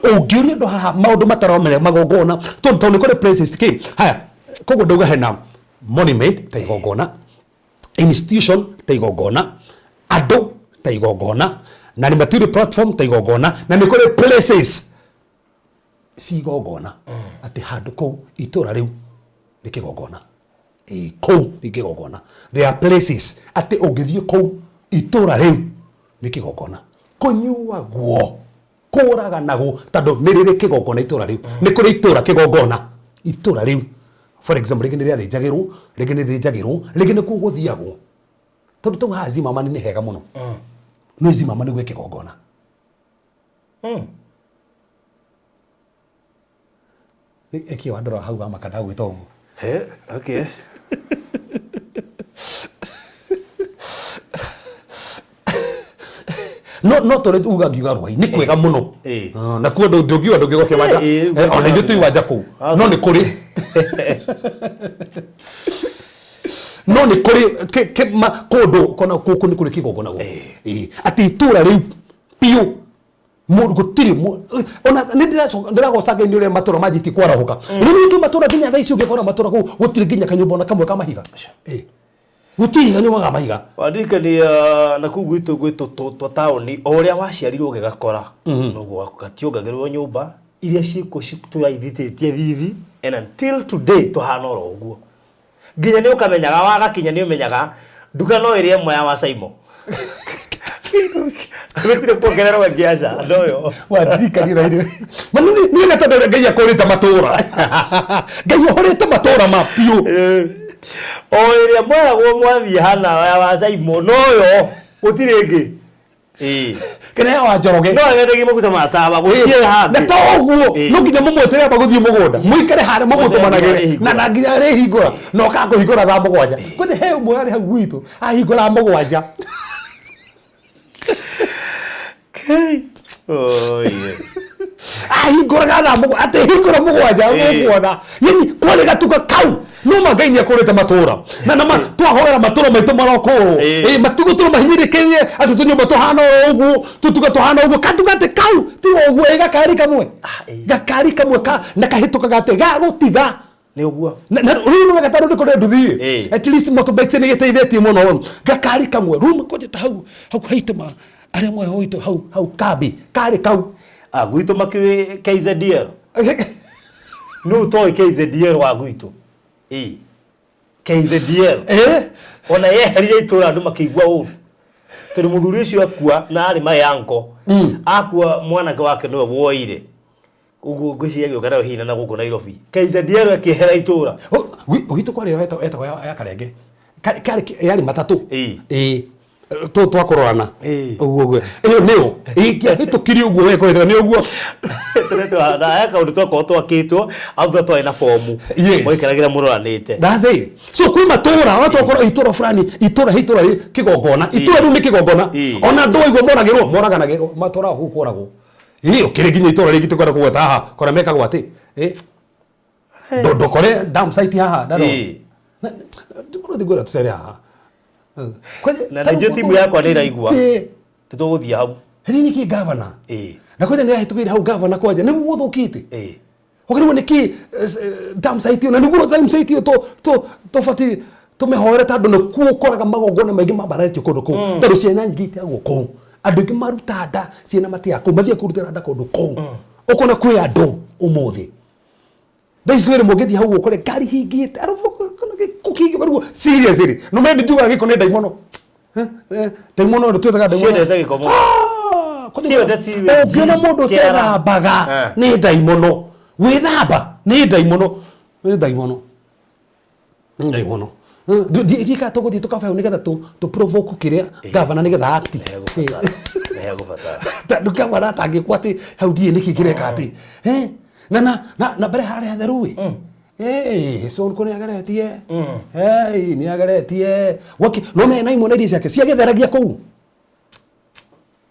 ũngĩũria andũ haha maũndũ mataromere magongona tondũ tondũ nĩ kũrĩ places kĩ haya koguo ndauga hena monument ta igongona institution ta igongona andũ ta igongona na nĩ material platform ta igongona na nĩ kũrĩ places ci igongona atĩ handũ kũu itũra rĩu nĩ kĩgongona Ĩĩ, kũu nĩ kĩgongona there are places atĩ ũngĩthiĩ kũu itũra rĩu nĩ kĩgongona kũnyuagwo kũraganagwo tondũ nĩ rĩrĩ kĩgongona itũra rĩu nĩ kũrĩ itũra kĩgongona itũra rĩu for example rĩngĩ nĩ rĩathĩnjagĩrwo rĩngĩ nĩ thĩnjagĩrwo rĩngĩ nĩ kuo gũthiagwo tondũ tau haha Zimmerman nĩ hega mũno no Zimmerman nĩ gwĩ kĩgongona ĩkĩ wandora hau wamaka ndagwĩta ũguo He, okay. no no tore uga ngiuga rwai nĩ kwega mũno Eh. Ah, na kuo ndũngiuga ndũngĩgwa kĩwanja Eh, Eh, ona ithuĩ twĩ iwanja kũu no nĩ kũrĩ no nĩ kũrĩ kũndũ kona kũkũ nĩ kũrĩ kĩgongona gũkũ Eh, atĩ itũra rĩu biũ mũndũ gũtirĩ ona nĩ ndĩracoka ndĩragoca Ngai nĩ ũrĩa matũra manjĩtie kwarahũka rĩu ningĩ matũra nginya thaa ici ũngĩkora matũra kũu gũtirĩ nginya kanyũmba ona kamwe ka mahiga Eh, gũtirĩ kanyũmba ga mahiga Wandirikania na kũu gwitũ gwitũ twa taũni o ũrĩa waciarirwo ũgĩgakora noguo gationgagĩrĩrwo nyũmba iria ciĩkuo tũraithĩtĩtie thithi and until today tũhana oro ũguo nginya nĩ ũkamenyaga wagakinya nĩ ũmenyaga nduka no ĩrĩa ĩmwe ya wacaimo gũtirĩ kuongererwo ĩngĩ aca ndoyo wandirikania na irio ma nĩ wega tondũ Ngai akũrĩte matũra Ngai ũhũrĩte matũra ma biũ o ĩrĩa mweragwo mwathiĩ hana ya wacaimo noyo gũtirĩ ĩngĩ Ĩĩ. kana ya wa Njoroge no ĩgendagie maguta ma tawa gũtirĩ na hangĩ to ũguo Ĩĩ. no nginya mũmwetere amba gũthiĩ mũgũnda mũikare harĩa mũmũtũmanagĩre Arĩhingũra. na na nginya arĩhingũra na ũkaga kũhingũra thaa mũgwanja kwanja he ũmwe arĩ hau gwitũ ahingũra mũgwanja Oh, yeah. ahingũraga thaa mũgwanja atĩ hingũra mũgwanja Ĩĩ. mũkuona yani kwarĩ gatuka kau no ma Ngai nĩ akũrĩte matũra na nama twahoera matũra maitũ marokũrwo Ĩĩ. ĩ matigũtũra mahinyĩrĩkĩrie atĩ tũnyũmba tũhana o ũguo tũtuka tũhana ũguo katuka atĩ kau ti ũguo ĩ gakari kamwe ĩĩ. gakari kamwe ka na kahĩtũkaga atĩ gagũtiga nĩ ũguo na na rĩu nĩ wega tondũ nĩ kũrĩ nduthi Ĩĩ. at least motorbikes nĩ gĩteithĩtie mũno gakari kamwe ruma kwanja ta hau hau haitũ ma arĩa moe hau hau hau kambi karĩ kau Ah, gwitũ makĩũĩ KZDL nũ ũtoĩ KZDL wa gwitũ Ĩĩ. KZDL eh ona yeherire itũra andũ makĩigua ũru tondũ mũthuri ũcio akua na arĩ mayanko akua mwanake wake nĩwe woire ũguo ngwĩciria agĩũka nayo hihi na gũkũ Nairobi KZDL akĩehera itũra gwitũ kwarĩ yo etagwo ya karenge karĩ yarĩ matatũ Ĩĩ. ĩĩ tũ twakũrorana Ĩĩ. ũguo ũguo ĩyo nĩyo ĩngĩahĩtũkirie ũguo wekũhĩtũka nĩ ũguo tũretwo na aya kaũndũ twakorwo twakĩtwo after twarĩ na fomu Yes. mwaikaragĩra mũroranĩte That's it. So kwĩ matũra watokorwo itũra fulani itũra he itũra rĩ kĩgongona itũra rĩu nĩ kĩgongona Ĩĩ. ona andũ aigua moragĩrwo moraganagĩrwo matũraga kũu kũragwo ĩĩ ũkĩrĩ nginya itũra rĩngĩ tũkwenda kũgweta haha kora mekagwo atĩ ĩ ndũkore dam site haha ndarora Ĩĩ. ndĩmũrũthi ngwĩra tũcere haha Na nĩnjũĩ timu yakwa nĩ ĩraigua. Nĩ tũgũthiĩ hau hĩndĩ nĩkĩ gavana Ĩĩ. na kwanja nĩ ahĩtũkĩire hau gavana kwanja nĩguo gũthũkĩte Ĩĩ. ũkĩrigwo nĩkĩ dam site ĩyo na nĩguo dam site ĩyo tũbatiĩ tũmĩhoere tondũ nĩkuo ũkoraga magongona maingĩ mambararĩtio kũndũ kũu tondũ ciana nyingĩ iteagwo kũu Andũ aingĩ maruta nda ciĩna matia kũu mathiĩ kũrutĩra nda kũndũ kũu. Ũkona kwĩ andũ ũmũthĩ thaa ici kwĩ rĩmwe ũngĩthiĩ hau ũkore ngari hingĩte gĩko kĩingĩ ũkarigwo seriously no me njugaga gĩko nĩ ndaimono. Ndaimono nĩ twĩtaga ndaimono. Ciendete gĩko mũno. Ah, kũndũ Ciendete kũrĩa- ũngĩona mũndũ kĩara. ũtethambaga nĩ ndaimono wĩthamba nĩ ndaimono nĩ ndaimono nĩ ndaimono ndiĩkaga tũgũthiĩ tũkabayo nĩgetha tũ provoke kĩrĩa gavana nĩgetha act. Nĩhegũbatara. Tondũ gavana atangĩkwo atĩ hau ndiĩ nĩkĩ kĩreka atĩ. Na na na na mbere harĩa hatheru ĩ. Sonko nĩ ageretie. Nĩ ageretie. Gwaki no mena imwe iria ciake ciagĩtheragia kũu.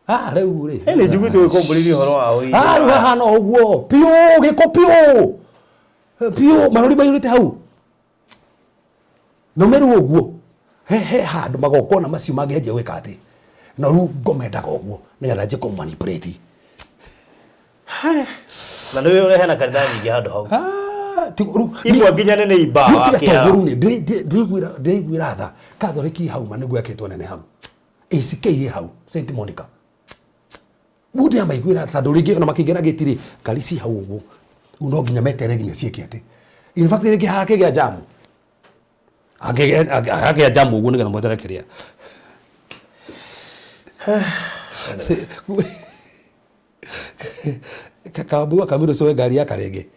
Ah, rĩu rĩ. Nĩ njiguĩte ũgĩkombũrĩria ũhoro wa ũiria. Ah, rĩu hahana o ũguo. Piũ gĩko piũ. Piũ marori maiyũrĩte hau. No meru ũguo. He handũ magongona macio mangĩanjia gwĩka atĩ. No rĩu ngomendaga ũguo nĩgetha njie kũmanipulate. Na nĩ ũrehe na kanitha nyingĩ handũ hau. Ah, ti rĩu Imwe nginya nene imba Rĩu tiga kĩara. tondũ rĩu nĩ ndĩraiguĩra tha Catholic hau ma nĩguo yakĩtwo nene hau. ACK ĩ hau St Monica. Rĩu ndĩramaiguĩra tha tondũ rĩngĩ ona makĩingĩra gĩti rĩ ngari ci hau ũguo. Rĩu no nginya meterere nginya ciĩke atĩ. In fact rĩngĩ hakĩgĩa jamu. Hakĩgĩa jamu ũguo nĩgetha mweterere kĩrĩa. Kambua kamiro ũcio ngari ya karenge.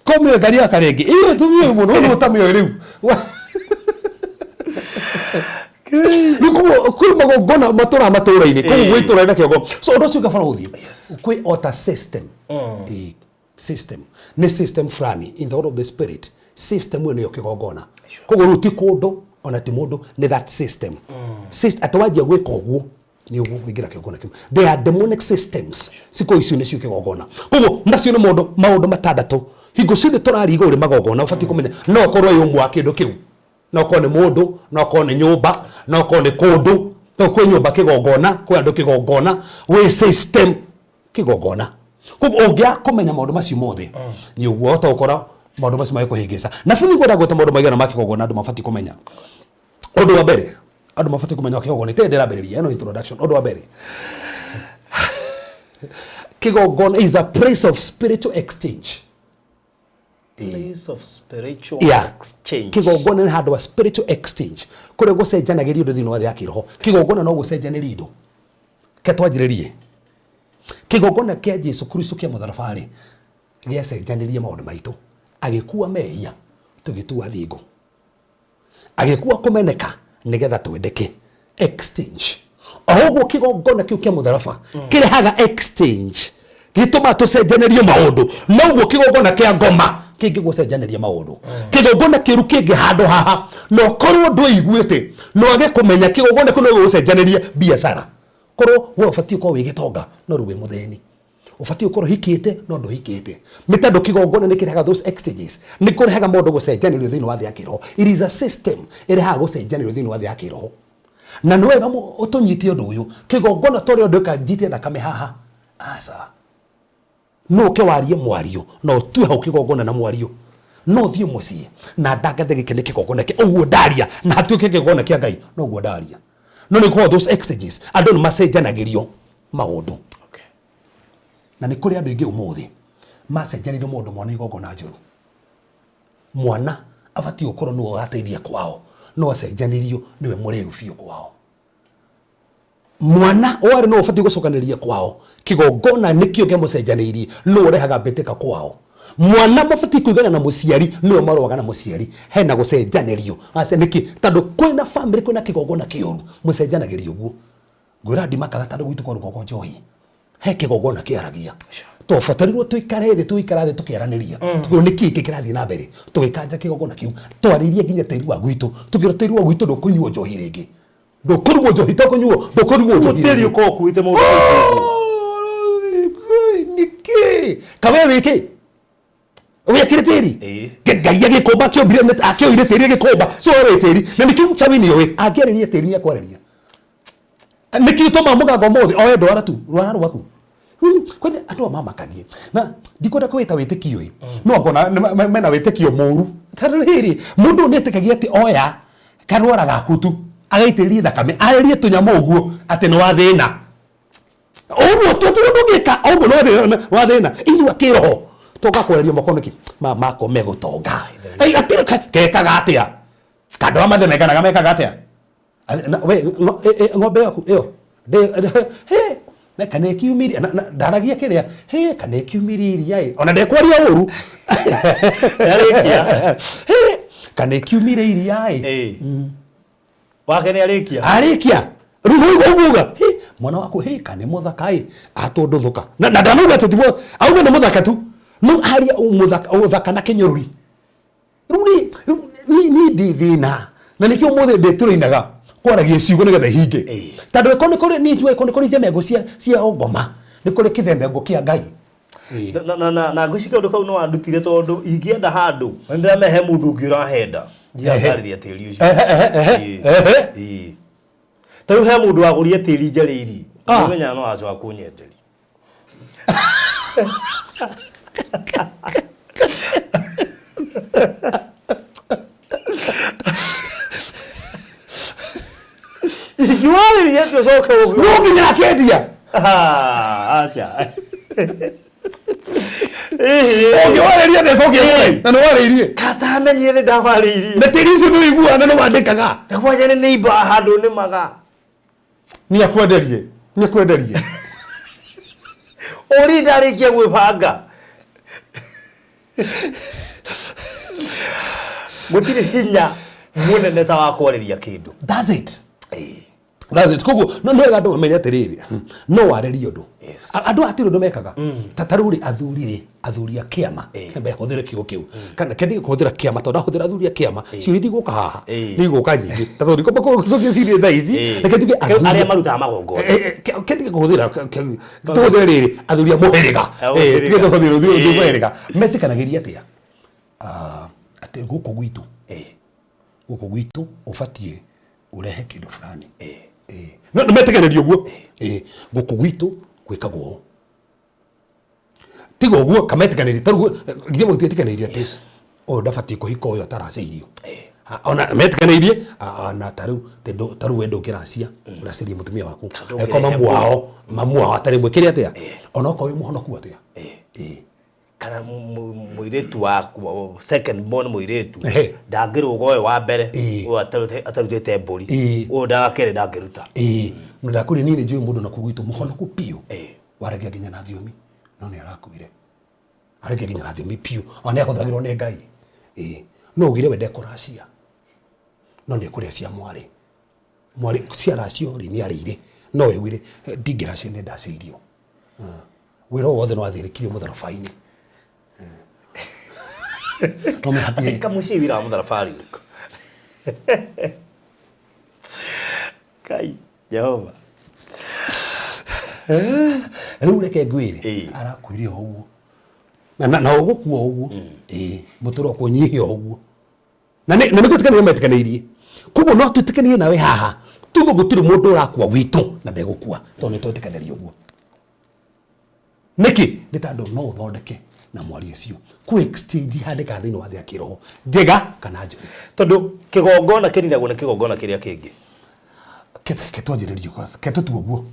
Komio ngari ya karenge. Iyo tumio mũno no ũtamĩoĩ rĩu. Rĩu koguo kwĩ magongona matũra matũra-inĩ koguo gwĩ itũra rĩna kĩongo. So ũndũ ũcio ũngĩbara gũthiĩ kwĩ ota system. System nĩ system fulani in the world of the spirit. System ĩyo nĩyo kĩgongona. Koguo rĩu ti kũndũ ona ti mũndũ nĩ that system. Atĩ wanjia gwĩka ũguo nĩ ũgũingĩra kĩgongona kĩu. They are demonic systems. Cikũ icio nĩcio kĩgongona. Koguo macio nĩ maũndũ matandatũ. Hingo ciothe tũraria igũrũ rĩa magongona ũbatiĩ kũmenya no ũkorwo wĩ ũmwe wa kĩndũ kĩu. No ũkorwo nĩ mũndũ, no ũkorwo nĩ nyũmba, no ũkorwo nĩ kũndũ. No kwĩ nyũmba kĩgongona, kwĩ andũ kĩgongona, gwĩ system kĩgongona. Koguo ũngĩaga kũmenya maũndũ macio mothe, nĩ ũguo wahota gũkora maũndũ macio magĩkũhĩngĩca. Na bithi ngwenda gweta maũndũ maigana ma kĩgongona andũ mabatiĩ kũmenya. Ũndũ wa mbere, andũ mabatiĩ kũmenya kĩgongona, itarĩ ndĩrambĩrĩria, ĩno introduction. Ũndũ wa mbere, kĩgongona is a place of spiritual exchange. Place of spiritual exchange. Kĩgongona nĩ handũ wa spiritual exchange kũrĩa gũcenjanagĩrio indo thĩinĩ wa thĩ ya kĩroho. Kĩgongona no gũcenjanĩrio indo. Reke twanjĩrĩrie. Kĩgongona kĩa Jesu Kristo kĩa mũtharaba rĩ, gĩacenjanirie maũndũ maitũ. Agĩkua mehia tũgĩtua thingo. Agĩkua kũmeneka nĩgetha twendeke. Exchange. O ũguo kĩgongona kĩu kĩa mũtharaba kĩrehaga exchange, gĩtũmaga tũcenjanĩrio maũndũ. Noguo kĩgongona kĩa ngoma kĩngĩgũcenjanĩria maũndũ. Kĩgongona kĩũru kĩngĩ handũ haha, na ũkorwo ndwĩiguĩte, no wage kũmenya kĩgongona kĩu no gĩgũcenjanĩrie biacara. Korwo we ũbatiĩ gũkorwo wĩ gĩtonga, no rĩu wĩ mũthĩni. Ũbatiĩ gũkorwo ũhikĩte, no ndũhikĩte. Nĩ tondũ kĩgongona nĩ kĩrehaga those exchanges, nĩ kũrehaga maũndũ gũcenjanĩrio thĩinĩ wa thĩ ya kĩroho. It is a system ĩrehaga gũcenjanĩrio thĩinĩ wa thĩ ya kĩroho. Na nĩ wega ũtũnyite ũndũ ũyũ. Kĩgongona to ũrĩa ũndũ njite thakame haha. Aca. No ũke warie mwario, na ũtue hau kĩgongona na mwario. No ũthiĩ mũciĩ na ndangathe gĩkĩ nĩ kĩgongona kĩa ũguo ndaria, na hatuĩke kĩgongona kĩa Ngai, no ũguo ndaria. No nĩ gũkorwo those exchanges, andũ nĩ macenjanagĩrio maũndũ. Na nĩ kũrĩ andũ aingĩ ũmũthĩ macenjanĩirio maũndũ mao nĩ igongona njũru. Mwana abatiĩ gũkorwo nĩwe ũrateithia kwao, no acenjanĩirio nĩwe mũrĩu biũ kwao. Mwana warĩ nĩwe ũbatiĩ gũcokanĩrĩria kwao, kĩgongona nĩkĩo kĩamũcenjanĩirie, nĩwe ũrehaga mbĩtĩka kwao. Mwana mabatiĩ kũigana na mũciari, nĩwe marũaga na mũciari, hena gũcenjanĩrio. Aca nĩkĩ? Tondũ kwĩna family, kwĩna kĩgongona kĩũru, mũcenjanagĩrio ũguo. Ngwĩra ndimakaga tondũ gwitũ kwarugagwo njohi. He kĩgongona kĩaragia. Twabatarirwo tũikare thĩ, tũgĩikara thĩ tũkĩaranĩria. Tũkĩrwo nĩkĩ gĩkĩ kĩrathiĩ na mbere. Tũgĩkanja kĩgongona kĩu. Twarĩirie nginya tĩri wa gwitũ. Tũkĩrwo tĩri wa gwitũ ndũkũnyuo njohi rĩngĩ. Ndũkũrugwo njohi, to kũnyuo, ndũkũrugwo njohi Tĩri rĩngĩ. ũkoragwo ũkuĩte maũndũ maingĩ. Nĩkĩ? Kawe wĩkĩ? Wĩkĩre tĩri? Ngai agĩkũmba akĩũmbire akĩoire tĩri agĩkũmba. So we wĩ tĩri. Na nĩkĩo mchawi nĩoĩ. Angĩarĩria tĩri nĩekwarĩria. Nĩkĩo gĩtũmaga mũganga ũmũthĩ oe ndwara tu, rwara rwaku. Kwanja andũ aya mamakagie. Na ndikwenda kwĩta wĩtĩkio ĩ. No ngona mena wĩtĩkio mũru. Tondũ rĩrĩ, mũndũ nĩ etĩkagia atĩ oya karwara gaku tu. Agaitĩrĩrie thakame arĩrie tũnyamũ ũguo atĩ nĩ wa thĩna. Ũguo tũtirĩ ũndũ ũngĩka ũguo nĩ wa thĩna. Ithuĩ a kĩroho tũka kwererio moko nĩkĩ mako megũtonga. Ai atĩrĩ kekaga atĩa? Kandũ a mathe mekanaga mekaga atĩa? We ng'ombe yaku ĩyo he na kana ĩkiumirie ndaragia kĩrĩa he kana ĩkiumirie iria ĩ ona ndekwaria ũru. Nĩarĩkia. He kana ĩkiumire iria ĩ. Wake nĩ arĩkia. Arĩkia. Rĩu nĩ ũguo uga he mwana waku he kana nĩ mũthaka ĩ atũndũthũka. Na ndanauga atĩ ti auga nĩ mũthaka tu. No aria mũthaka ũthaka na kĩnyũrũri. Rĩu ni ni ndi thĩna. Na nĩkĩo ũmũthĩ ndĩtũrĩinaga kwaragia ciugo nĩgetha ihinge. Tondũ ĩkorwo nĩ kũrĩ niĩ njũĩ ĩkorwo nĩ kũrĩ ithemengũ cia ngoma, nĩ kũrĩ kĩthemengũ kĩa Ngai. Na ngwĩciria kaũndũ kau nĩ wandutire tondũ ingĩenda handũ nĩ ndĩramenya he mũndũ ũngĩ ũrahenda. Ndiatarĩria tĩri ũcio. Ta rĩu he mũndũ wagũrire tĩri njarĩirie. Nĩmenyaga no acoka kũnyenderia. Ingĩwarĩria atĩ ũcoke ũguo. No nginya akendia. Aca. Ũngĩwarĩria atĩ acoke agũre, na nĩ warĩirie. Katamenyire nĩ ndawarĩirie. Na tĩri ũcio nĩ ũiguaga na nĩ wandĩkaga. Na kwanja nĩ neighbor handũ nĩmaga. Nĩ akwenderie, nĩ akwenderie. Ũri ndarĩkia gwĩbanga. Gũtirĩ hinya mũnene ta wa kwarĩria kĩndũ. That's it. That's it. Koguo no wega andũ mamenye atĩrĩrĩ, no warĩrie ũndũ. Andũ hatirĩ ũndũ mekaga. Ta rĩu rĩ, athuri rĩ, athuri a kĩama, mbe hũthĩre kiugo kĩu. Kana kĩndĩ kũhũthĩra kĩama tondũ ndahũthĩra athuri a kĩama, ciũria ndigũka haha. Ndigũka nyingĩ. Ta tondũ ndikwamba gũcokia ciũria thaa ici. Reke njuge athuri arĩa marutaga magongona. Kĩndĩ kũhũthĩra, tũhũthĩre rĩrĩ, athuri a mũhĩrĩga. Tige tũhũthĩre athuri a mũhĩrĩga. Metĩkanagĩria atĩa? Atĩ gũkũ gwitũ. Gũkũ gwitũ ũbatiĩ ũrehe kĩndũ fulani. No nĩmetĩkanĩria ũguo. Gũkũ gwitũ gwĩkagwo ũũ. Tiga ũguo kametĩkanĩria. Ta rĩu githĩ mũtietĩkanĩirie atĩ ũyũ ndabatiĩ kũhika ũyũ ataracĩirio. Ona metĩkanĩirie, na ta rĩu ta rĩu we ndũngĩracia, ũracĩrie mũtumia waku. Angĩkorwo mamu wao atarĩ mwĩkĩre atĩa? Ona okorwo wĩ mũhonoku atĩa? Kana mũirĩtu waku, second born mũirĩtu, ndangĩrũga ũyũ wa mbere, ũyũ atarutĩte mbũri, ũyũ wa kerĩ ndangĩruta. Na ndakwĩrire niĩ nĩ njũĩ mũndũ nakũu gwitũ mũhonoku biũ, waragia nginya na thiomi, no nĩ arakuire. Aragia nginya na thiomi biũ, ona nĩ ahũthagĩrwo nĩ Ngai. No ugire we ndekũracia, no nĩ ekũrĩa cia mwarĩ. Mwarĩ ciaracio rĩ, nĩ arĩire, no we ugire ndingĩracia nĩ ndacĩirio. Wĩra o wothe no athĩrĩkirio mũtharaba-inĩ. No mĩhatie. Atĩ kamũciĩ wĩra wa mũtharaba ũrĩkũ? Kai, Jehova. Rĩu reke ngwĩre, arakuire o ũguo. Na ũgũkua o ũguo. Mũtũrũ ũkũnyihia o ũguo. Na nĩ gwĩtĩkanĩria metĩkanĩirie. Koguo no twĩtĩkanĩrie nawe haha. Tuge gũtirĩ mũndũ ũrakua gwitũ na ndegũkua, tondũ nĩ twetĩkanĩria ũguo. Nĩkĩ? Nĩ tondũ no ũthondeke na mwario ũcio. Kwĩ exchange ihandĩkaga thĩinĩ wa thĩ ya kĩroho, njega kana njũru. Tondũ kĩgongona kĩninagwo nĩ kĩgongona kĩrĩa kĩngĩ. Ketwanjĩrĩrio ketũtue ũguo.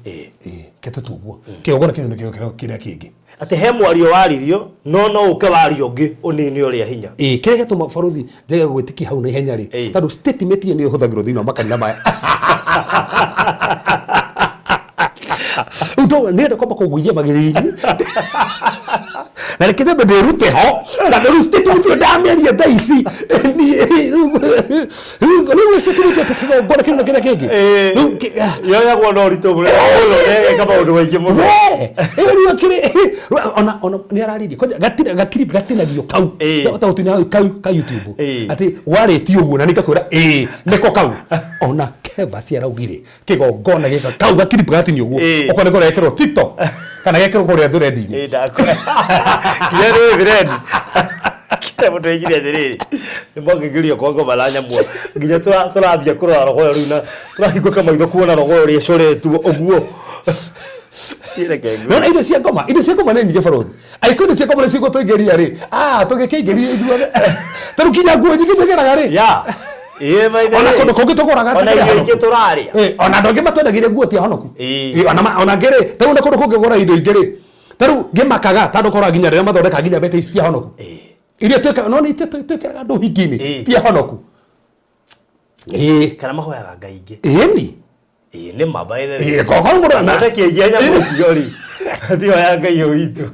Ketũtue ũguo. Kĩgongona kĩu nĩ kĩrĩa kĩngĩ. Atĩ he mwario waririo, no no ũke wario ũngĩ ũnine ũrĩa hinya. Kĩrĩa gĩatũma barũthi njage gwĩtĩkia hau na ihenya rĩ, tondũ statement ĩyo nĩyo ĩhũthagĩrwo thĩinĩ wa makanitha maya. Rĩu nĩenda kwamba kũgũithia magĩrĩire-inĩ. Na reke nyambe ndĩrute ho, tondũ rĩu statement ĩyo ndamĩaria thaa ici, rĩu statement atĩ kĩgongona kĩu na kĩrĩa kĩngĩ. Rĩu Yoyagwo na ũritũ mũnene mũno, ĩgeka maũndũ maingĩ mũno. We, ĩyo rĩu akĩrĩ, ona nĩ araririe, kwanja gakiri gatinagio kau. Ta ũtinagio kau ka YouTube. Atĩ warĩtie ũguo na nĩngakwĩra, nĩko kau. Ona Keva ci araugire, kĩgongona gĩka kau gakiri gatinio ũguo. Okorwo nĩ kũrekĩrwo TikTok, kana gekĩrwo kũrĩa thread-inĩ. Ndakora. Kinya nĩ thread. Kila mũndũ oigire atĩrĩrĩ, nĩ mwakĩgeria kwa ngoma na nyamũ. Nginya tũrambia kũrora rogo ĩyo rĩu na tũrahingũka maitho kuona rogo ĩyo ũrĩa ĩcoretwo ũguo. No, indo cia ngoma, indo cia ngoma nĩ nyingĩ barũthi. Angĩkorwo indo cia ngoma nĩ cigũtũingĩria rĩ, tũgĩkĩingĩria ithuothe. Tarĩu kinya nguo nyingĩ njĩkĩraga rĩ. Ĩĩ, by the Ona way. kũndũ kũngĩ tũgũraga Ona atĩ irio ahonoku. ingĩ tũrarĩa. Ona andũ angĩ matwendagĩria nguo ti ahonoku. Ĩĩ. Ona ngĩrĩ tarĩu na kũndũ kũngĩ ũgũra indo ingĩ rĩ, tarĩu ngĩmakaga tondũ ũkoraga nginya rĩrĩa mathondekaga nginya mbete ici ti ahonoku. Iria twĩkaga no nĩ twĩkĩraga andũ ũhiki-inĩ ti ahonoku. Ĩĩ. Kana mahoyaga ngai ingĩ. Ĩni. Ĩĩ, nĩ ma, by the way. Ĩĩ, kokorwo mũndũ ana- Thondeki aingĩ a nyamũ icio rĩ, matihoyaga ngai ĩyo itũ.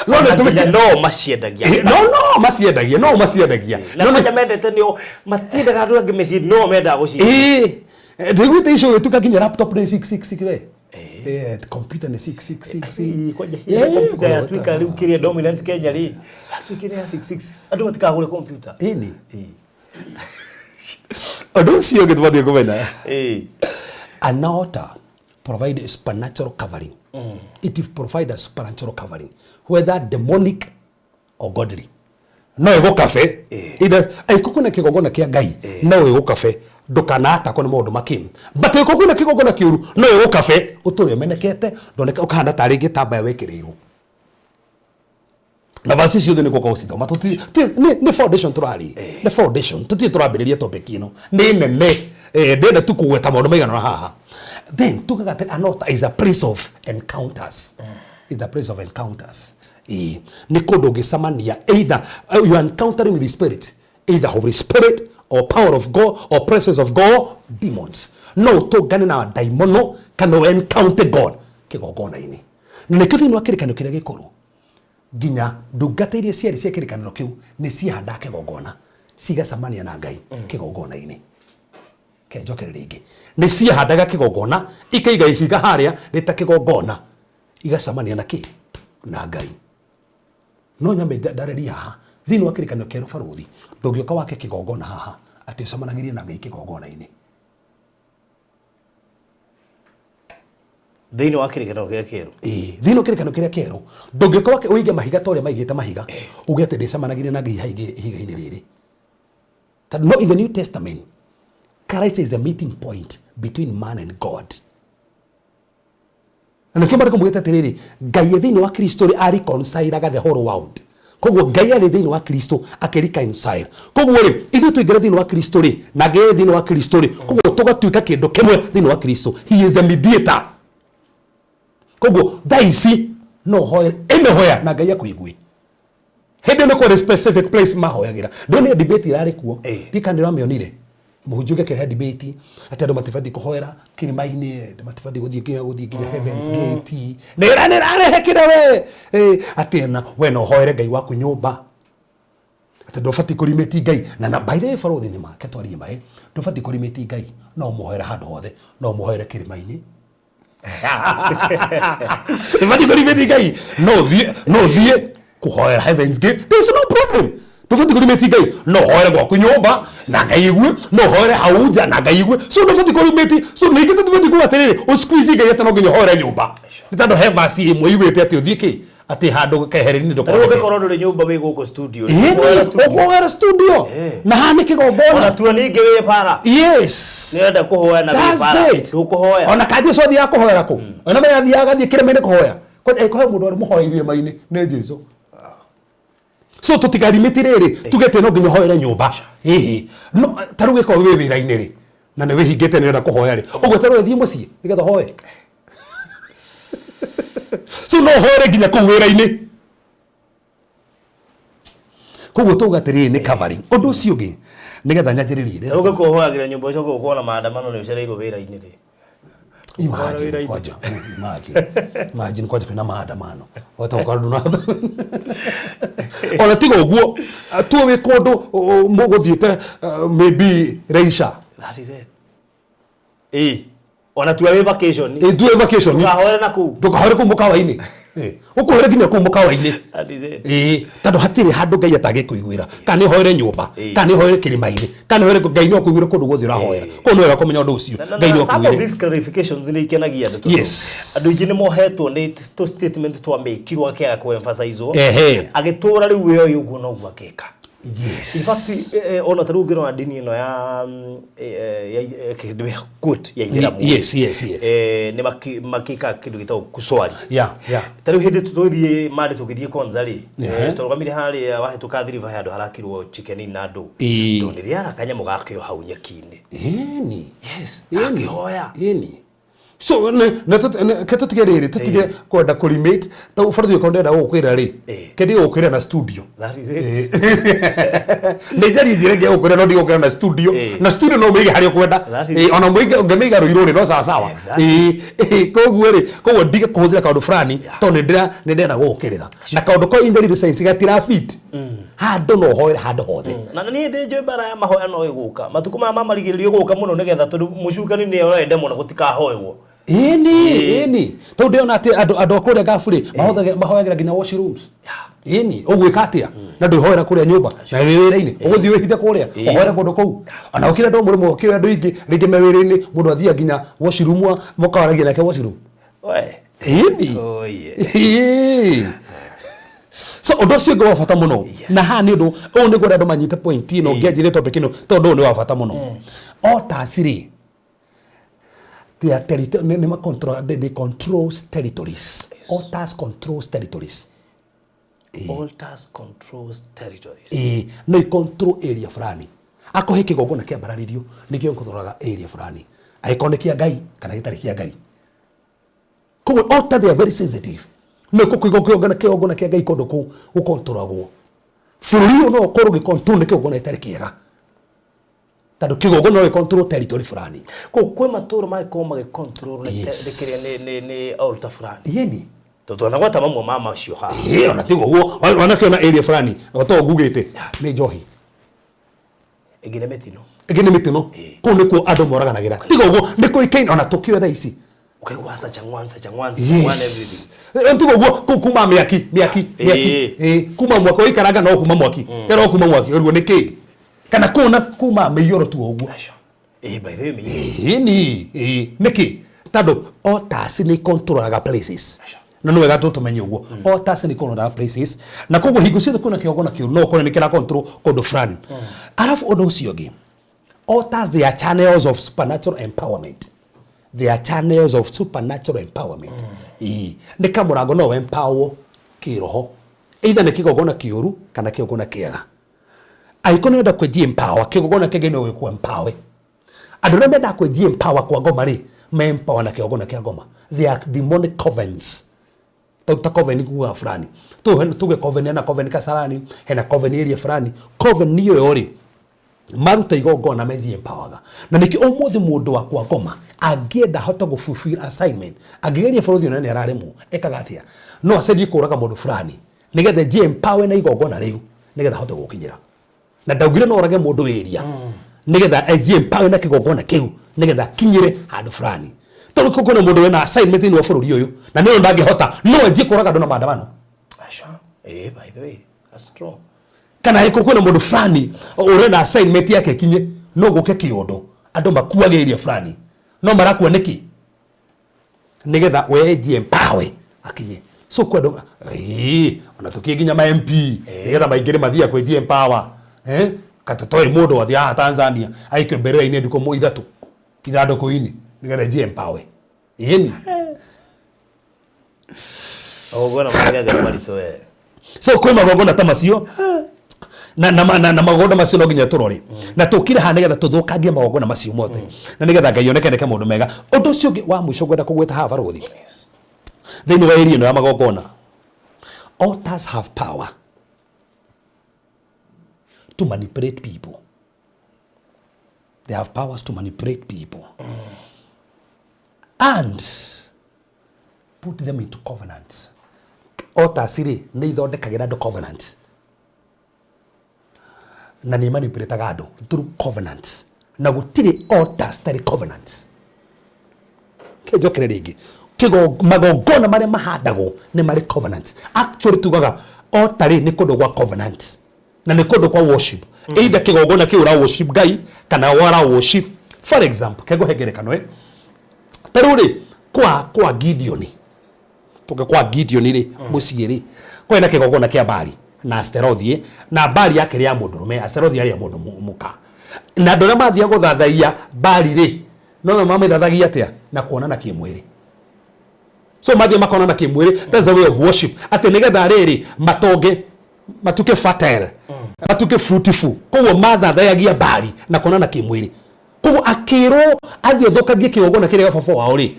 No nĩ Ona nginya no maciendagia. No maciendagia, no maciendagia. Na kwanja mendete nĩo matiendaga andũ angĩ mĩciĩ, no mendaga gũciendia. Ĩĩ, ndiguĩte icio ũgĩtuĩka nginya laptop nĩ 666 we. Computer nĩ 666. Ĩĩ, kwanja hihi computer yatuĩka rĩu kĩrĩa dominant Kenya rĩ, yatuĩkire ya 66, andũ matikagũre computer. Ĩni. Ũndũ ũcio ũngĩ tũbatiĩ kũmenya. An altar provide a supernatural covering. It provide a supernatural covering, whether demonic or godly. No ĩgũkabe angĩkorwo kwĩna kĩgongona kĩa Ngai, no ĩgũkabe ndũkanatakwo nĩ maũndũ makĩ, but angĩkorwo kwĩna kĩgongona kĩũru, no ĩgũkabe ũtũre ũmenekete, ndoneke ũkahana tarĩ gĩtambaya wĩkĩrĩirwo. Na verse ciothe nĩ gũka gũcithoma. Nĩ foundation tũrarĩ, nĩ foundation, tũtirĩ tũrambĩrĩria topic ĩno, nĩ nene. Ndĩrenda tu kũgweta maũndũ maigana ũna haha. Then tugaga atĩ an altar is a place of encounters. Is a place of encounters. Ĩĩ, nĩ kũndũ ũngĩcemania, either you are encountering with the spirit, either Holy Spirit or power of God or presence of God, demons. No ũtũngane na ndaimono kana ũ encounter God kĩgongona-inĩ. Na nĩkĩo thĩinĩ wa kĩrĩkanĩro kĩrĩa gĩkũrũ, nginya ndungata iria ciarĩ cia kĩrĩkanĩro kĩu nĩ ciahandaga kĩgongona, cigacemania na Ngai kĩgongona-inĩ. Ke njokere rĩngĩ, nĩ ciahandaga kĩgongona, ikaiga ihiga harĩa rĩta kĩgongona, igacemania na kĩ? Na Ngai. No nyambe ndarĩrie haha thĩinĩ wa kĩrĩkanĩro kĩerũ, barũthi, ndũngĩũka wake kĩgongona haha atĩ ũcemanagĩrie na Ngai kĩgongona-inĩ. Thĩinĩ wa kĩrĩkanĩro kĩrĩa kĩerũ? Ĩĩ, thĩinĩ wa kĩrĩkanĩro kĩrĩa kĩerũ ndũngĩũka wake ũige mahiga ta ũrĩa maigĩte mahiga, uge atĩ ndĩcemanagĩrie na Ngai haha ihiga-inĩ rĩrĩ. Tondũ no in the New Testament, Christ is a meeting point between man and God. Na nĩkĩo marĩkũ mugĩte atĩrĩrĩ, Ngai e thĩinĩ wa Kristo rĩ, areconcilaga the whole world. Koguo Ngai arĩ thĩinĩ wa Kristo akĩreconcile. Koguo rĩ, ithuĩ tũingĩra thĩinĩ wa Kristo rĩ, na Ngai arĩ thĩinĩ wa Kristo rĩ, koguo tũgatuĩka kĩndũ kĩmwe thĩinĩ wa Kristo. He is a mediator. Koguo thaa ici no ũhoe ĩmĩhoya na Ngai akũigue. Hĩndĩ ĩyo nĩ kwarĩ specific place mahoyagĩra. Ndonire debate ĩrarĩ kuo, ndikana nĩũramĩonire, mũhunjia ũngĩ akĩrehe debate atĩ andũ matibatiĩ kũhoera kĩrĩma-inĩ, andũ matibatiĩ gũthiĩ nginya Heavens Gate. Nĩ ĩrarehe kĩrĩa we, atĩ na we no ũhoere Ngai waku nyũmba, atĩ ndũbatiĩ kũrimĩti Ngai. Na by the way, barũthi, nĩ make twarie maĩ, ndũbatiĩ kũrimĩti Ngai, no ũmũhoere handũ hothe, no ũmũhoere kĩrĩma-inĩ. Ndũbatiĩ kũrimĩti Ngai, no ũthiĩ kũhoera Heavens Gate, there is no problem. Ndũbatiĩ kũrimĩti Ngai, no ũhoere gwaku nyũmba na Ngai igue, no ũhoere hau nja na Ngai igue. So ndũbatiĩ kũrimĩti. So ningĩ tũtibatiĩ kuga atĩrĩrĩ, ũsqueeze Ngai atĩ no nginya ũhoere nyũmba, nĩ tondũ he verse ĩmwe yugĩte atĩ ũthiĩ kĩ, atĩ handũ kehereri-inĩ Rĩu ndũkoneke. ũngĩkorwo ndũrĩ nyũmba, wĩ gũkũ studio rĩ, Ĩni, ũkũhoera studio. ũkũhoera studio na haha nĩ Ona kĩgongona. tua ningĩ wĩ bara, nĩ ũrenda kũhoya na wĩ That's bara, it. ndũkũhoya. Ona ka Jesu athiaga kũhoera kũ? Ona menya athiaga agathiĩ kĩrĩma-inĩ kũhoya. Kwanja kũhe mũndũ arĩ mũhoe irĩma-inĩ nĩ Jesu. So tũtikarimĩti rĩrĩ tuge atĩ no nginya ũhoere nyũmba. Ĩhĩ, no ta rĩu gĩkorwo wĩ wĩra-inĩ rĩ, na nĩ wĩhingĩte, nĩ ũrenda kũhoya rĩ, ũgweterwo ũthiĩ mũciĩ nĩgetha ũhoe? So no ũhoere nginya kũu wĩra-inĩ. Koguo tuga atĩrĩrĩ, nĩ covering. Ũndũ ũcio ũngĩ nĩgetha nyanjĩrĩrie Rĩu ũngĩkorwo ũhoyagĩra nyũmba, ũcoke ũkorwo na maandamano nĩ ũcereirwo wĩra-inĩ rĩ? Imagine. Wĩra-inĩ. Kwanja, imagine kwanja kwĩna maandamano watoka nduna ona tiga ũguo tuo wĩ kũndũ mũgũthiĩte, maybe leisure. That is it. Ĩĩ, ona tua wĩ vacation. Tuo vacation. Ndũkahoere na kũu. Ndũkahoere kũu mũkawa-inĩ. Ũkũhoere nginya kũu mũkawa-inĩ. That is it. Ĩĩ, tondũ hatirĩ handũ Ngai atangĩkũiguĩra, kana nĩ ũhoere nyũmba, kana nĩ ũhoere kĩrĩma-inĩ, kana nĩ ũhoere, Ngai no akũiguĩre kũndũ guothe ũrahoera. Koguo nĩ wega kũmenya ũndũ ũcio. Ngai no Na some of akũiguĩre. these clarifications nĩ ikenagia andũ tondũ andũ aingĩ nĩ mohetwo nĩ tũ statement twamĩkirwo akĩaga kũ-emphasize-wo, agĩtũra rĩu wĩ ũyũ ũguo noguo angĩka. Yes. In fact, ona ta rĩu ũngĩrora ndini ĩno ya quote ya ithĩramu, Yes. nĩ makĩkaga kĩndũ gĩtagwo kuswali. Ta rĩu hĩndĩ tũgĩthiĩ mande, tũgĩthiĩ Konza rĩ, tũrũgamire harĩa wahĩtũka thiriba, he handũ harakirwo Chicken Inn na andũ ndonire ara kanyamũ gakĩo hau nyeki-inĩ. Yes, akĩhoya. Ĩni, so ke tũtige rĩrĩ, tũtige kwenda kũlimit ta borithi ũkorwo ndĩrenda gũkwĩra rĩ, ke ndigũkwĩra na studio. That is it. Nĩ njarie njĩra ĩngĩ ya gũkwĩra, no ndigũkwĩra na studio. Na studio no ũmĩige harĩa ũkwenda. That is Ona ũngĩmĩiga rũirũ rĩ, no sawasawa. Koguo rĩ, koguo ndige kũhũthĩra kaũndũ fulani tondũ nĩ ndĩrenda gũgũkĩrĩra na kaũndũ kau in the real sense gatira fit handũ, no ũhoere handũ hothe. Na niĩ ndĩ njũĩ mbara ya mahoya no ĩgũka matukũ maya mamarigĩrĩrio gũka mũno, nĩgetha tondũ mũcukani nĩ arenda mũno gũtikahoywo. Ĩni, tondũ ndĩrona atĩ andũ a kũrĩa ngabu rĩ, mahoyagĩra nginya washrooms. Ĩni, ũgwĩka atĩa na ndwĩhoera kũrĩa nyũmba na wĩ wĩra-inĩ, ũgũthiĩ wĩhithe kũrĩa ũhoere kũndũ kũu? Ona ũkĩrĩ andũ mũrĩmwe, ũkĩrĩ andũ aingĩ rĩngĩ me wĩra-inĩ, mũndũ athiaga nginya washroom, mũkawaragia nake washroom. We. Ĩni. Oh, yeah. Ĩĩ. So ũndũ ũcio ũngĩ wa bata mũno na haha nĩ ũndũ ũyũ nĩ ngwenda andũ manyite point ĩno ngĩanjĩrie topic ĩno, tondũ ũyũ nĩ wa bata mũno. Altars rĩ, they are nĩ ma control, they controls territories. Altars controls territories. Altars controls territories. Ĩĩ, no i control area fulani. Akorwo he kĩgongona kĩambararĩrio, nĩkĩo gĩkontrolaga area fulani, angĩkorwo nĩ kĩa Ngai kana gĩtarĩ kĩa Ngai. Koguo altar, they are very sensitive. No kĩgongona kĩa Ngai kũndũ kũu gũkontrolagwo, bũrũri ũyũ no ũkorwo ũgĩcontrol nĩ kĩgongona gĩtarĩ kĩega, tondũ kĩgongona no gĩcontrol territory fulani. Kũu kwĩ matũũra mangĩkorwo magĩcontrol nĩ Yes. nĩ kĩrĩa nĩ altar fulani. Yeni. Tondũ twanagwata mamwe ma macio haha. Ĩĩ, ona tiga ũguo, wanakĩona area fulani o to ngugĩte nĩ njohi. Ĩngĩ nĩ mĩtino. Ĩngĩ nĩ mĩtino. Kũu nĩkuo andũ moraganagĩra. Tiga ũguo nĩ kũĩkaine ona tũkĩoya thaa ici. Ũkaigua Chang'wan, Chang'wan, Chang'wan, everything. Yes. Tiga ũguo kũu kuma mĩaki mĩaki mĩaki. Ĩĩ, kuma mwaki ũikaranga no kuma mwaki kero kuma mwaki ũriguo nĩ kĩ, kana kũu na kuma mĩiyũro tu o ũguo. Ĩĩ, by the way, mĩiyũro. Ĩni, ĩĩ, nĩkĩ? Tondũ altars nĩ controlaga places, na nĩ wega tũtũmenye ũguo. Altars nĩ controlaga places, na koguo hingo ciothe kwĩna kĩgongona kĩũru, no ũkore nĩ kĩra control kũndũ fulani. Arabu ũndũ ũcio ũngĩ, altars, they are channels of supernatural empowerment. They are channels of supernatural empowerment. Ĩĩ, nĩ kamũrango no empower kĩroho, either nĩ kĩgongona kĩũru kana kĩgongona kĩega. Angĩkorwo nĩ ũrenda kwĩji empower, kĩgongona kĩngĩ no gĩkũ empower. Andũ arĩa mendaga kwĩji empower kwa ngoma rĩ, me empower na kĩgongona kĩa ngoma. They are demonic covens. Ta coven kuga fulani, tuge coven, hena coven Kasarani, hena coven area fulani. Coven ĩyo rĩ, maruta igongona meji empowerga. Na nĩkĩo ũmũthĩ mũndũ wa kwa ngoma angĩenda hote gũ fulfill assignment, angĩgeria bũrũri ũyũ nĩ araremwo, ekaga atĩa? No acerie kũraga mũndũ fulani nĩgetha ji empower na igongona rĩu, nĩgetha ahote gũkinyĩra. Na ndaugire no orage mũndũ area nĩgetha eji empower na kĩgongona kĩu, nĩgetha akinyĩre handũ fulani, tondũ kũu kwĩna mũndũ wĩna assignment thĩinĩ wa bũrũri ũyũ na nĩyo ndangĩhota, no enjie kũraga andũ na maandamano. Aca. Ĩĩ, by the way, that's true. Kana angĩkorwo kwĩna mũndũ fulani ũrenda assignment yake ĩkinye, no gũke kĩũndũ andũ makuage area fulani. No marakua nĩkĩ? Nĩgetha we empower akinye. So kwĩ andũ, ĩĩ, ona tũkĩ nginya ma MP nĩgetha maingĩre mathiaga kwĩ empower, kata toĩ mũndũ athiĩ haha Tanzania aikio mbere-inĩ ndukũ 3 ithandũkũ-inĩ nĩgetha enjie empower. Ĩni. Magongona marĩa maritũ we. So kwĩ magongona ta macio na magongona macio no nginya tũrore na tũkire haha nĩgetha tũthũkangie magongona macio mothe, na nĩgetha Ngai oneke nĩke maũndũ mega. Ũndũ ũcio ũngĩ wa mũico ngwenda kũgweta haha, barũthi, thĩinĩ wa area ĩno ya magongona, altars have power to manipulate people. They have powers to manipulate people and put them into covenants. Altars rĩ, nĩ ithondekagĩra andũ covenants na nĩ manipulataga andũ through covenants, na gũtirĩ altars tarĩ covenants. Kĩnjokere rĩngĩ, magongona marĩa mahandagwo nĩ marĩ covenants. Actually tugaga altar rĩ, nĩ kũndũ gwa covenant na nĩ kũndũ kwa worship. Either kĩgongona kĩu ũra worship Ngai kana wara worship. For example, kengũhe ngerekano, ta rĩu rĩ, kwa Gideon, tuge kwa Gideon rĩ, mũciĩ rĩ, kwarĩ na kĩgongona kĩa Bali. Na Asterothi na Baali yakĩrĩ ya mũndũrũme, Asterothi yarĩ ya mũndũ mũka. Na andũ arĩa mathiaga gũthathaiya Baali rĩ, no mamĩthathagia atĩa? Na kuonana kĩmwĩrĩ. So mathiĩ makonana kĩmwĩrĩ, that's the way of worship, atĩ nĩgetha rĩrĩ matonge, matuke fertile, matuke fruitful. Koguo mathathayagia Baali na kuonana kĩmwĩrĩ. Koguo akĩrwo athiĩ athũkangie kĩgongona kĩrĩa baba wao rĩ,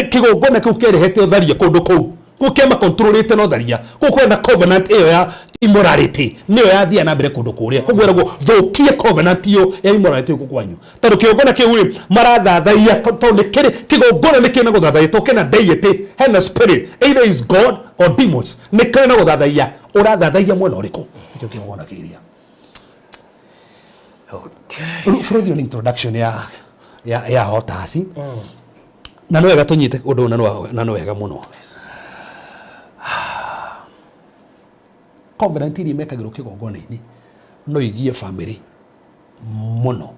kĩgongona kĩu kĩarehete ũtharia kũndũ kũu, kũu kĩama controlĩte na ũtharia, kũu kwĩna covenant ĩyo ya immorality nĩyo yathiaga na mbere kũndũ kũrĩa. Koguo eragwo thũkie covenant ĩyo ya immorality gũkũ kwanyu, tondũ kĩgongona kĩu rĩ marathathaiya, tondũ nĩ kĩrĩ kĩgongona nĩ kĩna gũthathaiya, tondũ kĩna deity, hena spirit, either is God or demons, nĩ kĩrĩ na gũthathaiya. Ũrathathaiya mwena ũrĩkũ? Nĩkĩo kĩgongona kĩrĩa. Rĩu bũrũri ũyũ nĩ introduction ya hotasi, na nĩ wega tũnyite ũndũ ũyũ, na nĩ wega mũno. Covenant iria mekagĩrwo kĩgongona-inĩ no igie family mũno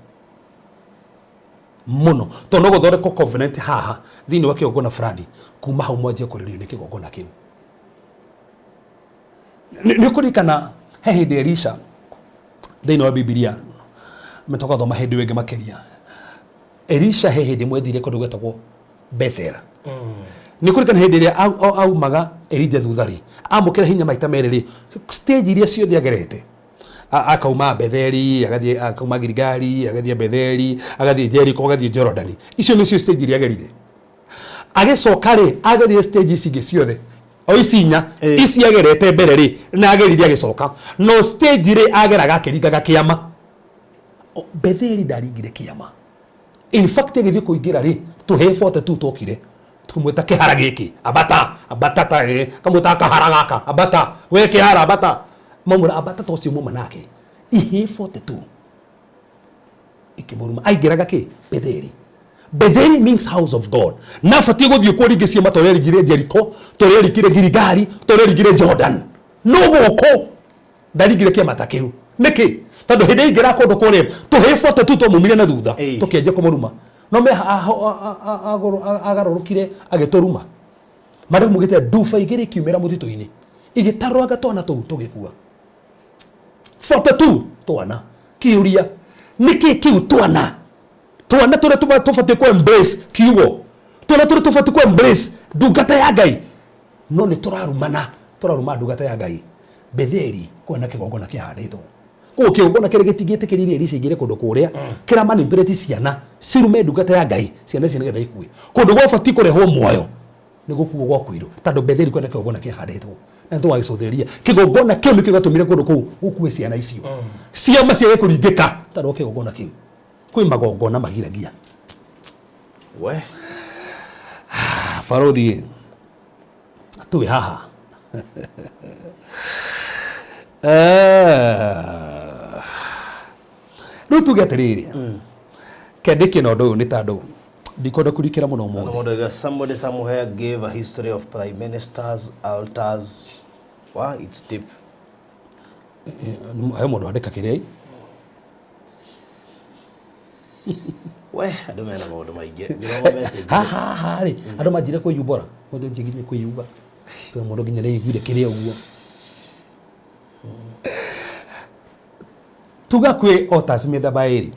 mũno, tondũ no gũthondekwo covenant haha thĩinĩ wa kĩgongona fulani, kuma hau mwanjie kũrĩrio nĩ kĩgongona kĩu. Nĩ ũkũririkana he hĩndĩ Elisha thĩinĩ wa Bibilia, mĩtũgathoma hĩndĩ ĩyo ĩngĩ makĩria, Elisha he hĩndĩ mwethire kũndũ gwetagwo Bethel. Nĩ kũririkana hĩndĩ ĩrĩa aumaga Elija thutha rĩ, amũkĩra hinya maita merĩ rĩ, stage iria ciothe agerete, akauma Betheli, agathiĩ, akauma Giligali, agathiĩ Betheli, agathiĩ Jericho, agathiĩ Jorodani. Icio nĩcio stage iria agerire. Agĩcoka rĩ, agerire stage ici ingĩ ciothe o ici inya ici agerete mbere rĩ, na agerire agĩcoka no stage rĩ ageraga akĩringaga kĩama. Betheli ndaringire kĩama. In fact agĩthiĩ kũingĩra rĩ, tũhĩĩ 42 twokire tũmwĩta kĩhara gĩkĩ, ambata ambata, ta kamwĩta kahara gaka, ambata we kĩhara, ambata, mamwĩra ambata, ta ũcio muma nake ihĩĩ 42 ikĩmũruma. Aingĩraga kĩ? Betheli. Betheli means house of God. Na batiĩ gũthiĩ kuo ringĩ ciama ta ũrĩa ringire Jericho, ta ũrĩa ringire Giligali, ta ũrĩa ringire Jordan. No gũkũ ndaringire kĩama ta kĩu. Nĩkĩ? Tondũ hĩndĩ aingĩra kũndũ kũrĩa, tũhĩĩ 42 twamumire na thutha, tũkĩanjia kũmũruma. No me agarũrũkire agĩtũruma. Marĩa mugĩte nduba igĩrĩ ikiumĩra mũtitũ-inĩ, igĩtarũranga twana tũu tũgĩkua. 42 twana. Kĩũria, nĩkĩ kĩu twana? Twana tũrĩa tũbatiĩ kũ embrace kiugo, twana tũrĩa tũbatiĩ kũ embrace ndungata ya Ngai, no nĩ tũrarumana, tũraruma ndungata ya Ngai. Betheli kwĩna kĩgongona kĩhandĩtwo. Koguo kĩgongona kĩrĩa gĩtingĩtĩkĩririe Elisha aingĩre kũndũ kũrĩa, kĩramanipulate ciana cirume ndungata ya Ngai, ciana icio nĩgetha ikue. Kũndũ gwabatiĩ kũrehwo muoyo nĩ gũkuo gwakuirwo, tondũ Betheli kwĩna kĩgongona kĩhandĩtwo. Na nĩtũgagĩcũthĩrĩria kĩgongona kĩu nĩkĩo gĩatũmire kũndũ kũu gũkue ciana icio, ciama ciage kũringĩka tondũ wa kĩgongona kĩu. Kwĩ magongona magiragia. We. Barothi twĩ haha. Rĩu tuge atĩrĩrĩ, kendĩkie na ũndũ ũyũ nĩ tondũ ndikwenda kũrikĩra mũno ũmũthĩ. Mũndũ oiga, somebody somewhere gave a history of prime ministers, altars. Wow, it's deep. He mũndũ andĩka kĩrĩa. We, andũ mena maũndũ maingĩ. Ngĩthoma message. Ha ha rĩ, andũ manjire kwĩyumbũra, mũndũ nginya kwĩyumba, tondũ mũndũ nginya nĩ aiguire kĩrĩa ũguo. Tuga kwĩ altars mĩthemba ĩrĩ.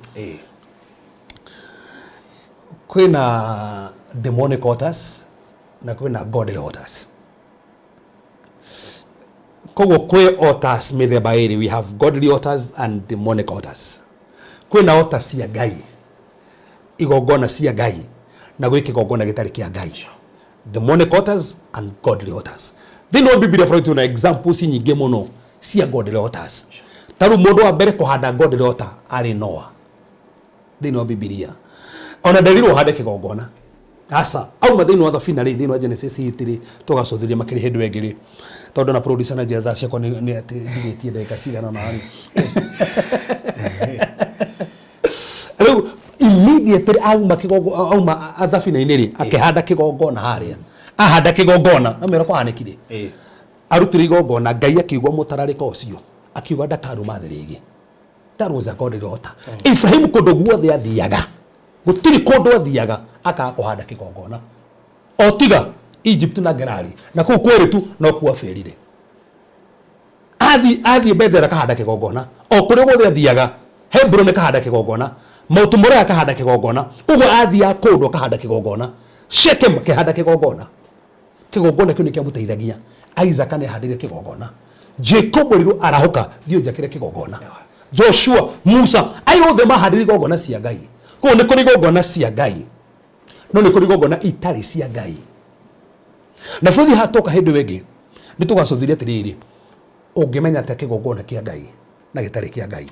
Kwĩna demonic altars na kwĩna godly altars. Koguo kwĩ altars mĩthemba ĩrĩ, we have godly altars and demonic altars. Kwĩna altars cia Ngai, igongona cia Ngai, na gwĩ kĩgongona gĩtarĩ kĩa Ngai. Demonic altars and godly altars. Thĩinĩ wa Bibilia bũrũri twĩna examples nyingĩ mũno cia godly altars. Ta rĩu mũndũ wa mbere kũhanda godly altar arĩ Noah thĩinĩ wa Bibilia. Ona nderirwo hande kĩgongona. Aca, auma thĩinĩ wa thabina rĩ, thĩinĩ wa Genesis 8 rĩ, tũgacũthĩrĩria makĩria hĩndĩ ĩyo ĩngĩ rĩ. Tondũ na producer na njĩra thaa ciakwa nĩ atĩ ndigĩtie ndagĩka cigana ũna rĩ. Rĩu immediately auma kĩgongo, auma thabina-inĩ rĩ, akĩhanda kĩgongona harĩa. Ahanda kĩgongona, amera kwahanĩkire. Arutire igongona, Ngai akĩigua mũtararĩko ũcio, akiuga ndakaruma thĩ rĩngĩ. That was a godly altar. Ibrahim kũndũ guothe athiaga, gũtirĩ kũndũ athiaga akaga kũhanda kĩgongona. O tiga Egypt na Gerari, na kũu kwerĩ tu no kuo aberire. Athiĩ Bethel akahanda kĩgongona, o kũrĩa guothe athiaga, Hebron akahanda kĩgongona, Mount Moriah akahanda kĩgongona. Koguo athiaga kũndũ akahanda kĩgongona, Shechem akĩhanda kĩgongona. Kĩgongona kĩu nĩ kĩamũteithagia. Isaac nĩ ahandire kĩgongona. Jacob rĩrũ arahũka, thiĩ ũnjakĩre kĩgongona. Joshua, Musa, ayo othe mahandire igongona cia Ngai. Koguo nĩ kũrĩ igongona cia Ngai, no nĩ kũrĩ igongona itarĩ cia Ngai. Na bũthi haha toka hĩndĩ ĩyo ĩngĩ nĩ tũgacũthĩria atĩrĩrĩ, ũngĩmenya atĩa kĩgongona kĩa Ngai na gĩtarĩ kĩa Ngai?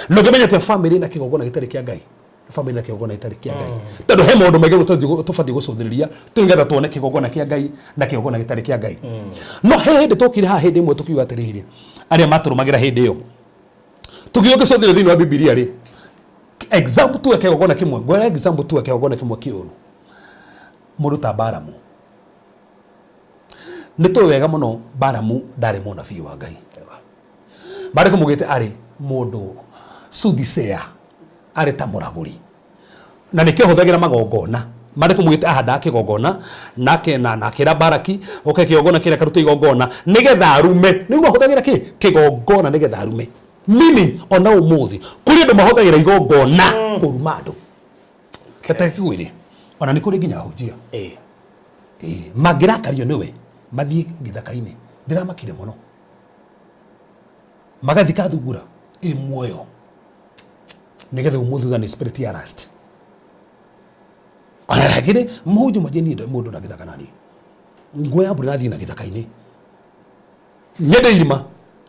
Na ũngĩmenya atĩa famĩlĩ na kĩgongona gĩtarĩ kĩa Ngai na famĩlĩ na kĩgongona gĩtarĩ kĩa Ngai? Tondũ he maũndũ maingĩ mũno tũbatiĩ gũcũthĩrĩria tũnĩgetha tuone kĩgongona kĩa Ngai na kĩgongona gĩtarĩ kĩa Ngai. No he hĩndĩ tokire haha hĩndĩ ĩmwe tũkiuga atĩrĩrĩ, arĩa matũrũmagĩra hĩndĩ ĩyo tũkiuga gĩcũthĩrĩria thĩinĩ wa Bibilia rĩ, example tuwe kĩgongona kĩmwe, ngwĩra example tuwe kĩgongona kĩmwe kĩũru, mũndũ ta Balamu. Nĩ tũĩ wega mũno Balamu ndarĩ mũnabii wa Ngai. Maandĩko maugĩte arĩ mũndũ soothsayer, arĩ ta mũragũri, na nĩkĩo ahũthagĩra magongona. Maandĩko maugĩte ahandaga kĩgongona nake na akĩra Baraki oke kĩgongona kĩrĩa karute igongona nĩgetha arume. Nĩguo ahũthagĩra kĩ kĩgongona nĩgetha arume, meaning ona ũmũthĩ kũrĩ andũ mahũthagĩra igongona kũruma andũ. Reke ngwĩre, ona nĩ kũrĩ nginya ahunjia mangĩrakario nĩwe mathiĩ gĩthaka-inĩ. Ndĩramakire mũno magathika thungura ĩ muoyo nĩgetha umwo thutha nĩ spirit ya lust. Ona lakini mũhunjia ũmwe niĩ mũndũ ndangĩthaka naniĩ, nguoya mbũri nathiĩ na gĩthaka-inĩ, nyende irima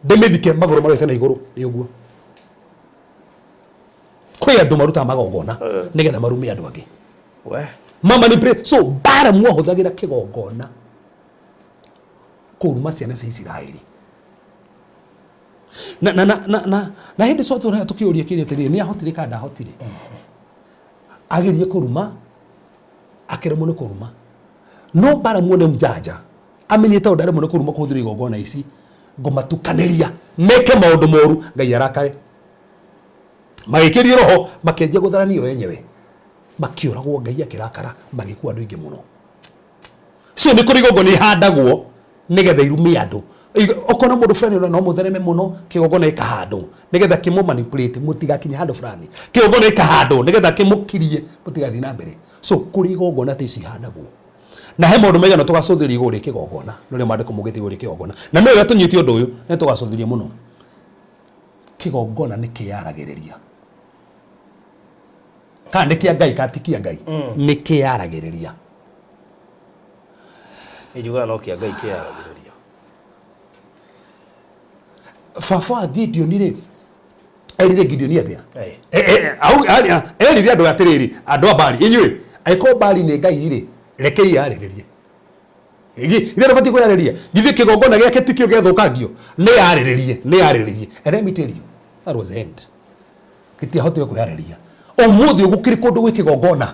ndĩmĩthike magũrũ marorete na igũrũ. Nĩ ũguo kwĩ andũ marutaga magongona nĩgetha marume andũ angĩ. We. Mama ni pray. So Balamu ahũthagĩra kĩgongona kũruma ciana cia Isiraeli. Na na na na na na hĩndĩ ciothe tũrĩa tũkĩũria kĩũria atĩrĩrĩ, nĩ ahotire kana ndahotire? Agerie kũruma, akĩremwo nĩ kũruma. No Balamu nĩ mjanja, amenyete ũndũ aremwo nĩ kũruma kũhũthĩra igongona ici, ngũmatukanĩria meke maũndũ moru Ngai arakare. Magĩkĩrio roho, makĩanjia gũtharania o enyewe, makĩũragwo, Ngai akĩrakara, magĩkua andũ aingĩ mũno. So nĩ kũrĩ igongona ihandagwo nĩgetha irume andũ. Ũkona mũndũ fulani ũrĩa no mũthereme mũno, kĩgongona gĩkahandwo nĩgetha kĩmũ manipulate mũtigakinye handũ fulani. Kĩgongona gĩkahandwo nĩgetha kĩmũkirie mũtigathiĩ na mbere. So kũrĩ igongona ta ici ihandagwo, na he maũndũ maigana tũgacũthĩrĩria igũrũ rĩa kĩgongona, nĩ ũrĩa maandĩko maugĩte igũrũ rĩa kĩgongona. Na nĩ wega tũnyite ũndũ ũyũ, nĩ tũgacũthĩrĩria mũno. Kĩgongona nĩ kĩyaragĩrĩria, kana nĩ kĩa Ngai kana ti kĩa Ngai, nĩ kĩyaragĩrĩria. Injugaga no kĩa Ngai kĩyaragĩrĩria. Baba wa Gideoni rĩ, erire Gideoni atĩa? Erire andũ atĩrĩrĩ, andũ a Bali, inyuĩ angĩkorwo Bali nĩ Ngai rĩ, rekei yarĩrĩrie. Ithe ndũbatiĩ kwĩyarĩria, githĩ kĩgongona gĩake tikĩo gĩathũkangio? Nĩ yarĩrĩrie, nĩ yarĩrĩrie. And let me tell you, that was the end. Gĩtiahotire kwĩyarĩria. Ũmũthĩ gũkĩrĩ kũndũ gwĩ kĩgongona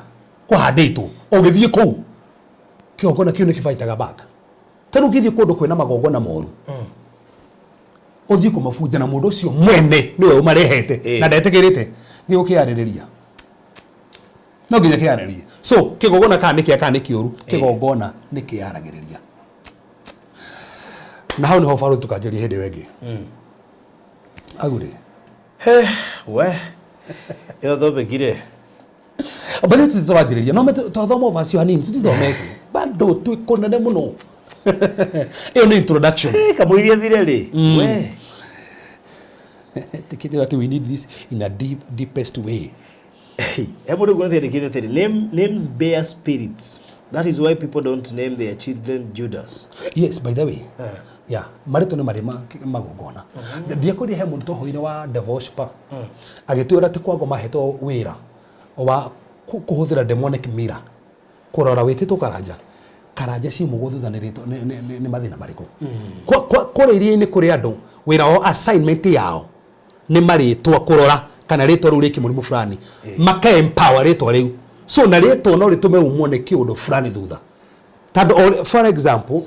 kũhandĩtwo, ũgĩthiĩ kũu kĩgongona kĩu nĩ kĩbaitaga back. Ta rĩu ũngĩthiĩ kũndũ kwĩna magongona moru, ũthiĩ kũmabunja na mũndũ ũcio mwene nĩwe ũmarehete na ndetĩkĩrĩte, gĩgũkĩarĩrĩria, no nginya kĩarĩrie. So kĩgongona kana nĩ kĩa kana nĩ kĩũru, kĩgongona nĩ kĩaragĩrĩria. Na hau nĩho barũthi tũkanjĩria hĩndĩ ĩyo ĩngĩ agure. He, we. Ĩno topic rĩ. But tũti tũranjĩrĩria no twathoma verse hanini, tũtithomete bado twĩ kũnene mũno. Ĩyo nĩ introduction. Kamũiria thire rĩ. We. Tikĩtĩra atĩ we need this in a deep, deepest way. He mũndũ nguona andĩkĩte atĩrĩ, "Names bear spirits. That is why people don't name their children Judas." Yes, by the way, yeah, marĩtũ nĩ marĩ magongona. Ndiakwĩrire he mũndũ twahoire wa devil worshiper agĩtwĩra atĩ kwango mahetwo wĩra wa kũhũthĩra demonic mirror kũrora wĩtĩtwo Karanja, Karanja ciumũgwo thutha nĩ rĩtwa nĩ mathĩna marĩkũ. Kũrĩa iria-inĩ kũrĩ andũ wĩra wao, assignment yao nĩ marĩtwa, kũrora kana rĩtwa rĩu rĩkĩ mũrimũ fulani, maka empower rĩtwa rĩu. So na rĩtwa no rĩtũme umwo nĩ kĩũndũ fulani thutha. Tondũ for example,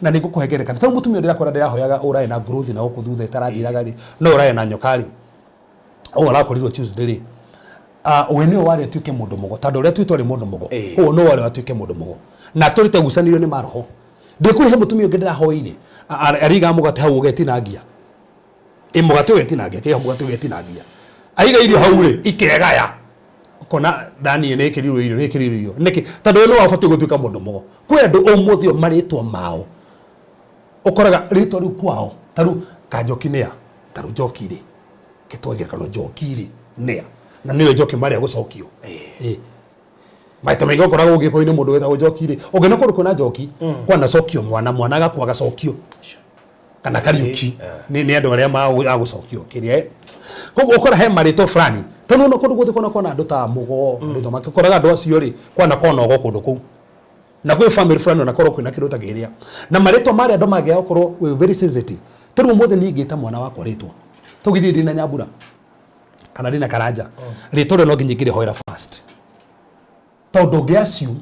na nĩ ngũkũhe ngerekano, tondũ mũtumia ndĩrakora ndĩrahoyaga ũrae na growth na gũkũ thutha ĩtarathiraga rĩ, no ũrae na nyoka rĩ, ũũ arakorirwo Tuesday rĩ, we nĩwe warĩ atuĩke mũndũ mũgo, tondũ ũrĩa twĩtwo arĩ mũndũ mũgo, ũũ nĩwe warĩ atuĩke mũndũ mũgo, na tũrĩte gucanĩrio nĩ maroho. Ndĩkũrĩ he mũtumia ũngĩ ndĩrahoire ariga mũgate hau ũgetinangia. Ĩ mũgate ũgetinangia, kĩho mũgate ũgetinangia. Aiga irio hau rĩ, ikegaya. Ũkona thani nĩ ĩkĩrirwo irio, nĩ ĩkĩrirwo irio. Nĩkĩ? Tondũ we nĩwe wabatiĩ gũtuĩka mũndũ mũgo. Kwĩ andũ ũmũthĩ ũyũ marĩtwa mao. Ũkoraga rĩtwa rĩu kwao, ta rĩu Kanjoki nĩa? Ta rĩu Njoki rĩ, kĩtwa ngerekano Njoki rĩ, nĩa? Na nĩwe Njoki marĩa gũcokio. Ĩ. Maita maingĩ ũkoraga ũgĩkũyũ-inĩ mũndũ wĩtagwo Njoki rĩ, ũngĩona kũndũ kwĩna Njoki, kwanacokio mwana, mwana agakua agacokio. Kana Kariũki. Nĩ andũ arĩa agũcokio kĩrĩa. Koguo ũkora he marĩtwa fulani. Tondũ ona kũndũ guothe kwana kwana andũ ta Mũgo, marĩtwa make, ũkoraga andũ acio rĩ, kwana kona ũgo kũndũ kũu. Na gwĩ family fulani ona korwo kwĩna kĩndũ ta kĩrĩa. Na marĩtwa marĩa andũ mangĩaga gũkorwo wĩ very sensitive. Ta rĩu ũmũthĩ niĩ ngĩta mwana wakwa rĩtwa. Tũgĩthiĩ ndĩna Nyambura kana ndĩna Karanja. Rĩtwa rĩu no nginya ingĩrĩhoera first. Tondũ ũngĩ assume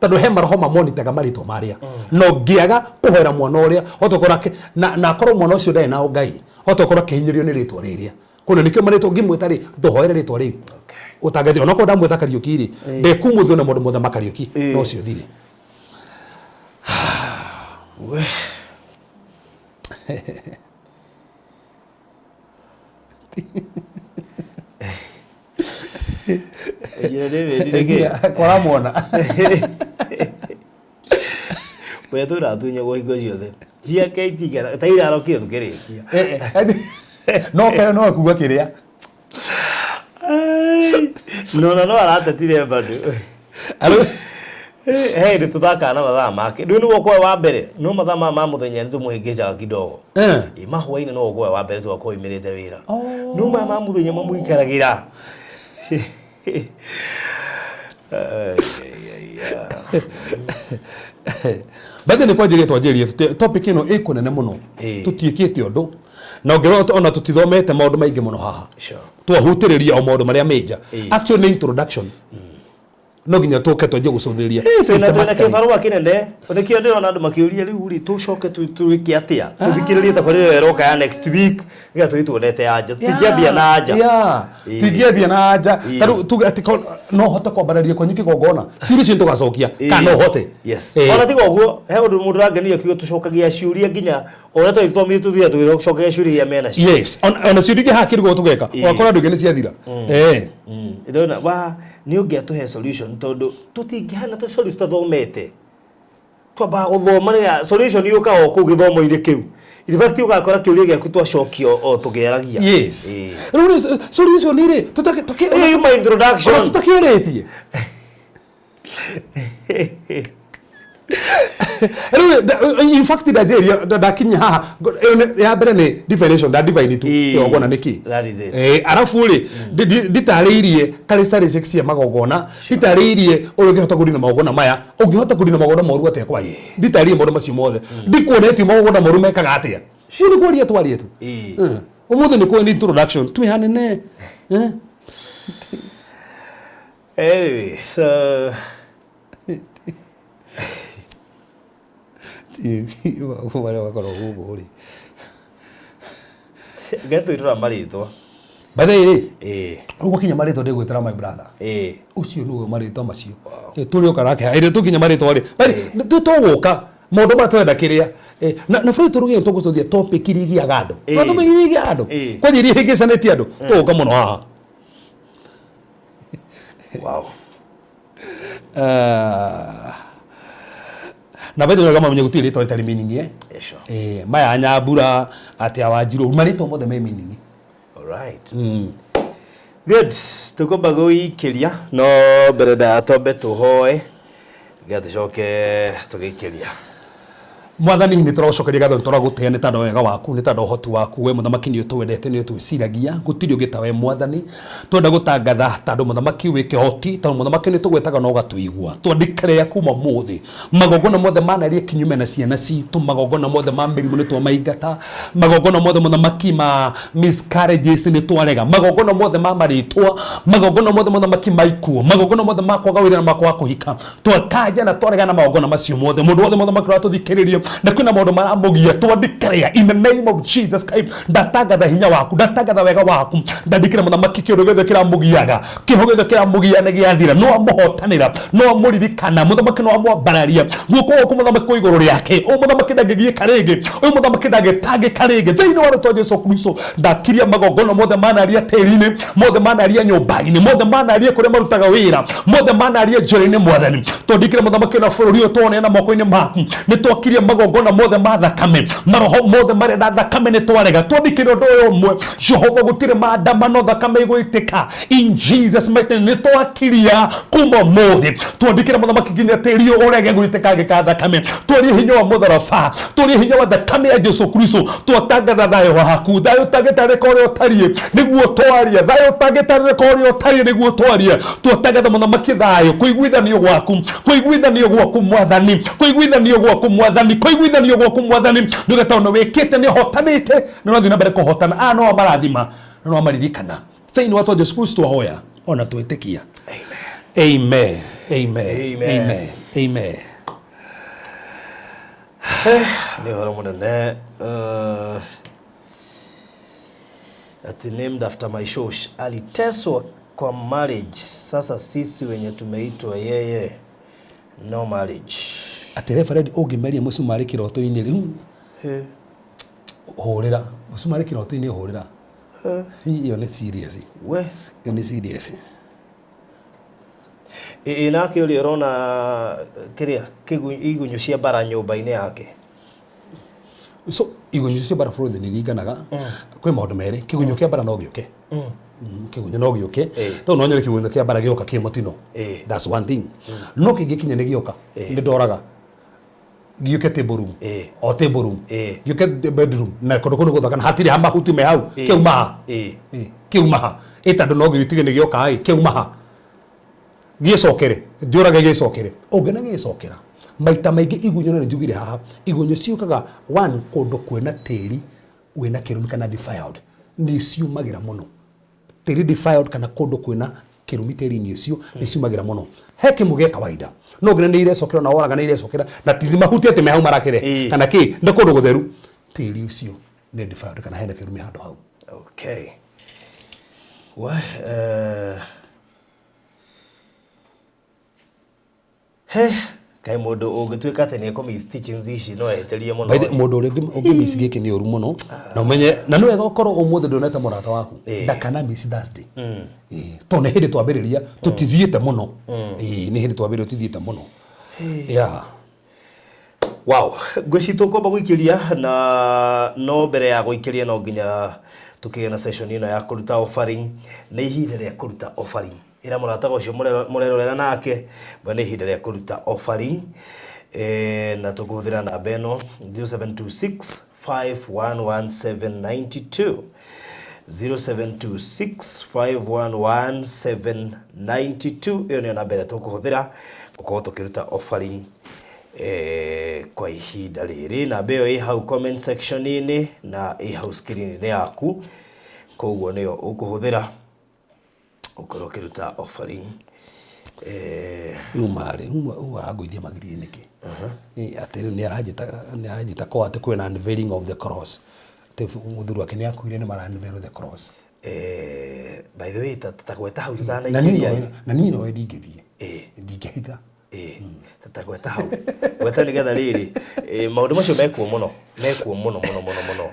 tondũ he maroho mamonitaga marĩtwa marĩa. Na ũngĩaga kũhoera mwana ũrĩa, otokorwo na akorwo mwana ũcio ndarĩ na ũngai, otokorwo akĩhinyĩrĩrio nĩ rĩtwa rĩrĩa. Kũna nĩkĩo marĩtwa ũngĩmwĩta rĩ, ndũhoere rĩtwa rĩu. Ũtangĩthiĩ, onokorwo ndamwĩta Kariũki rĩ, ndĩkumũthio na mũndũ mothe ma Kariũki, no ũcio thirĩ. Njĩra ndĩmĩtire kĩ? Kwara mwana. We tũratunyagwo hingo ciothe. Ciake itingĩra, ta irarokire tũkĩrĩkia. No keo no kuga kĩrĩa. Nona no aratetire bado. Alo. He hĩndĩ tũthakaga na mathaa make. Rĩu nĩwe ũkorwo wa mbere. No mathaa maya ma mũthenya nĩ tũmũhĩngĩcaga kidogo. Ĩ mahwainĩ no ũkorwo wa mbere tũgakorwo oimĩrĩte wĩra. No maya ma mũthenya mamũikaragĩra. Bathe nĩ kwanjĩrĩria twanjĩrĩria topic ĩno ĩ kũnene mũno. Tũtiĩkĩte ũndũ. Na ũngĩrora ona tũtithomete maũndũ maingĩ mũno haha. Twahutĩrĩria o maũndũ marĩa major. Actually nĩ introduction. No nginya tũke twanjie gũcũthĩrĩria twĩna kĩbarũa kĩnene nĩkĩo ndĩrona andũ makĩũria rĩu rĩ tũcoke twĩke atĩa tũthikĩrĩrie tabarĩra ĩyo ĩroka ya next week nĩgetha tũthiĩ tuonete anja tũtingĩambia na anja Tũtingĩambia na anja ta rĩu tuge atĩ no hote kwambararia kwanyu kĩgongona ciũria icio nĩtũgacokia kana no hote. Yes. Ona tiga ũguo he ũndũ mũndũ ũrangenia akiuga tũcokagia ciũria nginya ũrĩa twagĩthomire tũthiaga tũgĩcokagia ciũria iria mena cio. Yes, ona ciũria ingĩ haha kĩrugo tũgeka ũgakora andũ aingĩ nĩ ciathira. Ndĩrona wa nĩ ũngĩatũhe solution tondũ tũtingĩhana tũ solution tũtathomete. Twambaga gũthoma nĩgetha solution yũkaga o kũu gĩthomo-inĩ kĩu. In fact ũgakora kĩũria gĩaku twacokio o tũkĩaragia. Yes. Rĩu rĩ solution rĩ Ĩyo yuma introduction. Ona tũtakĩarĩtie. Rĩu in fact ndanjĩrĩria ndakinya haha ya mbere nĩ definition nda define tu igongona nĩ kĩ. That is it. Arabu rĩ nditarĩirie characteristics cia magongona, nditarĩirie ũrĩa ũngĩhota kũrina magongona maya, ũngĩhota kũrina magongona moru atĩa kwanyu, nditarĩirie maũndũ macio mothe, ndikuonetie magongona moru mekaga atĩa. Rĩu nĩ kwaria twarie tu. Ũmũthĩ nĩ kwa introduction twĩ hanene. Anyway, so marĩa makoragwo gũkũ rĩ. Ngetwĩrĩra marĩtwa. By the way rĩ, rĩu gwakinya marĩtwa ndĩgwĩtĩra my brother. Ũcio nĩwe marĩtwa macio. Tũrĩũka nake haha. Ĩrĩa tũkinya marĩtwa rĩ. Tũgũka maũndũ maya tũrenda kĩrĩa. Na bũrũri tũrugĩte tũgũcũthia topic iria igiaga andũ. Topic iria igiaga andũ. Kwanja iria ihĩngĩcanĩtie andũ. Tũgũka mũno haha. Wow. Na by the way gamamenye gũtirĩ rĩtwa rĩtarĩ meaning eh? Yeah, sure. Maya Nyambura atĩa Wanjirũ marĩtwa mothe me meaning. All right. Good. Tũkwamba gũikĩria no mbere ndaya twambe tũhoe nĩgetha tũcoke tũgĩikĩria. Mwathani nĩ tũragũcokeria ngatho nĩ tũragũtĩa nĩ tondũ wa wega waku nĩ tondũ wa ũhoti waku we mũthamaki nĩ ũtwendete nĩ ũtwĩciragia gũtirĩ ũngĩ ta we mwathani twenda gũtangatha tondũ mũthamaki wĩ kĩhoti tondũ mũthamaki nĩ tũgwetaga na ũgatũigua twandĩkĩrĩa kuma mũthĩ magongona mothe manaria kinyume na ciana citũ magongona mothe ma mĩrimũ nĩ twamaingata magongona mothe mũthamaki ma miscarriages nĩ twarega magongona mothe ma marĩtwa magongona mothe mũthamaki ma ikuũ magongona mothe ma kwaga wĩra na ma kwaga kũhika twakanja na twarega na magongona macio mothe mũndũ wothe mũthamaki ũratũthikĩrĩria Na kwĩna maũndũ maramũgia twandĩkĩrĩa in the name of Jesus Christ. Ndatangatha hinya waku, ndatangatha wega waku, ndandĩkĩra mũthamaki kĩũndũ gĩothe kĩramũgiaga, kĩho gĩothe kĩramũgia nĩ gĩathira. No amũhotanĩra, no amũririkana mũthamaki, no amwambararia guoko gwaku mũthamaki kwĩ igũrũ rĩake. Ũyũ mũthamaki ndangĩgiĩka rĩngĩ, ũyũ mũthamaki ndangĩtangĩka rĩngĩ thĩinĩ wa rĩtwa Jesu Kristo. Ndakiria magongona mothe manaria tĩri-inĩ, mothe manaria nyũmba-inĩ, mothe manaria kũrĩa marutaga wĩra, mothe manaria njĩra-inĩ mwathani. Twandĩkĩre mũthamaki na bũrũri ũyũ twoneana moko-inĩ maku. Nĩ twakirie magongona mothe ma thakame, maroho mothe marenda thakame nĩ twarega. Twandĩkĩre ũndũ ũyũ ũmwe Jehova, gũtirĩ maandamano thakame ĩgũitĩka in Jesus mighty name. Nĩ twakiria kuma ũmũthĩ, twandĩkĩre mũthamaki nginya tĩri ũyũ ũrege gwĩtĩkangĩka thakame. Twarie hinya wa mũtharaba, twarie hinya wa thakame ya Jesu Kristo. Twatangatha thayũ waku, thayũ ũtangĩtarĩka ũrĩa ũtariĩ nĩguo twaria, thayũ ũtangĩtarĩka ũrĩa ũtariĩ nĩguo twaria. Twatangatha mũthamaki thayũ, kũiguithanio gwaku, kũiguithanio gwaku mwathani, kũiguithanio gwaku mwathani, kũiguithanio gwaku mwathani. Nduge tondũ nĩ wĩkĩte, nĩ ũhotanĩte, nĩ ũrathiĩ na mbere kũhotana. Aya no amarathima na no amaririkana thĩinĩ wa twa Jesu Kristo twahoya ona twĩtĩkia. Amen. Amen. Amen. Amen. Amen. Nĩ ũhoro mũnene ati named after my shosh aliteswa kwa marriage. Sasa sisi wenye tumeitwa yeye no marriage. Atĩ reverend ũngĩmeria mũcumarĩ kĩroto-inĩ rĩu He. hũrĩra mũcumarĩ kĩroto-inĩ hũrĩra, ĩyo nĩ serious. We. Ĩyo nĩ serious. Ĩ nake ũrĩa ũrona kĩrĩa igunyũ cia mbara nyũmba-inĩ yake. So igunyũ cia mbara bũrũri nĩ iringanaga kwĩ maũndũ merĩ. Kĩgunyũ kĩa mbara no gĩũke, kĩgunyũ no gĩũke tondũ no nyone kĩgunyũ kĩa mbara gĩoka kĩ mũtino. That's one thing. No kĩngĩkinya nĩ gĩoka nĩ ndoraga gĩũke table room, o table room, gĩũke bedroom na kũndũ kũu nĩ gũthaka na hatirĩ ha mahuti me hau, kĩauma ha? Kĩauma ha? Ĩ tondũ no gĩtige nĩ gĩoka ĩ kĩauma ha? Gĩcokere njũrage gĩcokere ũngĩona gĩcokera maita maingĩ. Igunyũ na nĩ njugire haha, igunyũ ciũkaga one kũndũ kwĩna tĩri wĩna kĩrumi kana defiled, nĩ ciumagĩra mũno. Tĩri defiled kana kũndũ kwĩna kĩrumi tĩri-inĩ ũcio nĩ ciumagĩra mũno. He kĩmwe gĩa kawaida no nginya nĩ irecokera na woraga nĩ irecokera na ti mahuti atĩ me hau marakĩre kana kĩ, nĩ kũndũ gũtheru, tĩri ũcio nĩ defiled kana hena kĩrumi handũ hau. Okay. We, he kaĩ mũndũ ũngĩtuĩka atĩ nĩ ekũmiss teachings ici no ehĩtĩrie mũno. By the- mũndũ ũrĩa ũngĩmiss gĩkĩ nĩ ũru mũno na ũmenye na nĩ wega ũkorwo ũmũthĩ ndũnete mũrata waku ndakana miss Thursday. Tondũ nĩ hĩndĩ twambĩrĩria, tũtithiĩte mũno. Nĩ hĩndĩ twambĩrĩria, tũtithiĩte mũno, yeah. Wow, ngwĩci tũkwamba gũikĩria na no mbere ya gũikĩria no nginya tũkĩgĩa na session ĩno ya kũruta offering. Nĩ ihinda rĩa kũruta offering. Ĩra mũrataga ũcio mũrerorera nake bwe nĩ ihinda rĩa kũruta offering, na tũkũhũthĩra namba ĩno 0726 511792, 0726 511792. Ĩyo nĩyo namba ĩrĩa tũkũhũthĩra gũkorwo tũkĩruta offering kwa ihinda rĩrĩ. Namba ĩyo ĩ hau comment section-inĩ na ĩ hau screen-inĩ yaku, koguo nĩyo ũkũhũthĩra ũkorwo ũkĩruta offering. Rĩu marĩ uma arangũithia magiri nĩkĩ? Atĩ rĩu nĩ aranjĩta kwa atĩ kwĩna unveiling of the cross, atĩ mũthuri wake nĩ akuire, nĩ mara unveil the cross. By the way, ta gweta hau Na niĩ tũtanaingĩria. Na niĩ nowe ndingĩthiĩ, ndingĩhitha. Ta gweta hau, gweta nĩgetha rĩrĩ maũndũ macio mekuo mũno, mekuo mũno mũno mũno mũno.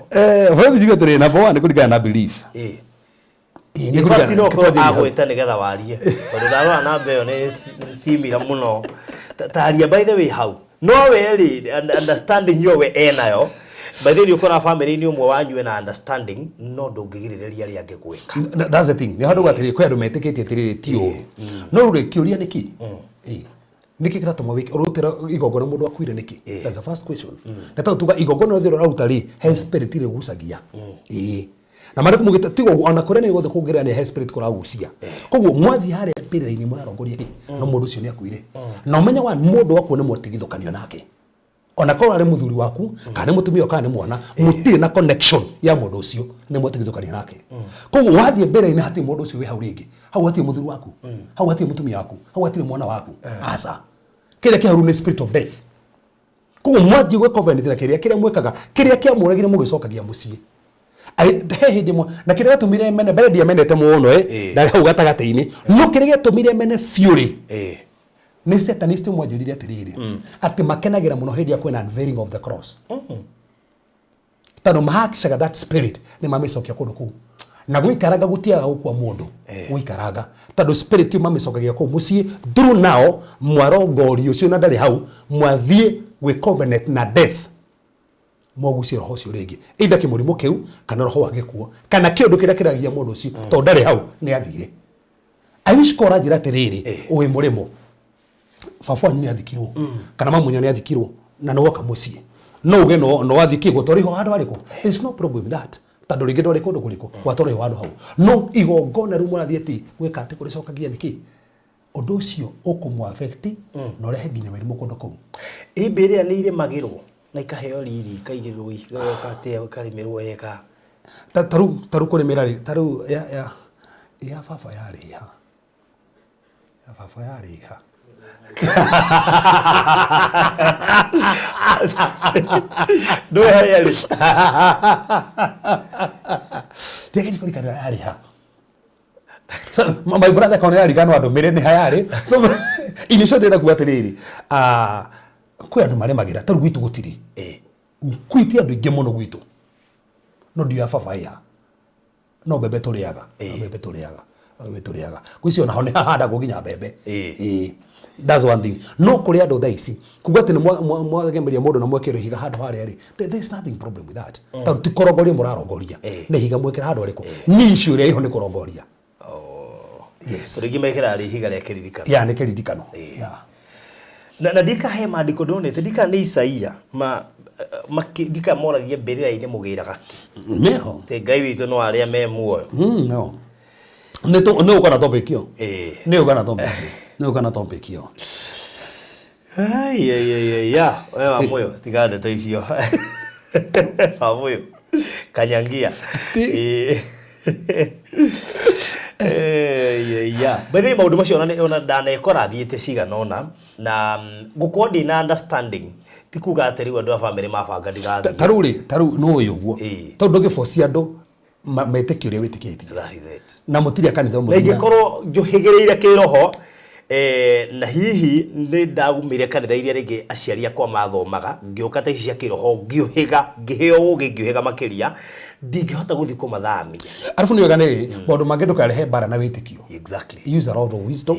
Bũrũri njuge atĩrĩrĩ, number one nĩ kũringana na belief. Nĩ In fact, kũringana- no korwo twanjĩrĩrie hau. agwĩta nĩgetha warie tondũ ndarora namba ĩyo nĩ simira mũno. Taria by the way hau no we rĩ understanding yo we enayo. By the way, ũkoraga family-inĩ ũmwe wanyu ena understanding no ndũngĩgirĩrĩria arĩa angĩ gwĩka. That's the thing. Nĩ handũ atĩrĩrĩ, kwĩ andũ metĩkĩtie atĩrĩrĩ ti ũru, no rĩu rĩ kĩũria nĩ kĩ? Nĩkĩ kĩratũma wĩke ũrutĩra igongona mũndũ akuire nĩkĩ? That's the first question. Na tondũ tuga igongona rĩothe ũraruta rĩ, he spirit rĩgucagia. Na marĩ kũmũgĩta tiga ũguo ona kũrĩa nĩ guothe kũngĩrĩa nĩ he spirit kũragucia. Koguo mwathiĩ harĩa mbĩrĩra-inĩ mũrarongoria kĩ? No mũndũ ũcio nĩ akuire na ũmenye wa mũndũ akua nĩ mwatigithũkanio nake, ona korwo arĩ mũthuri waku kana nĩ mũtumia kana nĩ mwana, mũtirĩ na connection ya mũndũ ũcio, nĩ mwatigithũkania nake. Koguo wathiĩ mbere-inĩ hatirĩ mũndũ ũcio wĩ hau rĩngĩ, hau hatirĩ mũthuri waku, hau hatirĩ mũtumia waku, hau hatirĩ mwana waku, aca. Kĩrĩa kĩ hau nĩ spirit of death. Koguo mwanjie gwĩ covenant na kĩrĩa kĩrĩa mwĩkaga kĩrĩa kĩamũragire mũgĩcokagia mũciĩ. He hĩndĩ ĩmwe na kĩrĩa gĩatũmire mene mbere ndiamenete mũno ndarĩ hau gatagatĩ-inĩ no kĩrĩa gĩatũmire mene biũ rĩ nĩ satanist mwanjĩrire atĩrĩrĩ atĩ makenagĩra mũno hĩndĩ ya kwĩna unveiling of the cross. Tondũ mahakicaga that spirit nĩ mamĩcokia kũndũ kũu na gũikaranga gũtiaga gũkua mũndũ gũikaranga tondũ spirit ĩyo mamĩcokagia kũu mũciĩ through nao mwarongorio ũcio na ndarĩ hau mwathiĩ gwĩ covenant na death mwagucie roho ũcio rĩngĩ either kĩmũrimũ kĩu kana roho wa gĩkuo kana kĩũndũ kĩrĩa kĩragia mũndũ ũcio tondũ ndarĩ hau nĩ athire. I wish ko ũranjĩra atĩrĩrĩ wĩ mũrĩmo baba wanyu nĩ athikirwo kana mamunya nĩ athikirwo na nĩ woka mũciĩ no uge no wathiĩ kĩ gũtwarĩho handũ harĩkũ. There is no problem with that tondũ rĩngĩ ndwarĩ kũndũ kũrĩkũ gwatwarĩho handũ hau no igongona rĩu mũrathiĩ atĩ gwĩka atĩ kũrĩcokagia nĩkĩ ũndũ ũcio ũkũmũ affect na ũrehe nginya mĩrimũ kũndũ kũu. Mbĩrĩra nĩ irĩmagĩrwo na ikaheo riri ikaigĩrĩrwo ihiga gaka ikarĩmĩrwo wega. Taru kũrĩmĩra rĩ taru ya baba yarĩ ha ya baba yarĩ ha ndũĩ harĩa rĩ ndiageria kũririkana yarĩ ha. So my brother kona yarigano andũmĩre nĩ hayarĩ. So in short ndĩrenda kuga atĩrĩrĩ kwĩ andũ marĩmagĩra taru gwitũ gũtirĩ kwĩ ti andũ aingĩ mũno gwitũ no ndiũ ya baba ĩha no mbembe tũrĩaga no mbembe tũrĩaga no mbembe tũrĩaga gwĩcio naho nĩ hahandagwo nginya mbembe. That's one thing. No kũrĩ andũ thaa ici kuga atĩ nĩ mwagemeria mũndũ na mwekĩra ihiga handũ harĩa rĩ there is nothing problem with that tondũ ti kũrongoria mũrarongoria nĩ ihiga mwekĩra handũ harĩkũ nĩ issue ĩrĩa ĩho nĩ kũrongoria. Yes. Rĩngĩ mekĩraga rĩ ihiga rĩa kĩririkano. Ya nĩ kĩririkano. Na ndikahe maandĩko ndonete ndika nĩ Isaia ndika moragia mbĩrĩra-inĩ mũgĩraga kĩ. Meho. Te Ngai witũ no arĩa me muoyo. No. Nĩ ũka na topic ĩyo. Nĩ ũka na topic ĩyo. Nĩ ũka na topic ĩyo. Ai ya we wa muoyo tiga ndeto icio. Wa muoyo kanyangia. Ya by the way maũndũ macio ona ndanekora thiĩte cigana ũna na gũkorwo ndĩna understanding ti kuga atĩ rĩu andũ a bamĩrĩ mabanga ndigathiĩ. Tarĩu rĩ tarĩu nĩ ũĩ ũguo tondũ ndũngĩbocia andũ metĩkie ũrĩa wĩtĩkĩtie. That is it. Na mũtirĩ a kanitha ũmwe. Na ingĩkorwo njũhĩgĩrĩire kĩroho na hihi nĩ ndagumire kanitha iria rĩngĩ aciari akwa mathomaga ngĩũka ta ici cia kĩroho ngĩũhĩga ngĩheo ũgĩ ngĩũhĩga makĩria ndingĩhota gũthiĩ kũmathamia. Arabu nĩ wega nĩ maũndũ mangĩ ndũkarehe mbara na wĩtĩkio. Exactly. Use a lot of wisdom.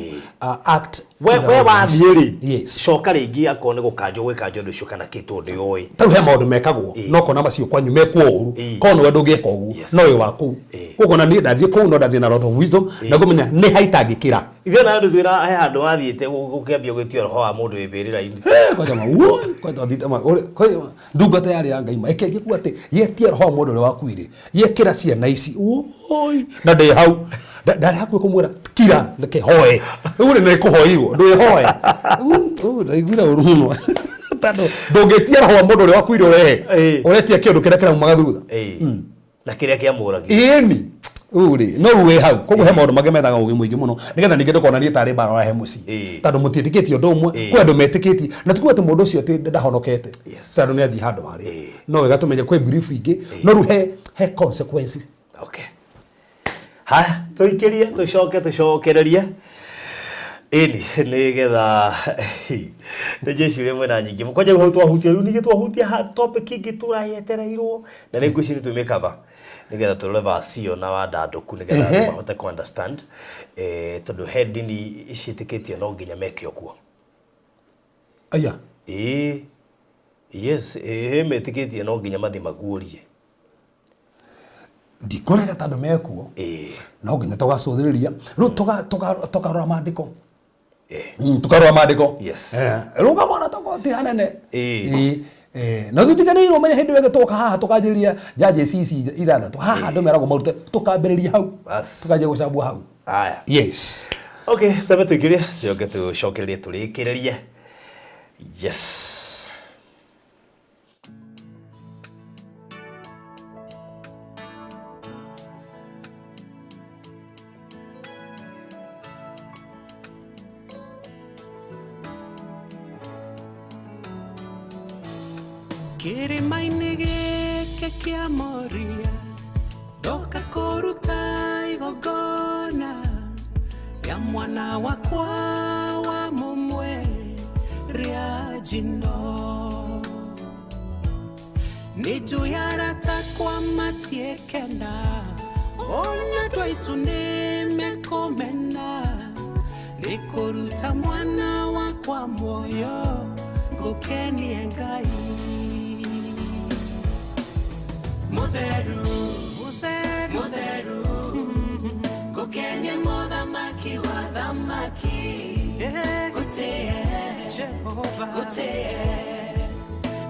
Act. We wathiĩ rĩ Yes. coka rĩngĩ akorwo nĩ gũkanjwo gwĩkanjwo ũndũ ũcio kana kĩ tondũ ndĩũĩ. Tarĩu he maũndũ mekagwo no kona macio kwanyu mekwo ũru korwo nĩwe ndũngĩka ũguo no wĩ wa kũu. Koguo na niĩ ndathiĩ kũu no ndathiĩ na lot of wisdom na ngũmenya nĩ haitangĩkĩra. Ithuĩ na andũ twĩra he handũ wathiĩte gũkĩambia gwĩtio roho wa mũndũ wĩ mbĩrĩra-inĩ. Kwanja ma woi kwanja thiĩte ma ndungata yarĩ ya Ngai ma ĩkĩanjia kuga atĩ yetie roho wa mũndũ ũrĩa wakuire yekĩra ciana ici woi na ndĩ hau ndarĩ hakuhĩ kũmwĩra kira reke hoe rĩu rĩ nĩ kũhoirwo ndwĩhoe ndaiguire ũru mũno tondũ ndũngĩtia roho wa mũndũ ũrĩa wakuire ũrehe ũretia kĩũndũ kĩrĩa kĩraumaga thutha na kĩrĩa kĩamũragia ĩni rĩu no rĩu wĩ hau koguo he maũndũ mangĩ methaga ũgĩ mũingĩ mũno nĩgetha ningĩ ndũkonanie tarĩ mbara ũrahe mũciĩ tondũ mũtiĩtĩkĩtie ũndũ ũmwe kwĩ andũ metĩkĩtie na ti kuga atĩ mũndũ ũcio atĩ ndahonokete tondũ nĩ athiĩ handũ harĩa no wega tũmenye kwĩ belief ingĩ no rĩu he consequence. Okay. Haya tũikĩrie tũcoke tũcokererie ĩni nĩgetha nĩ njĩcirie mwena nyingĩ kwanja hau twahutia rĩu ningĩ twahutia topic ĩngĩ tũrayetereirwo na nĩ ngwĩciria tũmĩcover nĩgetha tũrore verse ĩyo na wandandũku nĩgetha andũ mahote kũ understand tondũ he ndini ciĩtĩkĩtie no nginya meke ũguo. Aya. Yes, metĩkĩtie no nginya mathiĩ maguũrie. Ndikũrega tondũ mekuo no nginya tũgacũthĩrĩria rĩu tũkarora maandĩko. Tũkarora maandĩko. Yes. Rũgama na tũgoti hanene. No tutiganĩirwo menye hĩndĩ ĩyo tũka haha tũkanjĩrĩria judges ici ithathatũ haha andũ meragwo marute tũkambĩrĩria hau tũkanjia gũcambua hau. Haya. Yes. Okay, twambe tũingĩrie tũcoke tũcokererie tũrĩkĩrĩrie. Yes. Kĩrĩma-inĩ gĩkĩ kĩa Moria ndoka kũruta igongona rĩa mwana wakwa wa mũmwe rĩa njino. Nĩ njũĩ arata akwa matiekena, ona andũ aitũ nĩ mekũmena, nĩ kũruta mwana wakwa muoyo ngũkenie Ngai. Mũtheru, mũtheru, mũtheru, ngũkenie mũthamaki wa thamaki, gũtĩe Jehova, gũtĩe,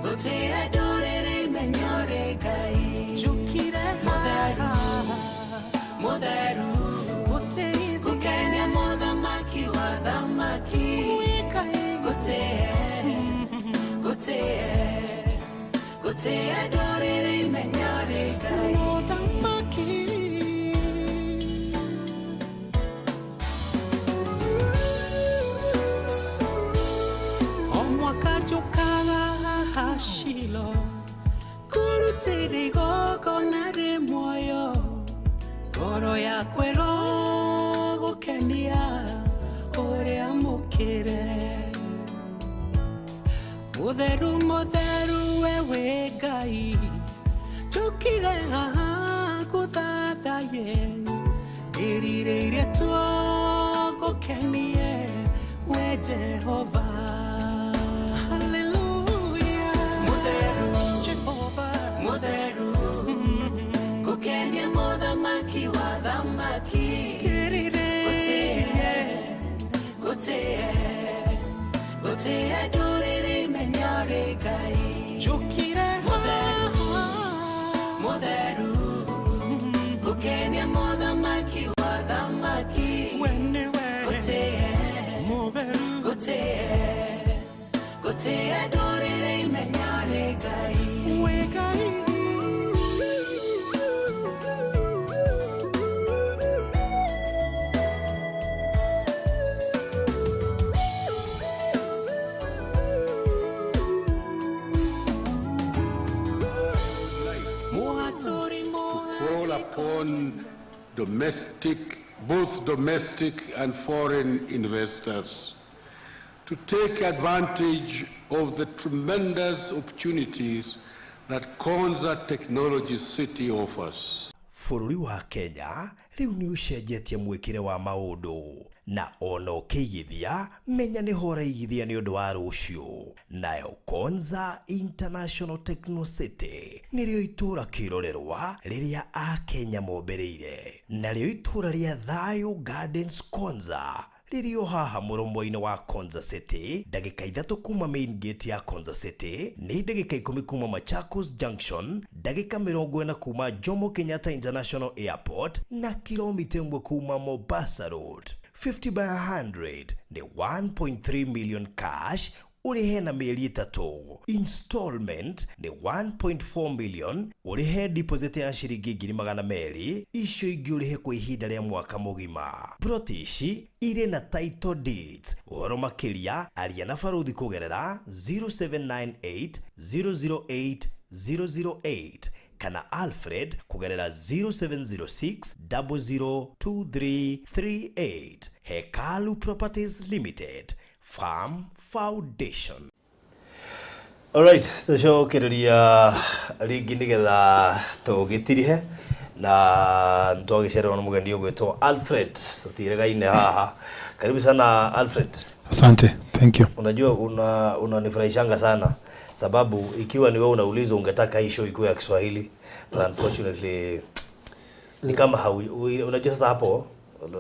gũtĩe ndũrĩrĩ imenye ũrĩ Ngai. Njũkire mũtheru, mũtheru, gũkenia mũthamaki wa thamaki, gũtĩe, gũtĩe, gũtĩe ndũrĩrĩ imenye ũrĩ Ngai. Mũthamaki. O mwaka njũkaga haha Shilo kũrutĩra igongona rĩ muoyo, ngoro yakwa ĩrogũkenia ũrĩa mũkĩre. Mũtheru, mũtheru, we wĩ Ngai, njũkire haha ngũthathaye, ndĩrirĩirie tuo ngũkenie we Jehova. Hallelujah. Mũtheru, Jehova, mũtheru, ngũkenie mũthamaki wa thamaki, gũtĩe, gũtĩe, gũtĩe ndũrĩrĩ imenye ũrĩ Ngai. Njũkire mũtheru, mũtheru, ngũkenie mũthamaki wa thamaki, we nĩwe, gũtĩe, mũtheru, gũtĩe, gũtĩe ndũrĩrĩ imenye ũrĩ Ngai. We Ngai. Call upon domestic, both domestic and foreign investors to take advantage of the tremendous opportunities that Konza Technology City offers. Bũrũri wa Kenya rĩu nĩ ũcenjetie mwĩkĩre wa maũndũ, na ona ũkĩigithia menya nĩho ũraigithia nĩ ũndũ wa rũciũ. Nayo Konza International Techno City nĩrĩo itũũra kĩrorerwa rĩrĩa Akenya mombereire, narĩo itũũra rĩa Thayo Gardens Konza rĩrĩ o haha mũromo-inĩ wa Konza City, ndagĩka 3 kuma main gate ya Konza City, nĩ ndagĩka 10 kuma Machakos Junction, ndagĩka 40 kuma Jomo Kenyatta International Airport, na kilomita 1 kuma Mombasa Road. 50 by 100 nĩ 1.3 million cash ũrĩhe na mĩeri 3. Installment nĩ 1.4 million ũrĩhe deposit ya ciringi 200,000, icio ingĩ ũrĩhe kwa ihinda rĩa mwaka mũgima. Plot ici irĩ na title deeds. Ũhoro makĩria aria na baruthi kũgerera 0798 008 008 kana Alfred kũgerera 0706 002338. Hekalu Properties Limited, Farm Foundation. Alright, tũcokereria rĩngĩ nĩgetha tũgĩtirihe na nĩtwagĩcererwo nĩ mũgeni ũgwĩtwo Alfred tũtiregaine haha. Karibu sana Alfred. Asante, thank you. Unajua unanifurahishanga sana sababu ikiwa ni wewe unaulizwa ungetaka hii show ikuwe ya Kiswahili, but unfortunately ni kama unajua sasa hapo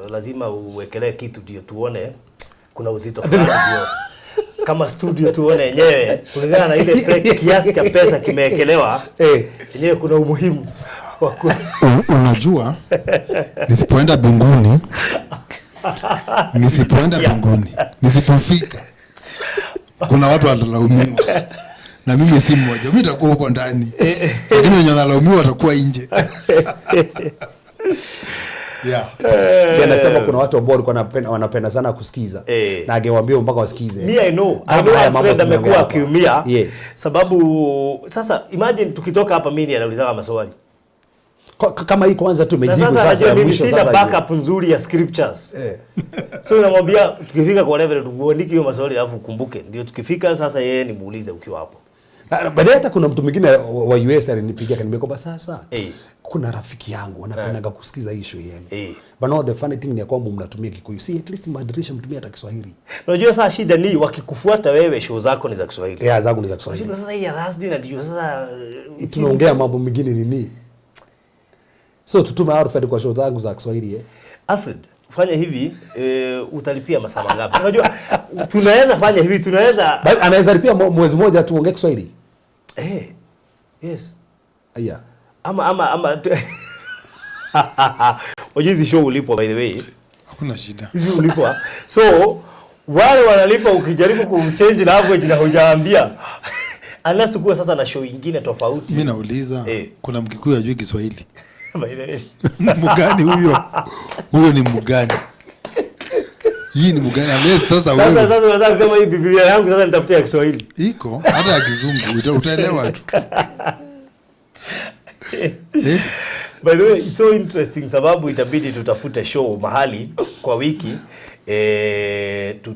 lazima uwekelee kitu ndio tuone kuna uzito fulani ndio kama studio tuone yenyewe kulingana na ile kiasi cha pesa kimewekelewa yenyewe kuna umuhimu wa Unajua nisipoenda mbinguni, nisipofika kuna watu watalaumiwa na mimi si mmoja, mimi nitakuwa huko ndani, lakini wenye wanalaumiwa watakuwa nje. Yeah. Anasema kuna watu ambao walikuwa wanapenda sana kusikiza. Na angewaambia mpaka wasikize. Me, I know. I know Haya mambo Alfred amekuwa tumeongea hapa. akiumia. Yes. Sababu sasa imagine tukitoka hapa mimi anauliza maswali. Kama hii kwanza Na tumejibu sasa sasa anajua ya mimi mwisho sina sasa. backup nzuri ya scriptures. So namwambia tukifika kwa level tuandike hiyo maswali alafu ukumbuke. Ndio tukifika sasa yeye ni muulize ukiwa hapo. Na baadaye hata kuna mtu mwingine wa US alinipigia akaniambia kwamba sasa kuna rafiki yangu anapendaga kusikiza hii show yenu. But now the funny thing ni ya kwamba mnatumia Kikuyu. See, at least mbadilishe mtumie hata Kiswahili. Unajua sasa shida ni wakikufuata wewe show zako ni za Kiswahili. Yeah, zangu ni za Kiswahili. Unashindwa sasa hii ya Thursday na ndio sasa Tunaongea mambo mengine nini? So tutume Alfred kwa show zangu za Kiswahili eh. Alfred, fanya hivi utalipia masaa mangapi? Unajua tunaweza fanya hivi, tunaweza But anaweza lipia mwezi mmoja tuongee Kiswahili. Yes. Aya. Ama unajua hizi show ulipwa by the way. Hakuna shida. Hizi ulipwa. So wale wanalipa ukijaribu kumchange language na hujaambia. Unless tukue sasa na show ingine tofauti. Mimi nauliza kuna Mkikuyu ajui Kiswahili? By the way. Mgani huyo? Huyo ni mgani? Hii ni mgani? Unless sasa Sasa wewe sasa unataka kusema hii Biblia yangu sasa nitafutie ya Kiswahili. Iko hata ya Kizungu utaelewa tu. By the way, it's so interesting sababu itabidi tutafute show mahali kwa wiki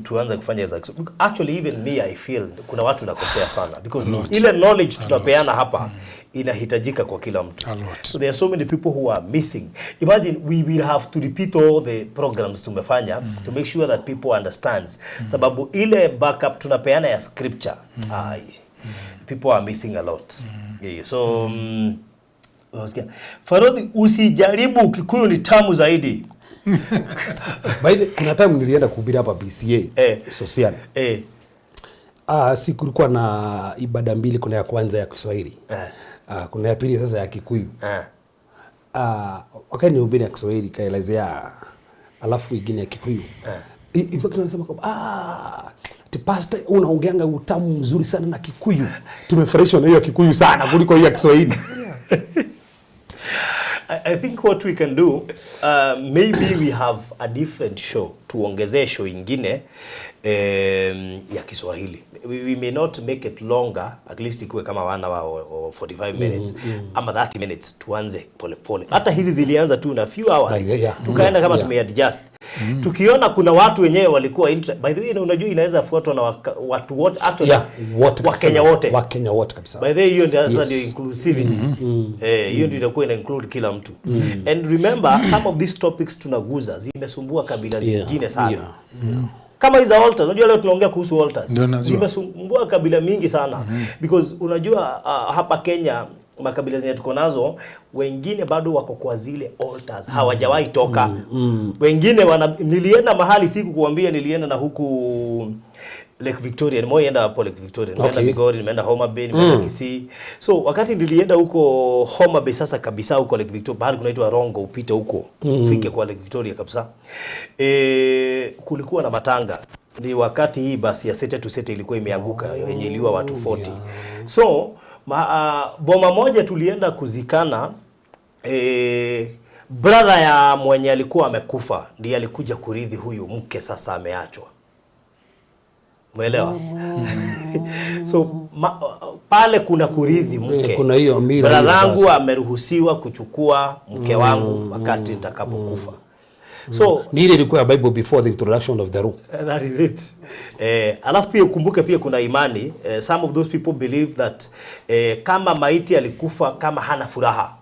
tuanze kufanya za Kiswahili. Actually even me I feel kuna watu nakosea sana because A lot. ile knowledge tunapeana hapa inahitajika kwa kila mtu. A lot. So there are so many people who are missing. Imagine we will have to repeat all the programs tumefanya to make sure that people understands. Sababu ile backup tunapeana ya scripture. Ai, people are missing a lot. Yeah, so unasikia? Farodhi, usijaribu Kikuyu ni tamu zaidi. By the kuna time nilienda kuhubiri hapa BCA Sosiani. Si kulikuwa na ibada mbili, kuna ya kwanza ya Kiswahili. Kuna ya pili sasa ya Kikuyu. Wakati nihubiri ya Kiswahili kaelezea alafu ingine ya Kikuyu. In fact wanasema kwamba ati pastor unaongeanga utamu mzuri sana na Kikuyu. Tumefurahishwa na hiyo ya Kikuyu sana kuliko hiyo ya Kiswahili. I think what we can do, maybe we have a different show, tuongezee show ingine ya Kiswahili. We may not make it longer, at least ikuwe kama 1 hour or 45 minutes ama 30 minutes, tuanze pole pole. Hata hizi zilianza tu na few hours. Tukaenda kama tumeadjust. Tukiona kuna watu wenyewe walikuwa by the way, unajua inaweza fuatwa na watu wote actually. Wote kabisa. Wakenya wote. Wakenya wote kabisa. By the way, hiyo ndio sasa ndio inclusivity. Hiyo ndio inakuwa ina include kila mtu. And remember some of these topics tunaguza zimesumbua kabila zingine sana. Kama hizo altars, unajua leo tunaongea kuhusu altars. Zimesumbua kabila mingi sana. Because unajua hapa Kenya makabila zenye tuko nazo wengine bado wako kwa zile altars, hawajawahi toka. Wengine nilienda mahali siku kuambia, nilienda na huku Lake Victoria, nimeenda hapo Lake Victoria, nimeenda Migori, nimeenda Homa Bay, nimeenda Kisii. So wakati nilienda huko Homa Bay sasa kabisa huko Lake Victoria, pahali kunaitwa Rongo, upite huko, ufike kwa Lake Victoria kabisa. Kulikuwa na matanga. Ni wakati hii basi ya Sete to Sete ilikuwa imeanguka yenye iliua watu 40. So boma moja tulienda kuzikana, brother ya mwenye alikuwa amekufa ndiye alikuja kurithi huyu mke sasa ameachwa. Umeelewa? So pale kuna kurithi mke. Kuna hiyo mila. Brother yangu ameruhusiwa kuchukua mke wangu wakati nitakapokufa. So ni ile ilikuwa ya Bible before the introduction of the law. That is it. Alafu pia ukumbuke pia kuna imani, some of those people believe that kama maiti alikufa kama hana furaha,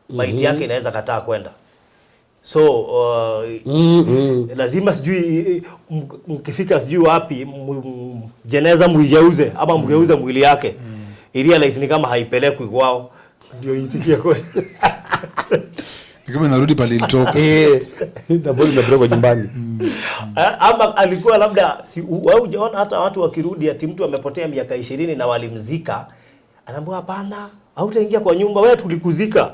maiti yake inaweza kataa kwenda. So lazima sijui mkifika sijui wapi jeneza muigeuze ama mgeuze mwili yake. Irealize ni kama haipelekwi kwao ndio itikie kweli. Kama narudi pale ilitoka. Na bodi inapelekwa nyumbani. Ama alikuwa labda si wewe hujaona hata watu wakirudi ati mtu amepotea miaka 20 na walimzika, anaambiwa hapana, hautaingia kwa nyumba, wewe tulikuzika.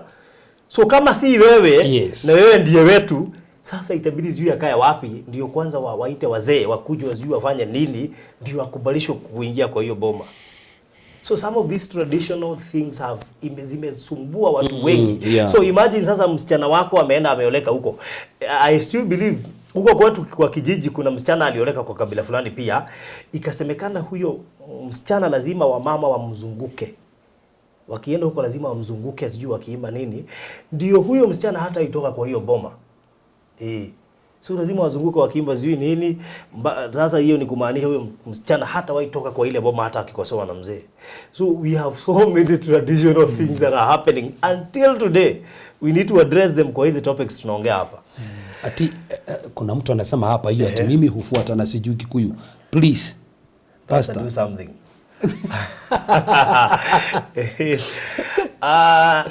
So kama si wewe na wewe ndiye wetu, sasa itabidi sijui akae wapi ndio kwanza waite wazee wakuje wazee wafanye nini ndio akubalishwe kuingia kwa hiyo boma. So some of these traditional things have zimesumbua watu wengi. Yeah. So imagine sasa msichana wako ameenda ameoleka huko. I still believe huko kwetu kwa kijiji kuna msichana alioleka kwa kabila fulani pia, ikasemekana huyo msichana lazima wamama wamzunguke, wakienda huko lazima wamzunguke, sijui wakiimba nini, ndio huyo msichana hata itoka kwa hiyo boma. So lazima wazunguke wakiimba sijui nini. Sasa hiyo ni kumaanisha huyo msichana hata waitoka kwa ile boma hata akikosoa na mzee. So we have so many traditional things that are happening until today. We need to address them kwa hizi topics tunaongea hapa. Ati kuna mtu anasema hapa hiyo ati mimi hufuata na sijui Kikuyu. Please. Pastor, Pastor. do something.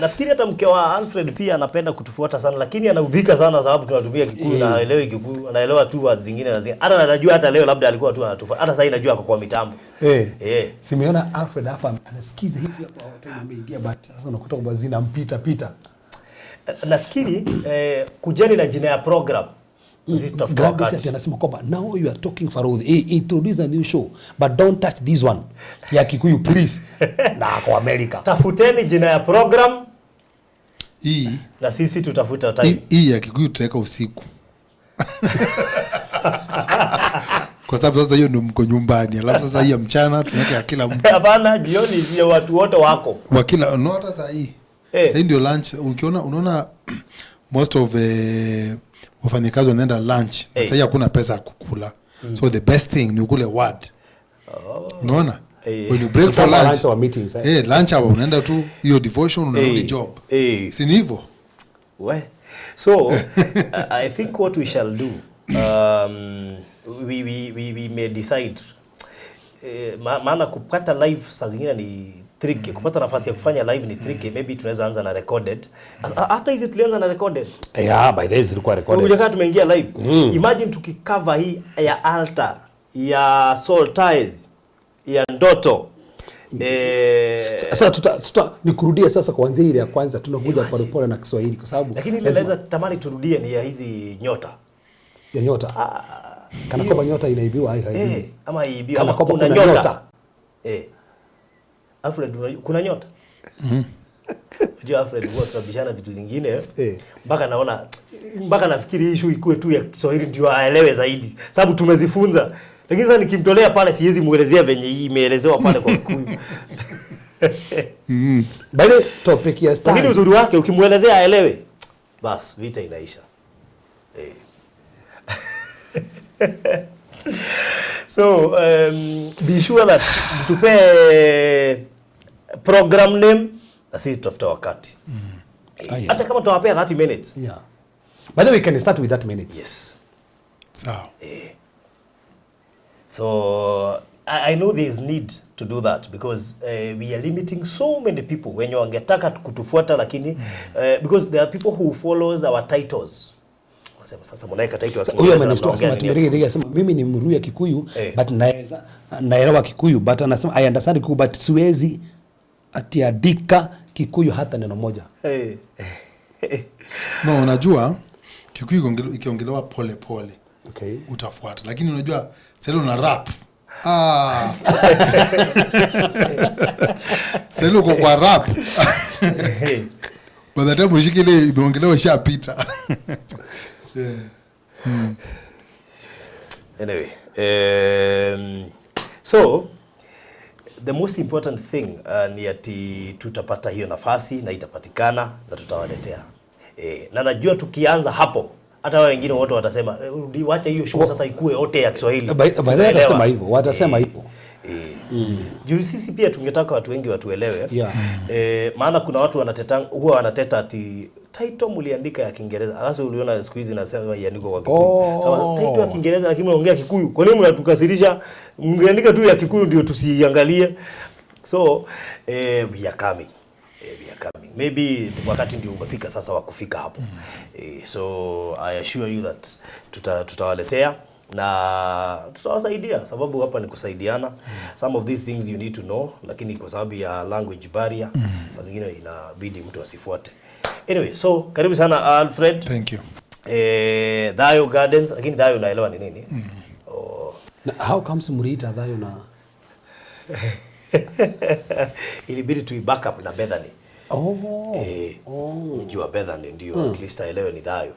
Nafikiri hata mke wa Alfred pia anapenda kutufuata sana, lakini anaudhika sana sababu tunatumia Kikuyu na haelewi Kikuyu, anaelewa tu words zingine na zingine. Hata anajua hata leo labda alikuwa tu anatufuata. Hata sasa najua ako kwa mitambo. Simeona Alfred hapa anasikiza hivi hapa wote ameingia, but sasa unakuta kwamba zinampita pita. Nafikiri kujeni na jina ya program. Sisi tutafuta Gladys wakati. ati anasema kwamba now you are talking Farodhi. Hey, introduce the new show but don't touch this one ya Kikuyu please. Na kwa America. Tafuteni jina ya program Hii na sisi tutafuta time. Hii ya Kikuyu tutaweka usiku. Kwa sababu sasa hiyo ndio mko nyumbani. Alafu sasa hii ya mchana tunaweka ya kila mtu. Hapana, jioni sio watu wote wako. Wa kila no, hata saa hii. Saa hii ndio lunch. Ukiona unaona most of wafanyikazi wanaenda lunch. Sasa hii hakuna pesa ya kukula. So the best thing ni ukule word. Unaona? When you break for Kama lunch, lunch or meetings, eh? Lunch hour unaenda tu hiyo devotion unarudi job. Si ni hivyo? We. So I think what we shall do, we may decide. Maana kupata live saa zingine ni tricky. Kupata nafasi ya kufanya live ni tricky. Maybe tunaweza anza na recorded. Hata hizi tulianza na recorded. Yeah, by the way zilikuwa recorded. Unakuja kama tumeingia live. Imagine tukicover hii ya altar, ya soul ties, ya ndoto. Sasa tuta nikurudia sasa kuanzia ile ya kwanza tunakuja pole pole na Kiswahili kwa sababu lakini ile naweza tamani turudie ni ya hizi nyota. Ya nyota. Kana kwamba nyota inaibiwa hai haibiwi. Ama iibiwa Kana ama kwamba kuna kuna nyota. nyota. Alfred, kuna nyota? Unajua Alfred huwa tunabishana vitu zingine mpaka naona mpaka nafikiri issue ikue tu ya Kiswahili ndio aelewe zaidi sababu tumezifunza. Lakini sasa nikimtolea pale siwezi muelezea venye hii imeelezewa pale kwa Kikuyu. By the topic ya stars. Lakini uzuri wake ukimuelezea aelewe, bas vita inaisha. So be sure that tupe program name na sisi tutafuta wakati. Hata kama tutawapea 30 minutes. Yeah. By the way, we can start with that minutes. Yes. Sawa. So I know there is need to do that because we are limiting so many people wenye wangetaka kutufuata lakini because there are people who follows our titles. Wasema sasa mnaweka title ya Huyo Kiingereza amenishtua mnaongea akasema nini? tumerege akasema mimi ni Mluya Kikuyu but naweza naelewa Kikuyu but anasema I understand Kikuyu but siwezi atiandika Kikuyu hata neno moja. No, unajua Kikuyu ikiongelewa pole pole. Okay. Utafuata. Lakini unajua sasa una rap. Sasa uko kwa rap. By the time ushike ile imeongelewa ishapita. Yeah. Anyway, so the most important thing ni ati tutapata hiyo nafasi na itapatikana na tutawaletea. Na najua tukianza hapo hata wao wengine wote watasema rudi wacha hiyo show sasa ikue yote ya Kiswahili. By the way, watasema hivyo, watasema hivyo. Juu sisi pia tungetaka watu wengi watuelewe. Yeah. Maana kuna watu wanateta huwa wanateta ati title mliandika ya Kiingereza. Sasa uliona siku hizi nasema iandikwe kwa Kikuyu. Kama title ya Kiingereza lakini mnaongea Kikuyu. Kwa nini mnatukasirisha? Mngeandika tu ya Kikuyu ndio tusiangalie. So we are coming. We are coming. Maybe wakati ndio umefika sasa wa kufika hapo. So I assure you that tutawaletea na tutawasaidia sababu hapa ni kusaidiana. Some of these things you need to know, lakini kwa sababu ya language barrier saa zingine inabidi mtu asifuate. Anyway, so karibu sana Alfred. Thank you. Thayo Gardens, lakini Thayo unaelewa ni nini? Na how comes mliita Thayo na Ilibidi tui back up na Bethany. Oh. Mji wa Bethany ndio at least aelewe ni Thayo.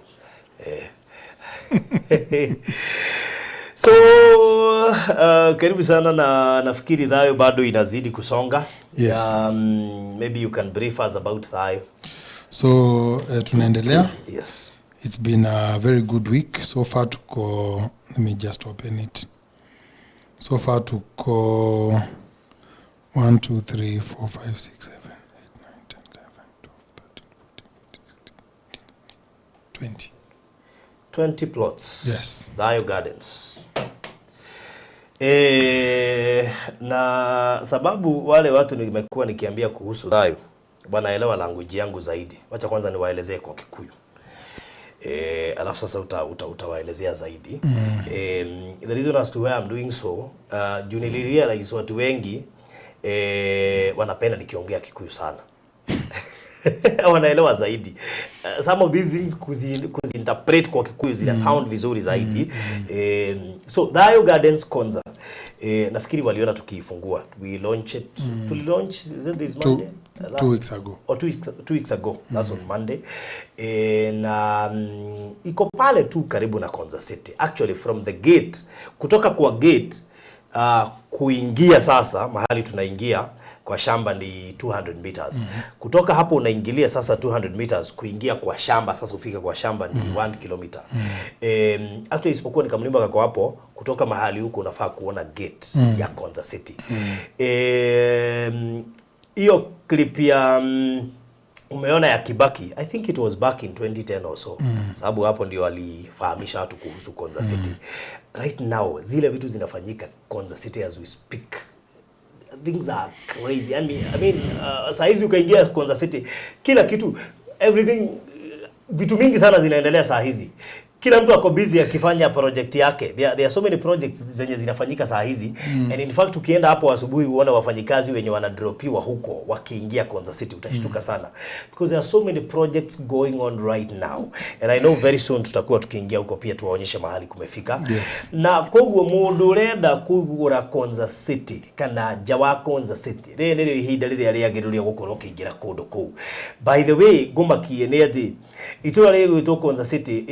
So karibu sana na nafikiri Thayo bado inazidi kusonga. Yes. Maybe you can brief us about Thayo. So tunaendelea. Yes. It's been a very good week so far. Tuko, let me just open it. So far tuko 1 2 3 4 5 6 7 8 9 10 11 12 13 14 15 16 20. 20 plots. Yes. Thayo Gardens. Na sababu wale watu nimekuwa nikiambia kuhusu Thayo wanaelewa language yangu zaidi. Wacha kwanza niwaelezee kwa Kikuyu. Alafu sasa utawaelezea zaidi. The reason as to why I'm doing so, juu nilirealize watu wengi wanapenda nikiongea Kikuyu sana. Wanaelewa zaidi. Some of these things kuzi-interpret kwa Kikuyu zina sound vizuri zaidi. So Thayo Gardens Konza, nafikiri waliona tukiifungua. We launch it. Tulilaunch, is it this Monday? 2 weeks ago. Or 2 weeks ago. That's on Monday. Na iko pale tu karibu na Konza City. Actually from the gate, kutoka kwa gate kuingia sasa mahali tunaingia kwa shamba ni 200 meters. Kutoka hapo unaingilia sasa 200 meters kuingia kwa shamba, sasa ufika kwa shamba ni 1 kilometer. Actually isipokuwa ni kamlima kako hapo, kutoka mahali huko unafaa kuona gate ya Konza City. Hiyo clip ya umeona ya Kibaki, I think it was back in 2010 or so, sababu hapo ndio alifahamisha watu kuhusu Konza City. Right now zile vitu zinafanyika Konza City as we speak, things are crazy. I mean, saa hizi ukaingia Konza City, kila kitu, everything, vitu mingi sana zinaendelea saa hizi. Kila mtu ako busy akifanya project yake. There are so many projects zenye zinafanyika saa hizi. And in fact ukienda hapo asubuhi uone wafanyikazi wenye wanadropiwa huko wakiingia Konza City, utashtuka sana because there are so many projects going on right now, and I know very soon tutakuwa tukiingia huko pia tuwaonyeshe mahali kumefika. Na koguo mundu urenda kugura Konza City kana nja wa Konza City, rĩrĩ nĩrĩo ihinda rĩrĩa rĩagĩrĩru rĩa gũkorwo ũkĩingĩra kũndũ kũu. By the way, ngũmakie nĩ atĩ itũra rĩgwĩtwo Konza City,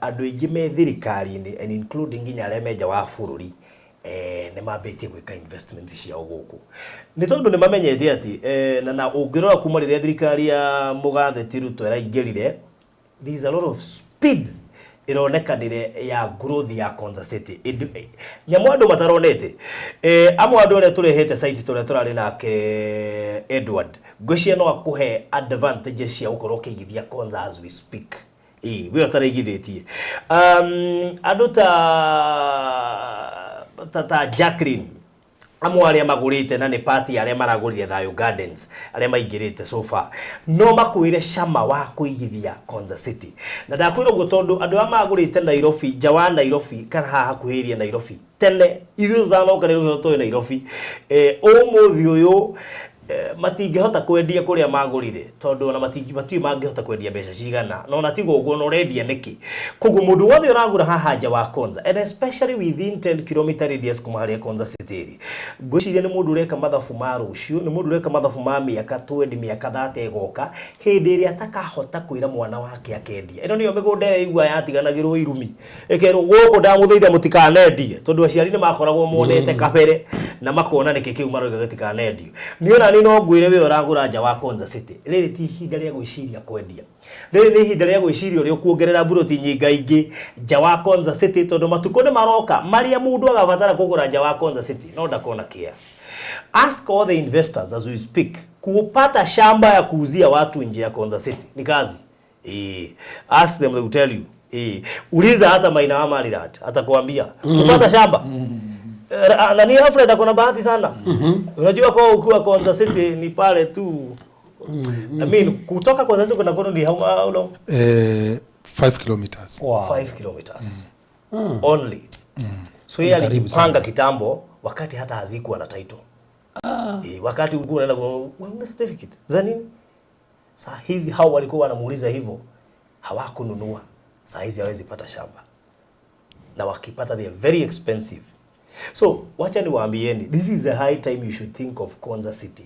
andũ aingĩ me thirikari-inĩ and including nginya arĩa me nja wa bũrũri, nĩ mambĩtie gwĩka investments ciao gũkũ nĩ tondũ nĩ mamenyete atĩ na ũngĩrora kuma rĩrĩa thirikari ya mũgathe ti Ruto ĩraingĩrire, there is a lot of speed ĩronekanire ya growth ya Konza City. Nyamũ andũ mataronete, amwe andũ arĩa tũrehete site tũrĩa tũrarĩ nake Edward, ngwĩciria no akũhe advantages cia gũkorwo ũkĩigithia Konza as we speak. Ĩ we ũtaraigithĩtie, andũ ta Jacqueline, amwe arĩa magũrĩte na nĩ party arĩa maragũrire Thayo Gardens, arĩa maingĩrĩte so far, no makwĩre cama wa kũigithia Konza City. Na ndakwĩra ũguo tondũ andũ arĩa magũrĩte Nairobi, nja wa Nairobi kana haha hakuhĩrĩria Nairobi, tene ithuĩ tũtanoka Nairobi tũĩ Nairobi, ũmũthĩ ũyũ matingĩhota kwendia kũrĩa magũrire tondũ ona matiũĩ mangĩhota kwendia mbeca cigana, na ona tiga ũguo, na ũrendia nĩkĩ? Koguo mũndũ wothe ũragũra haha nja wa Konza and especially within 10 km radius kuma harĩa Konza City ĩrĩ, ngwĩciria nĩ mũndũ ũreka mathabu ma rũciũ, nĩ mũndũ ũreka mathabu ma mĩaka 20, mĩaka 30 ĩgoka, hĩndĩ ĩrĩa atakahota kwĩra mwana wake akendia. Ĩno nĩyo mĩgũnda ĩrĩa igua yatiganagĩrwo irumi, ĩkerwo gũkũ ndamũthaitha mũtikanendie, tondũ aciari nĩ makoragwo monete kabere na makona nĩkĩ kĩu maroiga gĩtikanendio. Niĩ ona niĩ no ngwĩre, we ũragũra nja wa Konza City, rĩrĩ ti ihinda rĩa gwĩciria kwendia, rĩrĩ nĩ ihinda rĩa gwĩciria ũrĩa ũkuongerera mburoti nyingaingĩ nja wa Konza City, tondũ matukũ nĩ maroka marĩa mũndũ agabatara kũgũra nja wa Konza City no ndakona kĩa. Ask all the investors as we speak, kupata shamba ya kuuzia watu nje ya Konza City ni kazi. Ask them, they will tell you. Uliza hata Maina wa Marirat, atakwambia kupata shamba. Nani, Alfred ako na bahati sana. Unajua kwa ukiwa Konza City ni pale tu. I mean, kutoka Konza City kwenda Kono ni how long? 5 kilometers. 5 kilometers only. So yeye Karibu. alijipanga kitambo wakati hata hazikuwa na title. Wakati ulikuwa unaenda una certificate za nini? Saa hizi hao walikuwa wanamuuliza hivyo, hawakununua. Saa hizi hawezi pata shamba, na wakipata they are very expensive. So wacha niwaambieni, this is a high time you should think of Konza City.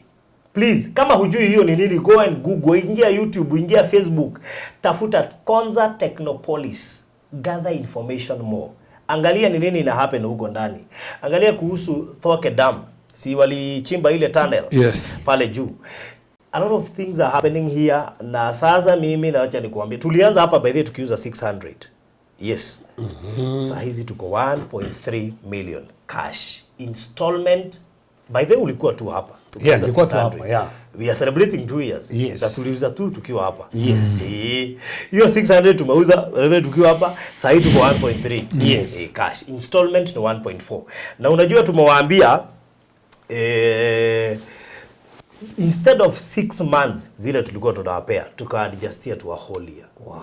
Please, kama hujui hiyo ni nini, go and Google, ingia YouTube, ingia Facebook, tafuta Konza Technopolis, gather information more. Angalia ni nini ina happen huko ndani. Angalia kuhusu Thwake Dam, si walichimba ile tunnel Yes. pale juu. A lot of things are happening here, na sasa mimi naacha nikuambie, tulianza hapa by the way tukiuza 600. Yes. Saa hizi tuko 1.3 million cash installment. By the way ulikuwa tu hapa. Tukiuza Yeah, nilikuwa tu 600. hapa, yeah. We are celebrating 2 years. Yes. Na tuliuza tu tukiwa hapa. Yes. Hiyo 600 tumeuza wewe tukiwa hapa, saa hii tuko 1.3. Yes. Cash installment ni 1.4. Na unajua tumewaambia instead of 6 months zile tulikuwa tunawapea tukaadjustia to a whole year. Wow.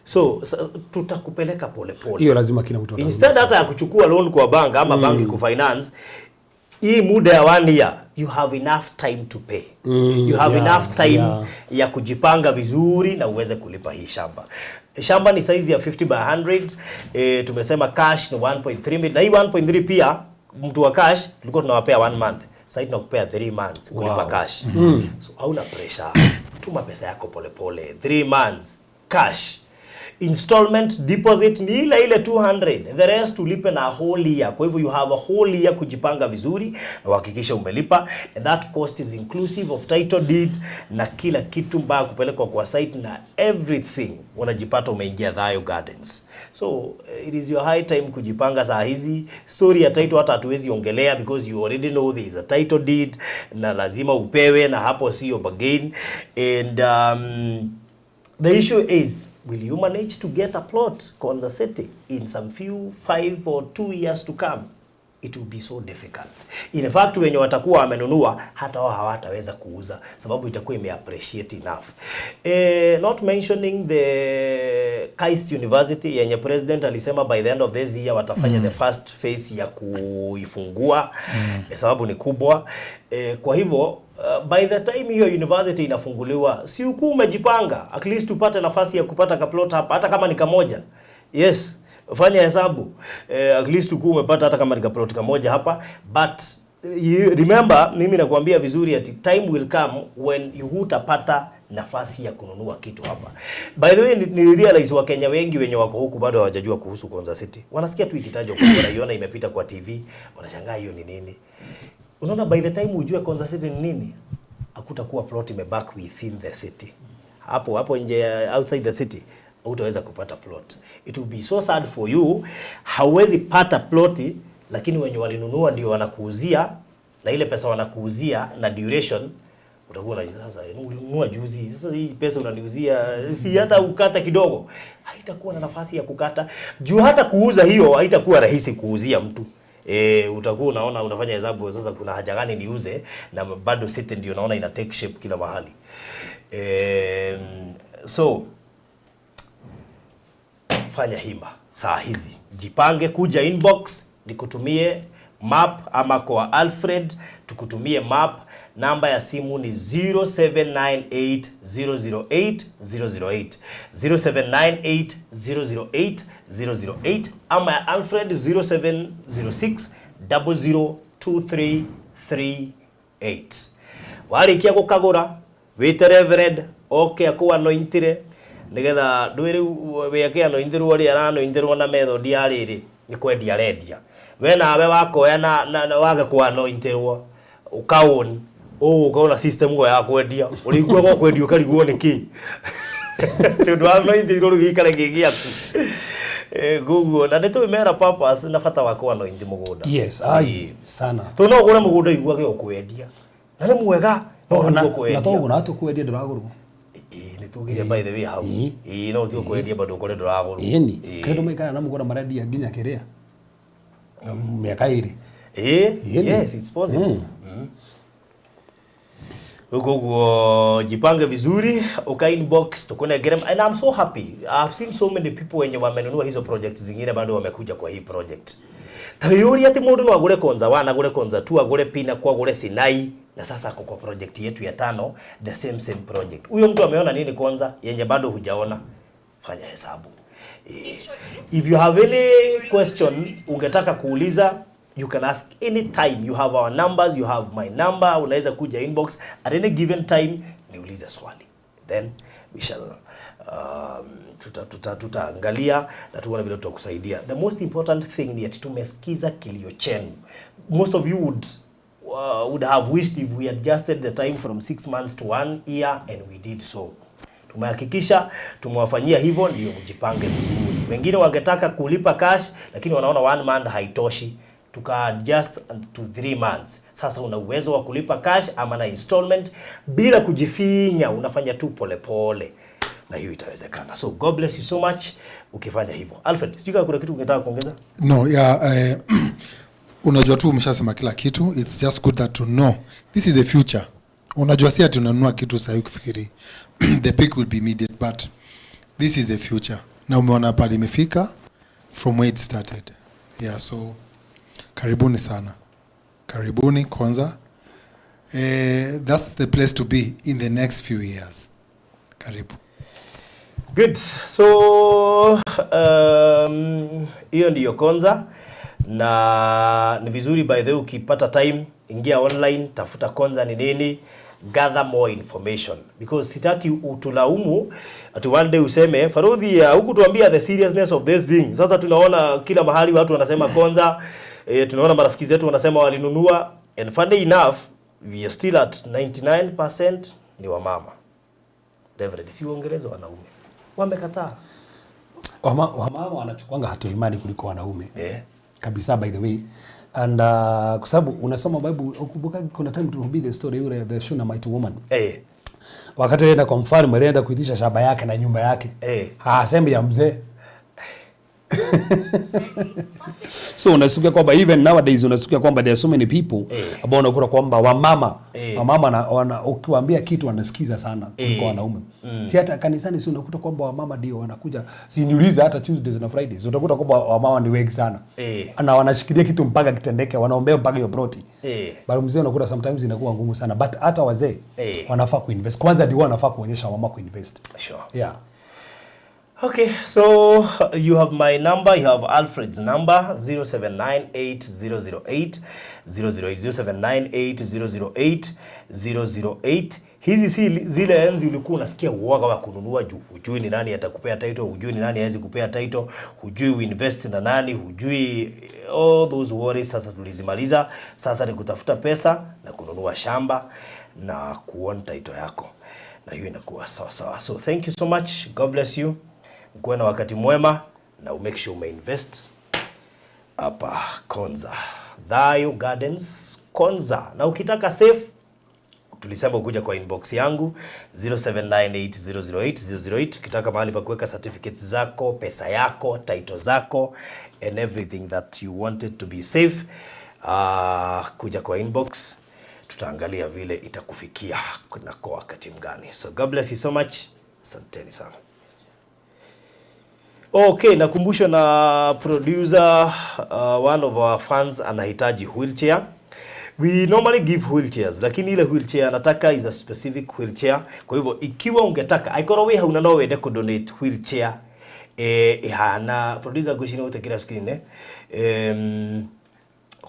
So tutakupeleka polepole. Hiyo lazima kila mtu atanunua. Instead hata ya kuchukua loan kwa bank ama banki kufinance, hii muda ya 1 year you have enough time to pay. You have enough time ya kujipanga vizuri na uweze kulipa hii shamba. Shamba ni size ya 50 by 100. Tumesema cash ni 1.3 million. Na hii 1.3 pia mtu wa cash tulikuwa tunawapea 1 month. Sasa tunakupea 3 months kulipa cash. So hauna pressure. Tuma pesa yako polepole. 3 months cash. Installment deposit ni ile ile 200, the rest ulipe na whole year. Kwa hivyo you have a whole year kujipanga vizuri na uhakikishe umelipa, and that cost is inclusive of title deed na kila kitu mpaka kupelekwa kwa site na everything. Unajipata umeingia Thayo Gardens. So it is your high time kujipanga saa hizi. Story ya title hata hatuwezi ongelea because you already know there is a title deed na lazima upewe, na hapo sio bargain. And the issue is, will you manage to get a plot Konza City in some few 5 or 2 years to come? It will be so difficult. In fact, wenye watakuwa wamenunua hata wao hawataweza kuuza sababu itakuwa imeappreciate enough. Not mentioning the KAIST University yenye president alisema by the end of this year watafanya the first phase ya kuifungua, sababu ni kubwa. Kwa hivyo by the time hiyo university inafunguliwa, si ukuu umejipanga at least upate nafasi ya kupata kaplot hapa hata kama ni kamoja. Yes, fanya hesabu, at least ukuu umepata hata kama ni kaplot kamoja hapa. But you remember, mimi nakuambia vizuri ati time will come when you hutapata nafasi ya kununua kitu hapa. By the way, ni realize Wakenya wengi wenye wako huku bado hawajajua kuhusu Konza City. Wanasikia tu ikitajwa kwa, wanaiona imepita kwa TV, wanashangaa hiyo ni nini. Unaona, by the time ujue Konza City ni nini, hakutakuwa plot imebaki within the city. Hapo hapo nje, outside the city, hutaweza kupata plot. It will be so sad for you. Hauwezi pata ploti, lakini wenye walinunua ndio wanakuuzia, na ile pesa wanakuuzia na duration utakuwa unajua sasa ulinunua juzi, sasa hii pesa unaniuzia, si hata ukata kidogo. Haitakuwa na nafasi ya kukata. Juu hata kuuza hiyo haitakuwa rahisi kuuzia mtu. Utakuwa unaona unafanya hesabu sasa, kuna haja gani niuze na bado city ndio naona ina take shape kila mahali. So fanya hima saa hizi, jipange, kuja inbox nikutumie map, ama kwa Alfred tukutumie map. Namba ya simu ni 0798008008, 0798008008, ama ya Alfred 0706 002338. Warikia gukagura wite Reverend oke akuanointire nigetha ndwi riu we akianointirwo ri aranointirwo na method ya riri ni kwendia arendia. We nawe wakoya na wage kuanointirwo ukaon uguka na system go ya kwendia uriguaga kwendia ukarigwo niki tondu wanointirwo riu giikare gi giaku. Guguo na nĩ tũĩ mera purpose na bata wa kuanointi mũgũnda. Yes, ai sana. Tondũ no ũgũre mũgũnda ũiguage ũkwendia na nĩ mwega no na nĩguo kwendia. Na toguo na tũkwendia ndũragũrwo. Ĩĩ nĩ tugire by the way hau. Ĩĩ no ũtige kwendia bado ũkore ndũragũrwo. Ĩni kĩndũ maikara na mũgũnda marendia nginya kĩrĩa mĩaka ĩrĩ. Ĩĩ, yes, it's possible. Huko jipange vizuri, uka inbox tukunegere. And I'm so happy. I've seen so many people wenye wamenunua hizo projects zingine bado wamekuja kwa hii project. Tayuri ati mundu no agure Konza 1, agure Konza 2, agure Pinnacle, agure Sinai, na sasa ako kwa project yetu ya 5, the same project. Huyo mtu ameona nini Konza yenye bado hujaona? Fanya hesabu. If you have any question ungetaka kuuliza, You can ask anytime. You have our numbers, you have my number. Unaweza kuja inbox at any given time, niulize swali. Then we shall tutaangalia na tuone vile tutakusaidia. The most important thing ni ati tumesikiza kilio chenu. Most of you would have wished if we adjusted the time from 6 months to 1 year, and we did so. Tumehakikisha tumewafanyia hivyo ndio mjipange vizuri. Wengine wangetaka kulipa cash lakini wanaona 1 month haitoshi. Tuka adjust to 3 months. Sasa una uwezo wa kulipa cash ama na installment bila kujifinya, unafanya tu polepole. Na hiyo itawezekana. So God bless you so much ukifanya hivyo. Alfred, sijui kama kuna kitu ungetaka kuongeza? No, yeah, unajua tu umeshasema kila kitu. It's just good that to know this is the future. Unajua si ati unanunua kitu sasa ukifikiri the peak will be immediate, but this is the future. Na umeona pale imefika from where it started. Yeah, so karibuni sana. Karibuni kwanza. That's the place to be in the next few years. Karibu. Good. So hiyo ndiyo Konza, na ni vizuri by the way ukipata time ingia online, tafuta Konza ni nini, gather more information, because sitaki utulaumu ati one day useme Farodhi hukutuambia the seriousness of this thing. Sasa tunaona kila mahali watu wanasema Konza, tunaona marafiki zetu wanasema walinunua, and funny enough we are still at 99% ni wamama. Reverend, si uongeleze wanaume. Wamekataa. Wamama wanachukuanga hatua imani kuliko wanaume. Yeah. Kabisa, by the way. And kwa sababu unasoma Bible, ukumbuka kuna time tulihubiri the story yule the Shunammite woman. Wakati alienda kwa mfalme alienda kuitisha shamba yake na nyumba yake. Hasemi ya mzee. So unasikia kwamba even nowadays unasikia kwamba there are so many people ambao unakuta kwamba wamama wamama ukiwaambia kitu wanasikiza sana kuliko wanaume. Si hata kanisani si unakuta kwamba wamama ndio wanakuja, si niulize hata Tuesdays na Fridays utakuta kwamba wamama ni wengi sana. Na wanashikilia kitu mpaka kitendeke, wanaombea mpaka hiyo ploti. Bali mzee unakuta sometimes inakuwa ngumu sana, but hata wazee wanafaa kuinvest. Kwanza ndio wanafaa kuonyesha wamama kuinvest. Sure. Yeah. Okay, so you have my number, you have Alfred's number, 0798 008 008, 0798 008 008. Hizi si zile enzi ulikuwa unasikia uoga wa kununua juu hujui ni nani atakupea title, hujui ni nani hawezi kupea title, hujui uinvest na nani, hujui all those worries. Sasa tulizimaliza. Sasa ni kutafuta pesa na kununua shamba na kuown title yako, na hiyo inakuwa sawa sawa. So thank you so much, God bless you. Mkuwe na wakati mwema na umake sure umeinvest hapa Konza, Thayu Gardens Konza. Na ukitaka safe, tulisema ukuja kwa inbox yangu 0798 008 008. Ukitaka mahali pa kuweka certificates zako, pesa yako, title zako and everything that you wanted to be safe, kuja kwa inbox, tutaangalia vile itakufikia na kwa wakati mgani. So God bless you so much. Asanteni sana. Okay, nakumbushwa na producer, one of our fans anahitaji wheelchair. We normally give wheelchairs, lakini ile wheelchair anataka is a specific wheelchair. Kwa hivyo ikiwa ungetaka, aikorwo wi hau na no wende ku donate wheelchair ihana producer ngwĩciria gũtekĩra screen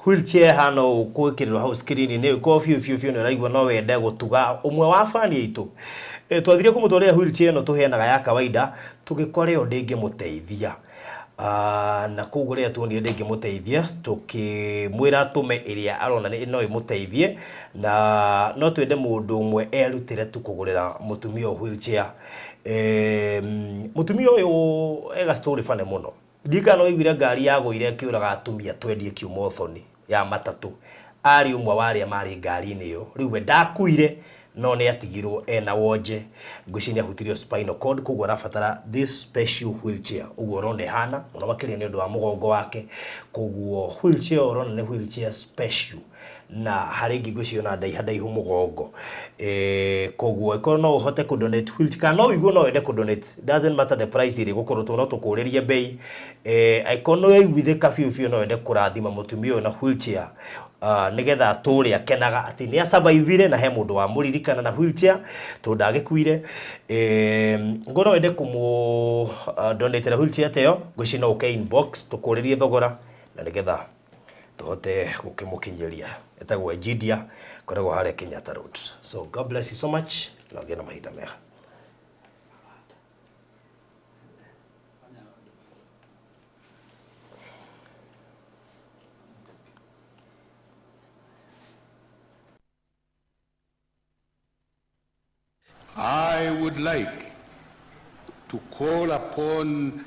wheelchair hano gwĩkĩrĩrwo hau screen-inĩ ko biũ biũ biũ nĩ ũraigua no wende gũtuga ũmwe wa fani itũ. Twathire kũmũtwarĩra wheelchair ĩno tũheanaga ya kawaida, tũgĩkora ĩyo ndĩngĩmũteithia. Na koguo rĩrĩa tuonire ndĩngĩmũteithia, tũkĩmwĩra atũme ĩrĩa arona no ĩmũteithie, na no twende mũndũ ũmwe erutĩre tu kũgũrĩra mũtumia ũyũ wheelchair. Mũtumia ũyũ ega story funny mũno. Ndiũĩ kana nĩwaiguire ngari yagũire ĩkĩũraga atumia twendie kiuma ũthoni ya matatũ. Arĩ ũmwe wa arĩa marĩ ngari-inĩ ĩyo. Rĩu we ndakuire no nĩ atigirwo ena wonje. Ngwĩciria nĩ ahutirio spinal cord, koguo arabatara this special wheelchair. Ũguo ũrona ĩhana mũno makĩria nĩ ũndũ wa mũgongo wake. Koguo wheelchair ũrona nĩ wheelchair special, na harĩ ingĩ ngwĩciria ona ndaiha ndaihu mũgongo. Koguo ĩkorwo no ũhote kũ donate wheelchair kana no ũigue no wende kũ donate, doesn't matter the price ĩrĩ gũkorwo no tũkũrĩrie bei. Angĩkorwo nĩ waiguithĩka biũ biũ no wende kũrathima mũtumia ũyũ na wheelchair, nĩgetha atũre akenaga atĩ nĩ asurvivire na he mũndũ wamũririkana na wheelchair tondũ ndagĩkuire. Ngorwo no wende kũmũ donatera wheelchair ta ĩyo, ngwĩciria no ũke inbox tũkũrĩrie thogora na nĩgetha Tũhote gũkĩmũkinyĩria. Etagwo Egidia, koragwo harĩa Kenyatta Road. So God bless you so much na ũgĩe na mahinda mega. I would like to call upon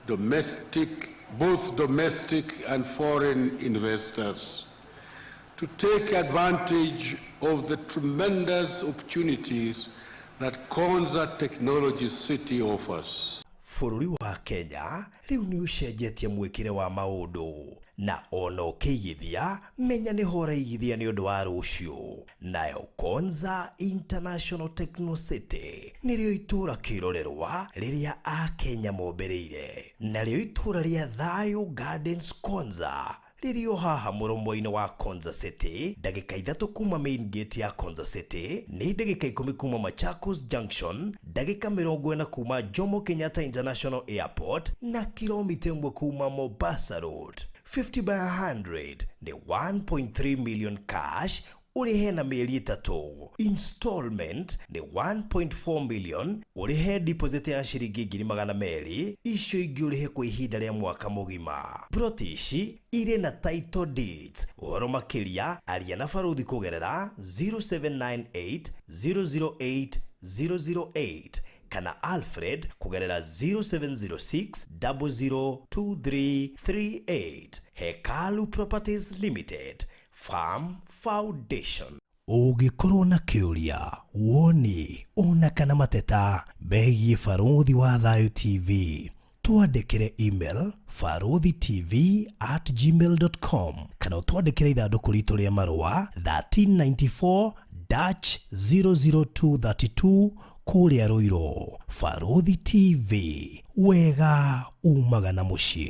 domestic, both domestic and foreign investors to take advantage of the tremendous opportunities that Konza Technology City offers. Bũrũri wa Kenya rĩu nĩ ũcenjetie mwĩkĩre wa maũndũ na ona ũkĩigithia menya nĩho ũraigithia nĩ ũndũ wa rũciũ. Nayo Konza International Techno City nĩrĩo itũũra kĩrorerwa rĩrĩa akenya mombĩrĩire, narĩo itũũra rĩa Thayo Gardens Konza rĩrĩ o haha mũromo-inĩ wa Konza City, ndagĩka 3 kuma main gate ya Konza City, nĩ ndagĩka 10 kuma Machakos Junction, ndagĩka 40 kuma Jomo Kenyatta International Airport na kilomita 1 kuma Mombasa Road. 50 by 100 nĩ 1.3 million cash ũrĩhe na mĩeri 3. Installment nĩ 1.4 million ũrĩhe deposit ya ciringi 200,000, icio ingĩ ũrĩhe kwa ihinda rĩa mwaka mũgima. Plot ici irĩ na title deeds. Ũhoro makĩria aria na baruthi kũgerera 0798 008 008 kana Alfred kũgerera 0706 002338. Hekalu Properties Limited, Farm Foundation. Ũngĩkorwo na kĩũria, woni ona kana mateta megiĩ Barũthi wa Thayu TV, twandĩkĩre email baruthitv@gmail.com kana ũtwandĩkĩre ithandũkũ ritũ rĩa marũa 1394 -00232 kũrĩa Ruiru. Barũthi TV, wega umaga na mũciĩ.